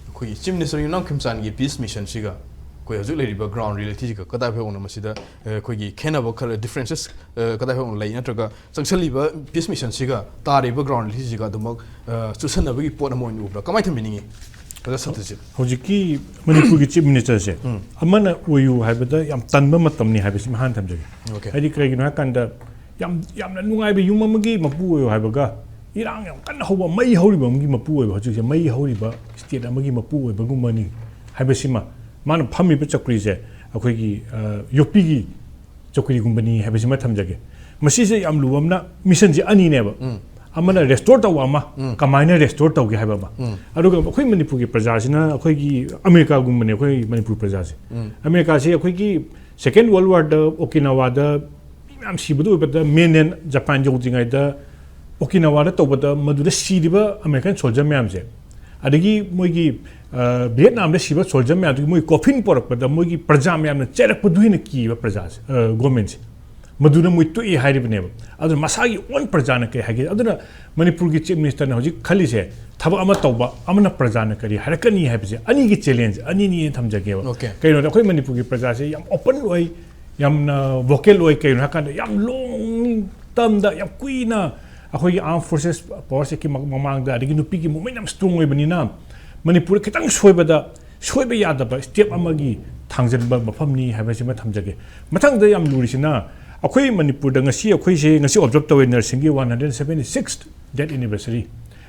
ꯑꯩꯈꯣꯏꯒꯤ Chief Minister ꯌꯨꯝꯅꯥꯝ ꯈꯦꯝꯆꯥꯟꯒꯤ peace mission ꯁꯤꯒ ꯑꯩꯈꯣꯏ ꯍꯧꯖꯤꯛ ꯂꯩꯔꯤꯕ ground reality ꯁꯤꯒ ꯀꯗꯥꯏ ꯐꯥꯎꯕꯅꯣ ꯃꯁꯤꯗ, ꯑ, ꯑꯩꯈꯣꯏꯒꯤ ꯈꯦꯠꯅꯕ ꯈꯔ, differences, ꯑ, ꯀꯗꯥꯏ ꯐꯥꯎꯕ ꯂꯩ, ꯅꯠꯇ꯭ꯔꯒ ꯆꯪꯁꯜꯂꯤꯕ peace mission ꯁꯤꯒ ꯇꯥꯔꯤꯕ ground reality ꯁꯤꯒ ꯑꯗꯨꯃꯛ, ꯑ, ꯆꯨꯁꯟꯅꯕꯒꯤ ꯄꯣꯠ ꯑꯃ ꯑꯣꯏꯅ ꯎꯕ꯭ꯔꯥ? ꯀꯃꯥꯏꯅ ꯊꯝꯕꯤꯅꯤꯡꯉꯤ, ꯑꯣꯖꯥ ꯁꯇꯤꯁꯖꯤꯠ? ꯍꯧꯖꯤꯛꯀꯤ ꯃꯅꯤꯄꯨꯔꯒꯤ Chief Minister ꯁꯦ ꯑꯃꯅ ꯑꯣꯏꯌꯨ ꯍꯥꯏꯕꯗ ꯌꯥꯝ ꯇꯟꯕ ꯃꯇꯝꯅꯤ ꯍꯥꯏꯕꯁꯤ ꯍꯥꯟꯅ ꯊꯝꯖꯒꯦ꯫ Okay. ꯍꯥꯏꯗꯤ ꯀꯩꯒꯤꯅꯣ ꯍꯥꯏ ꯀꯥꯟꯗ ꯌꯥꯝ, ꯌꯥꯝꯅ ꯅꯨꯡꯉꯥꯏꯕ ꯌꯨꯝ ꯑꯃꯒꯤ ꯃꯄꯨ ꯑꯣꯏꯌꯨ ꯍꯥꯏꯕꯒ ꯏꯔꯥꯡ ꯌꯥꯝ ꯀꯟꯅ ꯍꯧꯕ, ꯃꯩ ꯍꯧꯔꯤꯕ ꯑꯃꯒꯤ ꯃꯄꯨ ꯑꯣꯏꯕ, ꯍꯧꯖꯤꯛꯁꯦ ꯃꯩ ꯍꯧꯔꯤꯕ state ꯑꯃꯒꯤ ꯃꯄꯨ ꯑꯣꯏꯕꯒꯨꯝꯕꯅꯤ ꯍꯥꯏꯕꯁꯤꯃ, ꯃꯥꯅ ꯐꯝꯃꯤꯕ ꯆꯧꯀ꯭ꯔꯤꯁꯦ ꯑꯩꯈꯣꯏꯒꯤ, ꯑ, ꯌꯣꯠꯄꯤꯒꯤ ꯆꯧꯀ꯭ꯔꯤꯒꯨꯝꯕꯅꯤ ꯍꯥꯏꯕꯁꯤꯃ ꯊꯝꯖꯒꯦ꯫ ꯃꯁꯤꯁꯦ ꯌꯥꯝ ꯂꯨꯕ ꯑꯃꯅ, mission ꯁꯦ ꯑꯅꯤꯅꯦꯕ꯫ ꯑꯃꯅ restore ꯇꯧꯕ ꯑꯃ, ꯀꯃꯥꯏꯅ restore ꯇꯧꯒꯦ ꯍꯥꯏꯕ ꯑꯃ꯫ ꯑꯗꯨꯒ ꯑꯩꯈꯣꯏ ꯃꯅꯤꯄꯨꯔꯒꯤ ꯄ꯭ꯔꯖꯥꯁꯤꯅ ꯑꯩꯈꯣꯏꯒꯤ ꯑꯃꯦꯔꯤꯀꯥꯒꯨꯝꯕꯅꯤ, ꯑꯩꯈꯣꯏ ꯃꯅꯤꯄꯨꯔ ꯄ꯭ꯔꯖꯥꯁꯦ꯫ ꯑꯃꯦꯔꯤꯀꯥꯁꯤ ꯑꯩꯈꯣꯏꯒꯤ Second World War ꯗ ꯑꯣꯀꯤꯅꯥꯋꯥꯗ ꯃꯤ ꯃꯌꯥꯝ ꯁꯤꯕꯗ ꯑꯣꯏꯕꯗ, mainland Japan ꯌꯧꯗ꯭ꯔꯤꯉꯩꯗ ꯑꯣꯀꯤꯅꯥꯋꯥꯗ ꯇꯧꯕꯗ ꯃꯗꯨꯗ ꯁꯤꯔꯤꯕ American soldier ꯃꯌꯥꯝꯁꯦ, ꯑꯗꯒꯤ ꯃꯣꯏꯒꯤ, ꯑ, ꯚꯤꯌꯦꯠꯅꯥꯝꯗ ꯁꯤꯕ soldier ꯃꯌꯥꯝꯗꯨꯒꯤ ꯃꯣꯏ coffin ꯄꯣꯔꯛꯄꯗ ꯃꯣꯏꯒꯤ ꯄ꯭ꯔꯖꯥ ꯃꯌꯥꯝꯅ ꯆꯦꯜꯂꯛꯄꯗꯨ ꯍꯦꯟꯅ ꯀꯤꯕ ꯄ꯭ꯔꯖꯥꯁꯦ, ꯑ, government ꯁꯦ꯫ ꯃꯗꯨꯅ ꯃꯣꯏ ꯇꯣꯛꯏ ꯍꯥꯏꯔꯤꯕꯅꯦꯕ꯫ ꯑꯗꯨꯅ ꯃꯁꯥꯒꯤ ꯑꯣꯟ ꯄ꯭ꯔꯖꯥꯅ ꯀꯩ ꯍꯥꯏꯒꯦ? ꯑꯗꯨꯅ ꯃꯅꯤꯄꯨꯔꯒꯤ ꯆꯤꯐ ꯃꯤꯅꯤꯁꯇꯔꯅ ꯍꯧꯖꯤꯛ ꯈꯜꯂꯤꯁꯦ, ꯊꯕꯛ ꯑꯃ ꯇꯧꯕ ꯑꯃꯅ ꯄ꯭ꯔꯖꯥꯅ ꯀꯔꯤ ꯍꯥꯏꯔꯛꯀꯅꯤ ꯍꯥꯏꯕꯁꯦ, ꯑꯅꯤꯒꯤ ꯆꯦꯂꯦꯟꯖ ꯑꯅꯤꯅꯤ ꯊꯝꯖꯒꯦꯕ꯫ Okay. ꯀꯩꯅꯣꯗ ꯑꯩꯈꯣꯏ ꯃꯅꯤꯄꯨꯔꯒꯤ ꯄ꯭ꯔꯖꯥꯁꯦ ꯌꯥꯝ ꯑꯣꯄꯟ ꯑꯣꯏ, ꯌꯥꯝꯅ ꯚꯣꯀꯦꯜ ꯑꯣꯏ꯫ ꯀꯩꯅꯣ ꯍꯥꯏꯀꯥꯟꯗ ꯌꯥꯝ ꯂꯣꯡ ꯇꯝꯗ ꯌꯥꯝ ꯀꯨꯏꯅ ꯑꯩꯈꯣꯏꯒꯤ ꯑꯥꯔꯝ ꯐꯣꯔꯁꯦꯁ ꯄꯋꯥꯔꯁꯦꯁꯀꯤ ꯃꯃꯥꯡꯗ, ꯑꯗꯒꯤ ꯅꯨꯄꯤꯒꯤ ꯃꯨꯞꯃꯦꯟ ꯌꯥꯝ ꯁ꯭ꯇꯔꯣꯡ ꯑꯣꯏꯕꯅꯤꯅ, ꯃꯅꯤꯄꯨꯔ ꯈꯤꯇꯪ ꯁꯣꯏꯕꯗ ꯁꯣꯏꯕ ꯌꯥꯗꯕ ꯁ꯭ꯇꯦꯞ ꯑꯃꯒꯤ ꯊꯥꯡꯖꯟꯕ ꯃꯐꯝꯅꯤ ꯍꯥꯏꯕꯁꯤꯃ ꯊꯝꯖꯒꯦ꯫ ꯃꯊꯪꯗ ꯌꯥꯝ ꯂꯨꯔꯤꯁꯤꯅ, ꯑꯩꯈꯣꯏ ꯃꯅꯤꯄꯨꯔꯗ ꯉꯁꯤ, ꯑꯩꯈꯣꯏꯁꯦ ꯉꯁꯤ ꯑꯣꯕꯖꯔꯞ ꯇꯧꯋꯦ ꯅꯔꯁꯤꯡꯒꯤ one hundred seventy six death anniversary.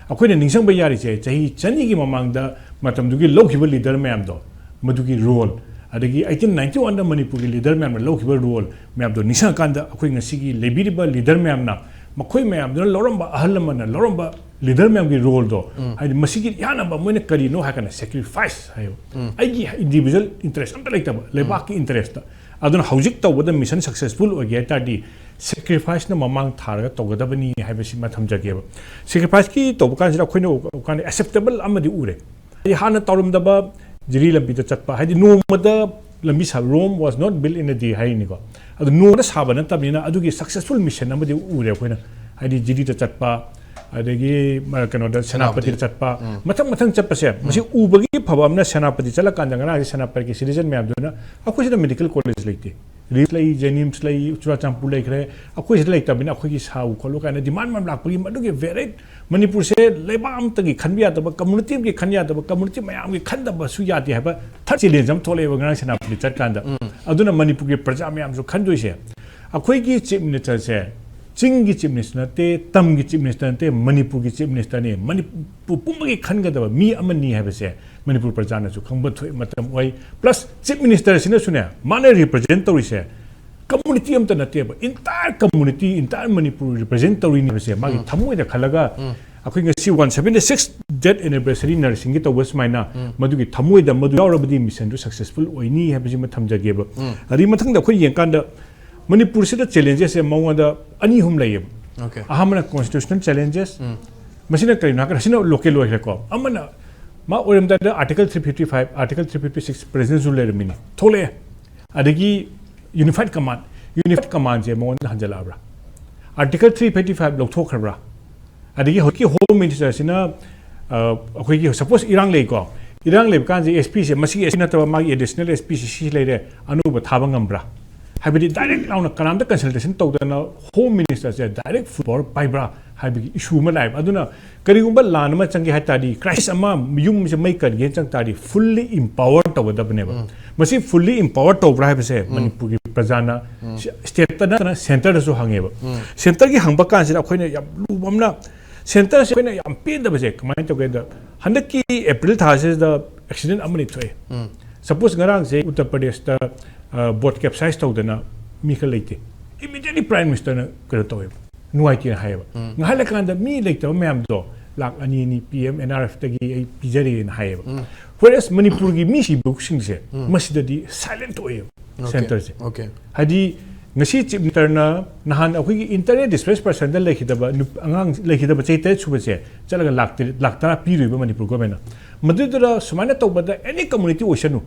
ꯑꯩꯈꯣꯏꯅ ꯅꯤꯡꯁꯤꯡꯕ ꯌꯥꯔꯤꯁꯦ, ꯆꯍꯤ ꯆꯅꯤꯒꯤ ꯃꯃꯥꯡꯗ ꯃꯇꯝꯗꯨꯒꯤ ꯂꯧꯈꯤꯕ ꯂꯤꯗꯔ ꯃꯌꯥꯝꯗꯣ, ꯃꯗꯨꯒꯤ ꯔꯣꯜ, ꯑꯗꯒꯤ ꯑꯩꯠꯇꯤꯟ ꯅꯥꯏꯟꯇꯤ ꯋꯥꯟꯗ ꯃꯅꯤꯄꯨꯔꯒꯤ ꯂꯤꯗꯔ ꯃꯌꯥꯝꯅ ꯂꯧꯈꯤꯕ ꯔꯣꯜ ꯃꯌꯥꯝꯗꯣ ꯅꯤꯡꯁꯤꯡꯉꯀꯥꯟꯗ, ꯑꯩꯈꯣꯏ ꯉꯁꯤꯒꯤ ꯂꯩꯕꯤꯔꯤꯕ ꯂꯤꯗꯔ ꯃꯌꯥꯝꯅ, ꯃꯈꯣꯏ ꯃꯌꯥꯝꯗꯨꯅ ꯂꯧꯔꯝꯕ, ꯑꯍꯜ ꯂꯃꯟꯅ ꯂꯧꯔꯝꯕ ꯂꯤꯗꯔ ꯃꯌꯥꯝꯒꯤ ꯔꯣꯜꯗꯣ, ꯍꯥꯏꯗꯤ ꯃꯁꯤꯒꯤ ꯌꯥꯅꯕ ꯃꯣꯏꯅ ꯀꯔꯤꯅꯣ ꯍꯥꯏ ꯀꯥꯟꯗ, ꯁꯦꯀ꯭ꯔꯤꯐꯥꯏꯁ ꯍꯥꯏꯌꯦꯕ꯫ ꯑꯩꯒꯤ ꯏꯟꯗꯤꯚꯤꯖꯨꯋꯦꯜ ꯏꯟꯇꯔꯦꯁ ꯑꯝꯇ ꯂꯩꯇꯕ, ꯂꯩꯕꯥꯛꯀꯤ ꯏꯟꯇꯔꯦꯁꯇ꯫ ꯑꯗꯨꯅ ꯍꯧꯖꯤꯛ ꯇꯧꯕꯗ ꯃꯤꯁꯟ ꯁꯛꯁꯦꯁꯐꯨꯜ ꯑꯣꯏꯒꯦ ꯍꯥꯏ ꯇꯥꯔꯗꯤ, ꯁꯦꯀ꯭ꯔꯤꯐꯥꯏꯁꯅ ꯃꯃꯥꯡ ꯊꯥꯔꯒ ꯇꯧꯒꯗꯕꯅꯤ ꯍꯥꯏꯕꯁꯤꯃ ꯊꯝꯖꯒꯦꯕ꯫ ꯁꯦꯀ꯭ꯔꯤꯐꯥꯏꯁꯀꯤ ꯇꯧꯕ ꯀꯥꯟꯁꯤꯗ ꯑꯩꯈꯣꯏꯅ ꯎꯕ ꯀꯥꯟꯗ ꯑꯦꯛꯁꯦꯞꯇꯦꯕꯜ ꯑꯃꯗꯤ ꯎꯔꯦ꯫ ꯍꯥꯏꯗꯤ ꯍꯥꯟꯅ ꯇꯧꯔꯝꯗꯕ ꯖꯤꯔꯤ ꯂꯝꯕꯤꯗ ꯆꯠꯄ, ꯍꯥꯏꯗꯤ ꯅꯣꯡꯃꯗ ꯂꯝꯕꯤ ꯁꯥꯕ, Rome was not built in a day ꯍꯥꯏꯔꯤꯅꯤꯀꯣ꯫ ꯑꯗꯨ ꯅꯣꯡꯃꯗ ꯁꯥꯕ ꯅꯠꯇꯕꯅꯤꯅ, ꯑꯗꯨꯒꯤ ꯁꯛꯁꯦꯁꯐꯨꯜ ꯃꯤꯁꯟ ꯑꯃꯗꯤ ꯎꯔꯦ ꯑꯩꯈꯣꯏꯅ꯫ ꯍꯥꯏꯗꯤ ꯖꯤꯔꯤꯗ ꯆꯠꯄ, ꯑꯗꯒꯤ ꯃ-, ꯀꯩꯅꯣꯗ, ꯁꯦꯅꯥꯄꯇꯤꯗ ꯆꯠꯄ, ꯃꯊꯪ ꯃꯊꯪ ꯆꯠꯄꯁꯦ, ꯃꯁꯤ ꯎꯕꯒꯤ ꯐꯕ ꯑꯃꯅ, ꯁꯦꯅꯥꯄꯇꯤ ꯆꯠꯂꯀꯥꯟꯗ ꯉꯔꯥꯡꯁꯦ ꯁꯦꯅꯥꯄꯇꯤꯒꯤ ꯁꯤꯇꯤꯖꯟ ꯃꯌꯥꯝꯗꯨꯅ, "ꯑꯩꯈꯣꯏ ꯁꯤꯗ ꯃꯦꯗꯤꯀꯦꯜ ꯀꯣꯂꯦꯖ ꯂꯩꯇꯦ, ꯔꯤꯝꯁ ꯂꯩ, ꯖꯦꯅꯤꯝꯁ ꯂꯩ, ꯆꯨꯔꯥꯆꯥꯟꯄꯨꯔ ꯂꯩꯈ꯭ꯔꯦ, ꯑꯩꯈꯣꯏ ꯁꯤꯗ ꯂꯩꯇꯕꯅꯤꯅ ꯑꯩꯈꯣꯏꯒꯤ ꯁꯥꯎ ꯈꯣꯠꯂꯨ" ꯀꯥꯏꯅ ꯗꯤꯃꯥꯟ ꯃꯌꯥꯝ ꯂꯥꯛꯄꯒꯤ, ꯃꯗꯨꯒꯤ ꯚꯦꯔꯤ, ꯃꯅꯤꯄꯨꯔꯁꯦ ꯂꯩꯕꯥꯛ ꯑꯃꯇꯒꯤ ꯈꯟꯕ ꯌꯥꯗꯕ, ꯀꯝꯃꯨꯅꯤꯇꯤ ꯑꯃꯒꯤ ꯈꯟ ꯌꯥꯗꯕ, ꯀꯝꯃꯨꯅꯤꯇꯤ ꯃꯌꯥꯝꯒꯤ ꯈꯟꯗꯕꯁꯨ ꯌꯥꯗꯦ ꯍꯥꯏꯕ ꯊꯥꯔꯠ ꯆꯦꯂꯦꯟꯖ ꯑꯃ ꯊꯣꯛꯂꯛꯑꯦꯕ ꯉꯔꯥꯡ ꯁꯦꯅꯥꯄꯇꯤ ꯆꯠꯀꯥꯟꯗ꯫ ꯑꯗꯨꯅ ꯃꯅꯤꯄꯨꯔꯒꯤ ꯄ꯭ꯔꯖꯥ ꯃꯌꯥꯝꯁꯨ ꯈꯟꯗꯣꯏꯁꯦ, ꯑꯩꯈꯣꯏꯒꯤ ꯆꯤꯐ ꯃꯤꯅꯤꯁꯇꯔꯁꯦ ꯆꯤꯡꯒꯤ ꯆꯤꯐ ꯃꯤꯅꯤꯁꯇꯔ ꯅꯠꯇꯦ, ꯇꯝꯒꯤ ꯆꯤꯐ ꯃꯤꯅꯤꯁꯇꯔ ꯅꯠꯇꯦ, ꯃꯅꯤꯄꯨꯔꯒꯤ ꯆꯤꯐ ꯃꯤꯅꯤꯁꯇꯔꯅꯤ, ꯃꯅꯤꯄꯨꯔ ꯄꯨꯝꯕꯒꯤ ꯈꯟꯒꯗꯕ ꯃꯤ ꯑꯃꯅꯤ ꯍꯥꯏꯕꯁꯦ ꯃꯅꯤꯄꯨꯔ ꯄ꯭ꯔꯖꯥꯅꯁꯨ ꯈꯪꯕ ꯊꯣꯛꯏ ꯃꯇꯝ ꯑꯣꯏ꯫ ꯄ꯭ꯂꯁ ꯆꯤꯐ ꯃꯤꯅꯤꯁꯇꯔꯁꯤꯅꯁꯨꯅꯦ, ꯃꯥꯅ ꯔꯤꯄ꯭ꯔꯖꯦꯟ ꯇꯧꯔꯤꯁꯦ ꯀꯝꯃꯨꯅꯤꯇꯤ ꯑꯃꯇ ꯅꯠꯇꯦꯕ, entire community, entire Manipur represent ꯇꯧꯔꯤꯅꯤ ꯍꯥꯏꯕꯁꯦ ꯃꯥꯒꯤ ꯊꯃꯣꯏꯗ ꯈꯜꯂꯒ, ꯑꯩꯈꯣꯏ ꯉꯁꯤ one seventy six death anniversary ꯅꯔꯁꯤꯡꯒꯤ ꯇꯧꯕ ꯁꯨꯃꯥꯏꯅ, ꯃꯗꯨꯒꯤ ꯊꯃꯣꯏꯗ ꯃꯗꯨ ꯌꯥꯎꯔꯕꯗꯤ ꯃꯤꯁꯟꯗꯨ ꯁꯛꯁꯦꯁꯐꯨꯜ ꯑꯣꯏꯅꯤ ꯍꯥꯏꯕꯁꯤꯃ ꯊꯝꯖꯒꯦꯕ꯫ ꯑꯗꯒꯤ ꯃꯊꯪꯗ ꯑꯩꯈꯣꯏ ꯌꯦꯡꯀꯥꯟꯗ, ꯃꯅꯤꯄꯨꯔꯁꯤꯗ ꯆꯦꯂꯦꯟꯖꯦꯁꯁꯦ ꯃꯉꯣꯟꯗ ꯑꯅꯤ ꯑꯍꯨꯝ ꯂꯩꯌꯦꯕ꯫ Okay. ꯑꯍꯥꯟꯕꯅ ꯀꯣꯟꯁꯇꯤꯇ꯭ꯌꯨꯁꯅꯦꯜ ꯆꯦꯂꯦꯟꯖꯦꯁ꯫ ꯃꯁꯤꯅ ꯀꯔꯤꯅꯣ ꯍꯥꯏꯔꯀꯥꯟꯗ, ꯁꯤꯅ ꯂꯣꯀꯦꯜ ꯑꯣꯏꯈ꯭ꯔꯦꯀꯣ꯫ ꯑꯃꯅ ꯃꯥ ꯑꯣꯏꯔꯝꯗꯥꯏꯗ article three fifty five, article three fifty six ꯄ꯭ꯔꯦꯁꯤꯗꯦꯟꯁꯨ ꯂꯩꯔꯝꯃꯤꯅꯤ, ꯊꯣꯛꯂꯛꯑꯦ꯫ ꯑꯗꯒꯤ ꯌꯨꯅꯤꯐꯥꯏꯠ ꯀꯃꯥꯟ, ꯌꯨꯅꯤꯐꯥꯏꯠ ꯀꯃꯥꯟꯁꯦ ꯃꯉꯣꯟꯗ ꯍꯟꯖꯜꯂꯛꯑꯕ꯭ꯔꯥ? ꯑꯥꯔꯇꯤꯀꯜ ꯊ꯭ꯔꯤ ꯐꯤꯐꯇꯤ ꯐꯥꯏꯚ ꯂꯧꯊꯣꯛꯈ꯭ꯔꯕ꯭ꯔꯥ? ꯑꯗꯒꯤ ꯍꯧꯖꯤꯛꯀꯤ ꯍꯣꯝ ꯃꯤꯅꯤꯁꯇꯔꯁꯤꯅ, ꯑ, ꯑꯩꯈꯣꯏꯒꯤ ꯁꯄꯣꯁ ꯏꯔꯥꯡ ꯂꯩꯀꯣ, ꯏꯔꯥꯡ ꯂꯩꯕ ꯀꯥꯟꯁꯦ ꯑꯦꯁ ꯄꯤꯁꯦ, ꯃꯁꯤꯒꯤ ꯑꯦꯁ ꯄꯤ ꯅꯠꯇꯕ ꯃꯥꯒꯤ ꯑꯦꯗꯤꯁꯅꯦꯜ ꯑꯦꯁ ꯄꯤꯁꯤ ꯁꯤ ꯂꯩꯔꯦ, ꯑꯅꯧꯕ ꯊꯥꯕ ꯉꯝꯕ꯭ꯔꯥ? ꯍꯥꯏꯕꯗꯤ ꯗꯥꯏꯔꯦꯛ ꯂꯥꯎꯅ ꯀꯅꯥꯝꯇ ꯀꯟꯁꯜꯇꯦꯁꯟ ꯇꯧꯗꯅ ꯍꯣꯝ ꯃꯤꯅꯤꯁꯇꯔꯁꯦ ꯗꯥꯏꯔꯦꯛ ꯐꯨꯜ ꯄꯥꯋꯔ ꯄꯥꯏꯕ꯭ꯔꯥ ꯍꯥꯏꯕꯒꯤ ꯏꯁꯨ ꯑꯃ ꯂꯥꯛꯑꯦꯕ꯫ ꯑꯗꯨꯅ ꯀꯔꯤꯒꯨꯝꯕ ꯂꯥꯟ ꯑꯃ ꯆꯪꯒꯦ ꯍꯥꯏ ꯇꯥꯔꯗꯤ, ꯀ꯭ꯔꯥꯏꯁꯤꯁ ꯑꯃ, ꯌꯨꯝꯁꯦ ꯃꯩ ꯀꯟꯒꯦꯅ ꯆꯪ ꯇꯥꯔꯗꯤ, ꯐꯨꯜꯂꯤ ꯏꯝꯄꯥꯋꯔ ꯇꯧꯒꯗꯕꯅꯦꯕ꯫ ꯃꯁꯤ ꯐꯨꯜꯂꯤ ꯏꯝꯄꯥꯋꯔ ꯇꯧꯕ꯭ꯔꯥ ꯍꯥꯏꯕꯁꯦ ꯃꯅꯤꯄꯨꯔꯒꯤ ꯄ꯭ꯔꯖꯥꯅ, ꯁꯤ-, ꯁ꯭ꯇꯦꯠꯇ ꯅꯠꯇꯅ ꯁꯦꯟꯇꯔꯗꯁꯨ ꯍꯪꯉꯦꯕ꯫ ꯁꯦꯟꯇꯔꯒꯤ ꯍꯪꯕ ꯀꯥꯟꯁꯤꯗ ꯑꯩꯈꯣꯏꯅ ꯌꯥꯝ ꯂꯨꯕ ꯑꯃꯅ, ꯁꯦꯟꯇꯔꯁꯦ ꯑꯩꯈꯣꯏꯅ ꯌꯥꯝ ꯄꯦꯟꯗꯕꯁꯦ ꯀꯃꯥꯏꯅ ꯇꯧꯒꯦꯗ, ꯍꯟꯗꯛꯀꯤ ꯑꯦꯄ꯭ꯔꯤꯜ ꯊꯥꯁꯤꯗ ꯑꯦꯛꯁꯤꯗꯦꯟ ꯑꯃꯅꯤ ꯊꯣꯛꯑꯦ꯫ ꯁꯄꯣꯁ ꯉꯔꯥꯡꯁꯦ ꯎꯠꯇꯔ ꯄ꯭ꯔꯗꯦꯁꯇ, ꯑ, ꯕꯣꯠ ꯀꯦꯞꯁꯥꯏꯁ ꯇꯧꯗꯅ ꯃꯤ ꯈꯔ ꯂꯩꯇꯦ꯫ ꯏꯃꯤꯗꯤꯌꯦꯠꯂꯤ ꯄ꯭ꯔꯥꯏꯝ ꯃꯤꯅꯤꯁꯇꯔꯅ ꯀꯩꯅꯣ ꯇꯧꯋꯦꯕ, ꯅꯨꯡꯉꯥꯏꯇꯦꯅ ꯍꯥꯏꯌꯦꯕ꯫ ꯉꯥꯏꯍꯥꯛ ꯂꯩꯀꯥꯟꯗ ꯃꯤ ꯂꯩꯇꯕ ꯃꯌꯥꯝꯗꯣ ꯂꯥꯛ ꯑꯅꯤ ꯑꯅꯤ ꯄꯤ ꯑꯦꯝ ꯑꯦꯟ ꯑꯥꯔ ꯑꯦꯐꯇꯒꯤ ꯑꯩ ꯄꯤꯖꯔꯦꯅ ꯍꯥꯏꯌꯦꯕ꯫ ꯋꯦꯔꯦꯁ ꯃꯅꯤꯄꯨꯔꯒꯤ ꯃꯤ ꯁꯤꯕꯁꯤꯡꯁꯦ ꯃꯁꯤꯗꯗꯤ ꯁꯥꯏꯂꯦꯟ ꯑꯣꯏꯌꯦꯕ꯫ ꯁꯦꯟꯇꯔꯁꯦ꯫ ꯑꯣꯀꯦ꯫ ꯍꯥꯏꯗꯤ ꯉꯁꯤ ꯆꯤꯐ ꯃꯤꯅꯤꯁꯇꯔꯅ ꯅꯍꯥꯟ ꯑꯩꯈꯣꯏꯒꯤ ꯏꯟꯇꯔꯅꯦꯜ ꯗꯤꯁꯄ꯭ꯂꯦꯁ ꯄꯔꯁꯟꯗ ꯂꯩꯈꯤꯗꯕ ꯅꯨꯞ-, ꯑꯉꯥꯡ ꯂꯩꯈꯤꯗꯕ ꯆꯍꯤ ꯇꯔꯦꯠ ꯁꯨꯕꯁꯦ ꯆꯠꯂꯒ ꯂꯥꯛ ꯇꯔꯦꯠ, ꯂꯥꯛ ꯇꯔꯥ ꯄꯤꯔꯨꯏꯕ ꯃꯅꯤꯄꯨꯔ ꯒꯣꯔꯃꯦꯟꯅ꯫ ꯃꯗꯨꯗꯨꯗ ꯁꯨꯃꯥꯏꯅ ꯇꯧꯕꯗ ꯑꯦꯅꯤ ꯀꯝꯃꯨꯅꯤꯇꯤ ꯑꯣꯏꯁꯅꯨ,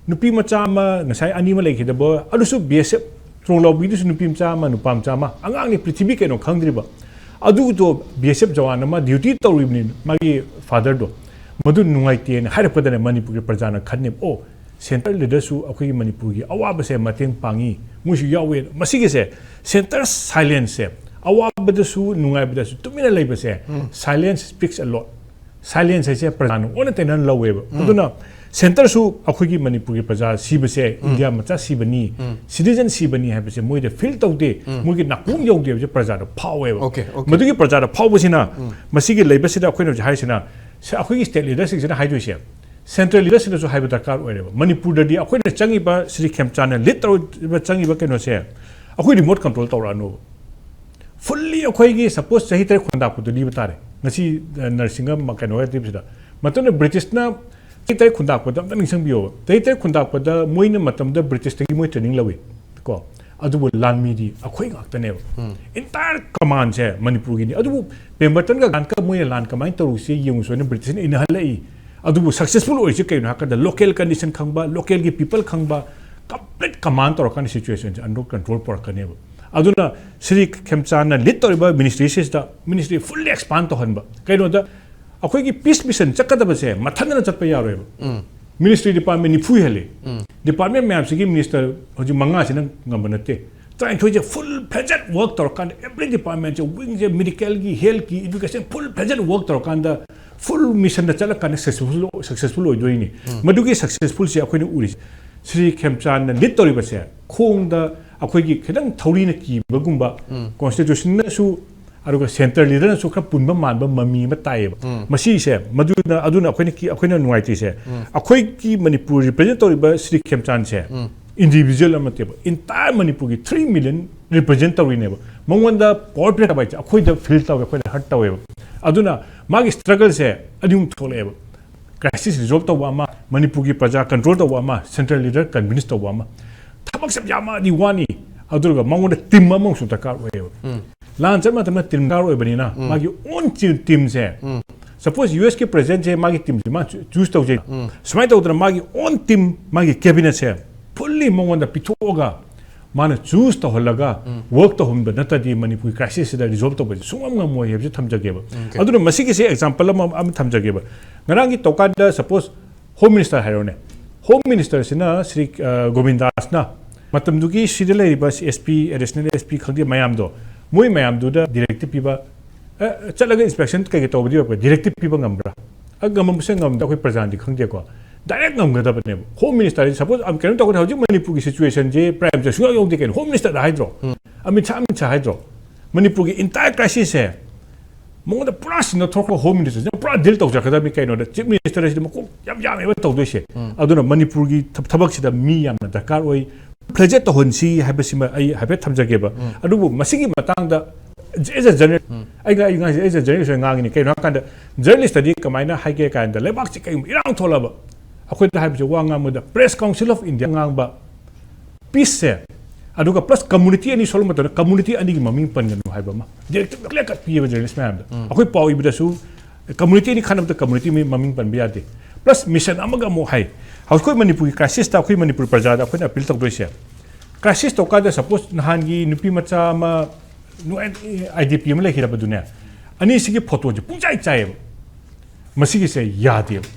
ꯅꯨꯄꯤ ꯃꯆꯥ ꯑꯃ ꯉꯁꯥꯏ ꯑꯅꯤ ꯑꯃ ꯂꯩꯈꯤꯗꯕ, ꯑꯗꯨꯁꯨ ꯕꯤ ꯑꯦꯁ ꯑꯦꯐ ꯇ꯭ꯔꯣꯂꯥꯎꯕꯤꯗꯨꯁꯨ ꯅꯨꯄꯤ ꯃꯆꯥ ꯑꯃ, ꯅꯨꯄꯥ ꯃꯆꯥ ꯑꯃ, ꯑꯉꯥꯡꯅꯤ, ꯄ꯭ꯔꯤꯊꯤꯕꯤ ꯀꯩꯅꯣ ꯈꯪꯗ꯭ꯔꯤꯕ, ꯑꯗꯨꯗꯣ ꯕꯤ ꯑꯦꯁ ꯑꯦꯐ ꯖꯋꯥꯟ ꯑꯃ ꯗ꯭ꯌꯨꯇꯤ ꯇꯧꯔꯤꯕꯅꯤ, ꯃꯥꯒꯤ ꯐꯥꯗꯔꯗꯣ꯫ ꯃꯗꯨ ꯅꯨꯡꯉꯥꯏꯇꯦꯅ ꯍꯥꯏꯔꯛꯄꯗꯅꯦ ꯃꯅꯤꯄꯨꯔꯒꯤ ꯄ꯭ꯔꯖꯥꯅ ꯈꯟꯅꯦꯕ, "ꯑꯣ, ꯁꯦꯟꯇ꯭ꯔꯦꯜ ꯂꯤꯗꯔꯁꯨ ꯑꯩꯈꯣꯏꯒꯤ ꯃꯅꯤꯄꯨꯔꯒꯤ ꯑꯋꯥꯕꯁꯦ ꯃꯇꯦꯡ ꯄꯥꯡꯉꯤ, ꯃꯣꯏꯁꯨ ꯌꯥꯎꯋꯦ"꯫ ꯃꯁꯤꯒꯤꯁꯦ, ꯁꯦꯟꯇꯔ ꯁꯥꯏꯂꯦꯟꯁꯁꯦ, ꯑꯋꯥꯕꯗꯁꯨ ꯅꯨꯡꯉꯥꯏꯕꯗꯁꯨ ꯇꯨꯃꯤꯟꯅ ꯂꯩꯕꯁꯦ, silence speaks a lot꯫ Silence ꯍꯥꯏꯁꯦ ꯄ꯭ꯔꯖꯥꯅ ꯑꯣꯟꯅ ꯇꯩꯅꯅ ꯂꯧꯋꯦꯕ꯫ ꯑꯗꯨꯅ ꯁꯦꯟꯇꯔꯁꯨ ꯑꯩꯈꯣꯏꯒꯤ ꯃꯅꯤꯄꯨꯔꯒꯤ ꯄ꯭ꯔꯖꯥ ꯁꯤꯕꯁꯦ, ꯏꯟꯗꯤꯌꯥ ꯃꯆꯥ ꯁꯤꯕꯅꯤ, ꯁꯤꯇꯤꯖꯟ ꯁꯤꯕꯅꯤ ꯍꯥꯏꯕꯁꯦ ꯃꯣꯏꯗ ꯐꯤꯜ ꯇꯧꯗꯦ, ꯃꯣꯏꯒꯤ ꯅꯥꯀꯣꯡ ꯌꯧꯗꯦ ꯍꯥꯏꯕꯁꯦ ꯄ꯭ꯔꯖꯥꯗ ꯐꯥꯎꯋꯦꯕ꯫ Okay, okay. ꯃꯗꯨꯒꯤ ꯄ꯭ꯔꯖꯥꯗ ꯐꯥꯎꯕꯁꯤꯅ, ꯃꯁꯤꯒꯤ ꯂꯩꯕꯁꯤꯗ ꯑꯩꯈꯣꯏꯅ ꯍꯧꯖꯤꯛ ꯍꯥꯏꯔꯤꯁꯤꯅ, ꯁ-, ꯑꯩꯈꯣꯏꯒꯤ ꯁ꯭ꯇꯦꯠ ꯂꯤꯗꯔꯁꯤꯡꯁꯤꯅ ꯍꯥꯏꯗꯣꯏꯁꯦ, ꯁꯦꯟꯇ꯭ꯔꯦꯜ ꯂꯤꯗꯔꯁꯤꯡꯅꯁꯨ ꯍꯥꯏꯕ ꯗꯔꯀꯥꯔ ꯑꯣꯏꯔꯦꯕ꯫ ꯃꯅꯤꯄꯨꯔꯗꯗꯤ ꯑꯩꯈꯣꯏꯅ ꯆꯪꯉꯤꯕ, ꯁ꯭ꯔꯤ ꯈꯦꯝꯆꯥꯟꯅ ꯂꯤꯗ ꯇꯧꯔꯤꯕ ꯆꯪꯉꯤꯕ ꯀꯩꯅꯣꯁꯦ, ꯑꯩꯈꯣꯏ ꯔꯤꯃꯣꯠ ꯀꯟꯇ꯭ꯔꯣꯜ ꯇꯧꯔꯛꯑꯅꯣꯕ꯫ ꯐꯨꯜꯂꯤ ꯑꯩꯈꯣꯏꯒꯤ ꯁꯄꯣꯁ ꯆꯍꯤ ꯇꯔꯦꯠ ꯈꯨꯟꯗꯥꯛꯄꯗꯨ ꯂꯤꯕ ꯇꯥꯔꯦ꯫ ꯉꯁꯤ, ꯑ, ꯅꯔꯁꯤꯡꯒ ꯃ-, ꯀꯩꯅꯣ ꯍꯥꯏꯕꯁꯤꯗ꯫ ꯃꯇꯝꯗ ꯕ꯭ꯔꯤꯇꯤꯁꯅ ꯆꯍꯤ ꯇꯔꯦꯠ ꯈꯨꯟꯗꯥꯛꯄꯗ ꯑꯝꯇ ꯅꯤꯡꯁꯤꯡꯕꯤꯌꯣꯕ꯫ ꯆꯍꯤ ꯇꯔꯦꯠ ꯈꯨꯟꯗꯥꯛꯄꯗ ꯃꯣꯏꯅ ꯃꯇꯝꯗ ꯕ꯭ꯔꯤꯇꯤꯁꯇꯒꯤ ꯃꯣꯏ ꯇ꯭ꯔꯦꯅꯤꯡ ꯂꯧꯏ ꯀꯣ꯫ ꯑꯗꯨꯕꯨ ꯂꯥꯟꯃꯤꯗꯤ ꯑꯩꯈꯣꯏ ꯉꯥꯛꯇꯅꯦꯕ꯫ ꯏꯟꯇꯥꯌꯔ ꯀꯃꯥꯟꯁꯦ ꯃꯅꯤꯄꯨꯔꯒꯤꯅꯤ꯫ ꯑꯗꯨꯕꯨ ꯄꯦꯝꯕꯔꯇꯟꯒ ꯒꯥꯟꯙꯤꯒ ꯃꯣꯏꯅ ꯂꯥꯟ ꯀꯃꯥꯏꯅ ꯇꯧꯔꯨꯁꯤ ꯌꯦꯡꯉꯨꯁꯤ ꯍꯥꯏꯅ ꯕ꯭ꯔꯤꯇꯤꯁꯅ ꯏꯟꯅꯍꯜꯂꯛꯏ꯫ ꯑꯗꯨꯕꯨ ꯁꯛꯁꯦꯁꯐꯨꯜ ꯑꯣꯏꯔꯤꯁꯤ ꯀꯩꯅꯣ ꯍꯥꯏ ꯀꯥꯟꯗ ꯂꯣꯀꯦꯜ ꯀꯟꯗꯤꯁꯟ ꯈꯪꯕ, ꯂꯣꯀꯦꯜꯒꯤ ꯄꯤꯄꯜ ꯈꯪꯕ, ꯀꯝꯄ꯭ꯂꯤꯠ ꯀꯃꯥꯟ ꯇꯧꯔꯀꯥꯟꯗ ꯁꯤꯆꯨꯋꯦꯁꯟꯁꯦ ꯑꯟꯗꯔ ꯀꯟꯇ꯭ꯔꯣꯜ ꯄꯨꯔꯛꯀꯅꯦꯕ꯫ ꯑꯗꯨꯅ ꯁ꯭ꯔꯤ ꯈꯦꯝꯆꯥꯟꯅ ꯂꯤꯗ ꯇꯧꯔꯤꯕ ꯃꯤꯅꯤꯁꯇ꯭ꯔꯤꯁꯤꯗ ꯃꯤꯅꯤꯁꯇ꯭ꯔꯤ ꯐꯨꯜꯂꯤ ꯑꯦꯛꯁꯄꯥꯟ ꯇꯧꯍꯟꯕ꯫ ꯀꯩꯅꯣꯗ ꯑꯩꯈꯣꯏꯒꯤ ꯄꯤꯁ ꯃꯤꯁꯟ ꯆꯠꯀꯗꯕꯁꯦ ꯃꯊꯟꯗꯅ ꯆꯠꯄ ꯌꯥꯔꯣꯏꯕ꯫ ꯃꯤꯅꯤꯁꯇ꯭ꯔꯤ ꯗꯤꯄꯥꯔꯠꯃꯦꯟ ꯅꯤꯐꯨ ꯍꯦꯜꯂꯤ꯫ ꯗꯤꯄꯥꯔꯠꯃꯦꯟ ꯃꯌꯥꯝꯁꯤꯒꯤ ꯃꯤꯅꯤꯁꯇꯔ ꯍꯧꯖꯤꯛ ꯃꯉꯥꯁꯤꯅ ꯉꯝꯕ ꯅꯠꯇꯦ꯫ ꯇꯔꯥꯅꯤꯊꯣꯏꯁꯦ ꯐꯨꯜ ꯐ꯭ꯂꯦꯖꯦꯠ ꯋꯥꯔꯛ ꯇꯧꯔꯀꯥꯟꯗ ꯑꯦꯕ꯭ꯔꯤ ꯗꯤꯄꯥꯔꯠꯃꯦꯟꯁꯦ, ꯋꯤꯡꯁꯦ, ꯃꯦꯗꯤꯀꯦꯜꯒꯤ, ꯍꯦꯜꯠꯀꯤ, ꯏꯗꯨꯀꯦꯁꯟ, ꯐꯨꯜ ꯐ꯭ꯂꯦꯖꯦꯠ ꯋꯥꯔꯛ ꯇꯧꯔꯀꯥꯟꯗ ꯐꯨꯜ ꯃꯤꯁꯟꯗ ꯆꯠꯂꯀꯥꯟꯗ ꯁꯛꯁꯦꯁꯐꯨꯜ ꯁꯛꯁꯦꯁꯐꯨꯜ ꯑꯣꯏꯗꯣꯏꯅꯤ꯫ ꯃꯗꯨꯒꯤ ꯁꯛꯁꯦꯁꯐꯨꯜꯁꯦ ꯑꯩꯈꯣꯏꯅ ꯎꯔꯤꯁꯦ ꯁ꯭ꯔꯤ ꯈꯦꯝꯆꯥꯟꯅ ꯂꯤꯗ ꯇꯧꯔꯤꯕꯁꯦ ꯈꯣꯡꯗ ꯑꯩꯈꯣꯏꯒꯤ ꯈꯤꯇꯪ ꯊꯧꯔꯤꯅ ꯀꯤꯕꯒꯨꯝꯕ, ꯀꯣꯟꯁꯇꯤꯇ꯭ꯌꯨꯁꯟꯅꯁꯨ ꯑꯗꯨꯒ ꯁꯦꯟꯇꯔ ꯂꯤꯗꯔꯅꯁꯨ ꯈꯔ ꯄꯨꯟꯕ ꯃꯥꯟꯕ ꯃꯃꯤ ꯑꯃ ꯇꯥꯏꯌꯦꯕ꯫ ꯃꯁꯤꯁꯦ ꯃꯗꯨꯅ, ꯑꯗꯨꯅ ꯑꯩꯈꯣꯏꯅ ꯀꯤ-, ꯑꯩꯈꯣꯏꯅ ꯅꯨꯡꯉꯥꯏꯇ꯭ꯔꯤꯁꯦ ꯑꯩꯈꯣꯏꯒꯤ ꯃꯅꯤꯄꯨꯔ ꯔꯤꯄ꯭ꯔꯖꯦꯟ ꯇꯧꯔꯤꯕ ꯁ꯭ꯔꯤ ꯈꯦꯝꯆꯥꯟꯁꯦ ꯏꯟꯗꯤꯕꯤꯖꯨꯋꯦꯜ ꯑꯃ ꯅꯠꯇꯦꯕ, ꯏꯟꯇꯥꯌꯔ ꯃꯅꯤꯄꯨꯔꯒꯤ ꯊ꯭ꯔꯤ ꯃꯤꯂꯤꯌꯟ ꯔꯤꯄ꯭ꯔꯖꯦꯟ ꯇꯧꯔꯤꯅꯦꯕ꯫ ꯃꯉꯣꯟꯗ ꯄꯋꯥꯔ ꯄꯤꯔꯛꯇꯕ ꯍꯥꯏꯁꯦ ꯑꯩꯈꯣꯏꯗ ꯐꯤꯜ ꯇꯧꯋꯦ, ꯑꯩꯈꯣꯏꯗ ꯍꯔꯠ ꯇꯧꯋꯦꯕ꯫ ꯑꯗꯨꯅ ꯃꯥꯒꯤ ꯁ꯭ꯇ꯭ꯔꯒꯜꯁꯦ ꯑꯅꯤ ꯑꯍꯨꯝ ꯊꯣꯛꯂꯛꯑꯦꯕ꯫ ꯀ꯭ꯔꯥꯏꯁꯤꯁ ꯔꯤꯖꯣꯜꯕ ꯇꯧꯕ ꯑꯃ, ꯃꯅꯤꯄꯨꯔꯒꯤ ꯄ꯭ꯔꯖꯥ ꯀꯟꯇ꯭ꯔꯣꯜ ꯇꯧꯕ ꯑꯃ, ꯁꯦꯟꯇ꯭ꯔꯦꯜ ꯂꯤꯗꯔ ꯀꯟꯚꯤꯟꯁ ꯇꯧꯕ ꯑꯃ꯫ ꯊꯕꯛꯁꯦ ꯌꯥꯝꯃꯛꯑꯗꯤ ꯋꯥꯅꯤ, ꯑꯗꯨꯒ ꯃꯉꯣꯟꯗ ꯇꯤꯝ ꯑꯃꯁꯨ ꯗꯔꯀꯥꯔ ꯑꯣꯏꯌꯦꯕ꯫ ꯂꯥꯟ ꯆꯠꯄ ꯃꯇꯝꯗ ꯇꯤꯝ ꯗꯔꯀꯥꯔ ꯑꯣꯏꯕꯅꯤꯅ ꯃꯥꯒꯤ ꯑꯣꯟ ꯇꯤꯝꯁꯦ, ꯁꯄꯣꯁ ꯌꯨ ꯑꯦꯁꯀꯤ ꯄ꯭ꯔꯦꯁꯤꯗꯦꯟꯁꯦ ꯃꯥꯒꯤ ꯇꯤꯝꯁꯦ ꯃꯥ ꯆꯨ-, ꯆꯨꯁ ꯇꯧꯖꯩ꯫ ꯁꯨꯃꯥꯏꯅ ꯇꯧꯗꯅ ꯃꯥꯒꯤ ꯑꯣꯟ ꯇꯤꯝ, ꯃꯥꯒꯤ ꯀꯦꯕꯤꯅꯦꯠꯁꯦ ꯐꯨꯜꯂꯤ ꯃꯉꯣꯟꯗ ꯄꯤꯊꯣꯛꯑꯒ ꯃꯥꯅ ꯆꯨꯁ ꯇꯧꯍꯜꯂꯒ ꯋꯥꯔꯛ ꯇꯧꯍꯟꯕ ꯅꯠꯇ꯭ꯔꯗꯤ ꯃꯅꯤꯄꯨꯔꯒꯤ ꯀ꯭ꯔꯥꯏꯁꯤꯁꯁꯤꯗ ꯔꯤꯖꯣꯜꯕ ꯇꯧꯕꯁꯦ ꯁꯨꯡꯉꯝ ꯉꯝꯃꯣꯏ ꯍꯥꯏꯕꯁꯤ ꯊꯝꯖꯒꯦꯕ꯫ ꯑꯗꯨꯅ ꯃꯁꯤꯒꯤꯁꯦ ꯑꯦꯛꯖꯥꯝꯄꯜ ꯑꯃ, ꯑꯃ ꯊꯝꯖꯒꯦꯕ꯫ ꯉꯔꯥꯡꯒꯤ ꯇꯧꯀꯥꯟꯗ ꯁꯄꯣꯁ ꯍꯣꯝ ꯃꯤꯅꯤꯁꯇꯔ ꯍꯥꯏꯔꯣꯅꯦ, ꯍꯣꯝ ꯃꯤꯅꯤꯁꯇꯔꯁꯤꯅ ꯁ꯭ꯔꯤ, ꯑ, ꯒꯣꯕꯤꯟꯗꯥꯁꯅ ꯃꯇꯝꯗꯨꯒꯤ ꯁꯤꯗ ꯂꯩꯔꯤꯕ S P, additional S P ꯈꯪꯗꯦ ꯃꯌꯥꯝꯗꯣ, ꯃꯣꯏ ꯃꯌꯥꯝꯗꯨꯗ ꯗꯤꯔꯦꯛꯇꯤꯚ ꯄꯤꯕ, ꯑ, ꯆꯠꯂꯒ ꯏꯟꯁꯄꯦꯛꯁꯟ ꯀꯩꯀꯩ ꯇꯧꯕꯗꯤ ꯑꯣꯏꯔꯛꯄ, ꯗꯤꯔꯦꯛꯇꯤꯚ ꯄꯤꯕ ꯉꯝꯕ꯭ꯔꯥ? ꯑ, ꯉꯝꯃꯝꯕꯁꯨ ꯉꯝꯗꯦ, ꯑꯩꯈꯣꯏ ꯄ꯭ꯔꯖꯥꯅꯗꯤ ꯈꯪꯗꯦꯀꯣ꯫ ꯗꯥꯏꯔꯦꯛ ꯉꯝꯒꯗꯕꯅꯦꯕ꯫ ꯍꯣꯝ ꯃꯤꯅꯤꯁꯇꯔꯁꯤ ꯁꯄꯣꯁ, ꯑ, ꯀꯩꯅꯣ ꯇꯧꯒꯅꯤ, ꯍꯧꯖꯤꯛ ꯃꯅꯤꯄꯨꯔꯒꯤ ꯁꯤꯆꯨꯋꯦꯁꯟꯁꯦ ꯄ꯭ꯔꯥꯏꯝ ꯃꯤꯅꯤꯁꯇꯔ ꯁꯨꯡꯌꯥꯎ ꯌꯥꯎꯗꯦ ꯀꯩꯅꯣ, ꯍꯣꯝ ꯃꯤꯅꯤꯁꯇꯔꯗ ꯍꯥꯏꯗ꯭ꯔꯣ? ꯑꯃꯤꯠ ꯁꯥꯍ, ꯑꯃꯤꯠ ꯁꯥꯍ ꯍꯥꯏꯗ꯭ꯔꯣ? ꯃꯅꯤꯄꯨꯔꯒꯤ ꯏꯟꯇꯥꯌꯔ ꯀ꯭ꯔꯥꯏꯁꯤꯁꯁꯦ ꯃꯉꯣꯟꯗ ꯄꯨꯔꯥ ꯁꯤꯟꯅꯊꯣꯛꯈ꯭ꯔꯣ, ꯍꯣꯝ ꯃꯤꯅꯤꯁꯇꯔꯁꯤꯅ ꯄꯨꯔꯥ ꯗꯤꯜ ꯇꯧꯖꯔꯛꯀꯗꯕꯅꯤ ꯀꯩꯅꯣꯗ꯫ ꯆꯤꯐ ꯃꯤꯅꯤꯁꯇꯔ ꯑꯁꯤꯗꯤ ꯃꯀꯣꯛ ꯌꯥꯝ ꯌꯥꯝꯃꯦꯕ ꯇꯧꯗꯣꯏꯁꯦ꯫ ꯑꯗꯨꯅ ꯃꯅꯤꯄꯨꯔꯒꯤ ꯊ-, ꯊꯕꯛꯁꯤꯗ ꯃꯤ ꯌꯥꯝꯅ ꯗꯔꯀꯥꯔ ꯑꯣꯏ꯫ ꯐ꯭ꯂꯦꯖꯦꯠ ꯇꯧꯍꯟꯁꯤ ꯍꯥꯏꯕꯁꯤꯃ ꯑꯩ ꯍꯥꯏꯐꯦꯠ ꯊꯝꯖꯒꯦꯕ꯫ ꯑꯗꯨꯕꯨ ꯃꯁꯤꯒꯤ ꯃꯇꯥꯡꯗ as a journal-, ꯑꯩꯅ, ꯑꯩ ꯉꯥꯡꯉꯤꯁꯦ as a journalist ꯑꯣꯏꯅ ꯉꯥꯡꯉꯤꯅꯤ꯫ ꯀꯩꯅꯣ ꯍꯥꯏꯀꯥꯟꯗ, ꯖꯔꯅꯦꯂꯤꯁꯇꯗꯤ ꯀꯃꯥꯏꯅ ꯍꯥꯏꯒꯦ ꯀꯥꯟꯗ, ꯂꯩꯕꯥꯛꯁꯤ ꯀꯩꯒꯨꯝꯕ ꯏꯔꯥꯡ ꯊꯣꯛꯂꯕ, ꯑꯩꯈꯣꯏꯗ ꯍꯥꯏꯕꯁꯦ, ꯋꯥ ꯉꯥꯡꯕꯗ Press Council of India ꯉꯥꯡꯕ, ꯄꯤꯁꯁꯦ, ꯑꯗꯨꯒ ꯄ꯭ꯂꯁ ꯀꯝꯃꯨꯅꯤꯇꯤ ꯑꯅꯤ ꯁꯣꯛꯂꯛꯄ ꯃꯇꯝꯗ ꯀꯝꯃꯨꯅꯤꯇꯤ ꯑꯅꯤꯒꯤ ꯃꯃꯤꯡ ꯄꯟꯒꯅꯨ ꯍꯥꯏꯕ ꯑꯃ ꯗꯤꯔꯦꯛꯇꯤꯚ ꯀ꯭ꯂꯤꯌꯔ ꯀꯠ ꯄꯤꯌꯦꯕ ꯖꯔꯅꯦꯂꯤꯁ ꯃꯌꯥꯝꯗ꯫ ꯑꯩꯈꯣꯏ ꯄꯥꯎ ꯏꯕꯗꯁꯨ ꯀꯝꯃꯨꯅꯤꯇꯤ ꯑꯅꯤ ꯈꯟꯅꯕꯗ ꯀꯝꯃꯨꯅꯤꯇꯤ ꯃꯤ-, ꯃꯃꯤꯡ ꯄꯟꯕ ꯌꯥꯗꯦ꯫ ꯄ꯭ꯂꯁ ꯃꯤꯁꯟ ꯑꯃꯒ ꯑꯃꯨꯛ ꯍꯥꯏ, ꯑꯩꯈꯣꯏ ꯃꯅꯤꯄꯨꯔꯒꯤ ꯀ꯭ꯔꯥꯏꯁꯤꯁꯇ ꯑꯩꯈꯣꯏ ꯃꯅꯤꯄꯨꯔ ꯄ꯭ꯔꯖꯥꯗ ꯑꯩꯈꯣꯏꯅ ꯑꯄꯤꯜ ꯇꯧꯗꯣꯏꯁꯦ, ꯀ꯭ꯔꯥꯏꯁꯤꯁ ꯇꯧꯀꯥꯟꯗ ꯁꯄꯣꯁ ꯅꯍꯥꯟꯒꯤ ꯅꯨꯄꯤ ꯃꯆꯥ ꯑꯃ, ꯑꯥꯏ ꯗꯤ ꯄꯤ ꯑꯃ ꯂꯩꯈꯤꯗꯕꯗꯨꯅꯦ, ꯑꯅꯤꯁꯤꯒꯤ ꯐꯣꯇꯣꯁꯦ ꯄꯨꯡꯆꯥꯏ ꯆꯥꯏꯌꯦꯕ꯫ ꯃꯁꯤꯒꯤꯁꯦ ꯌꯥꯗꯦꯕ꯫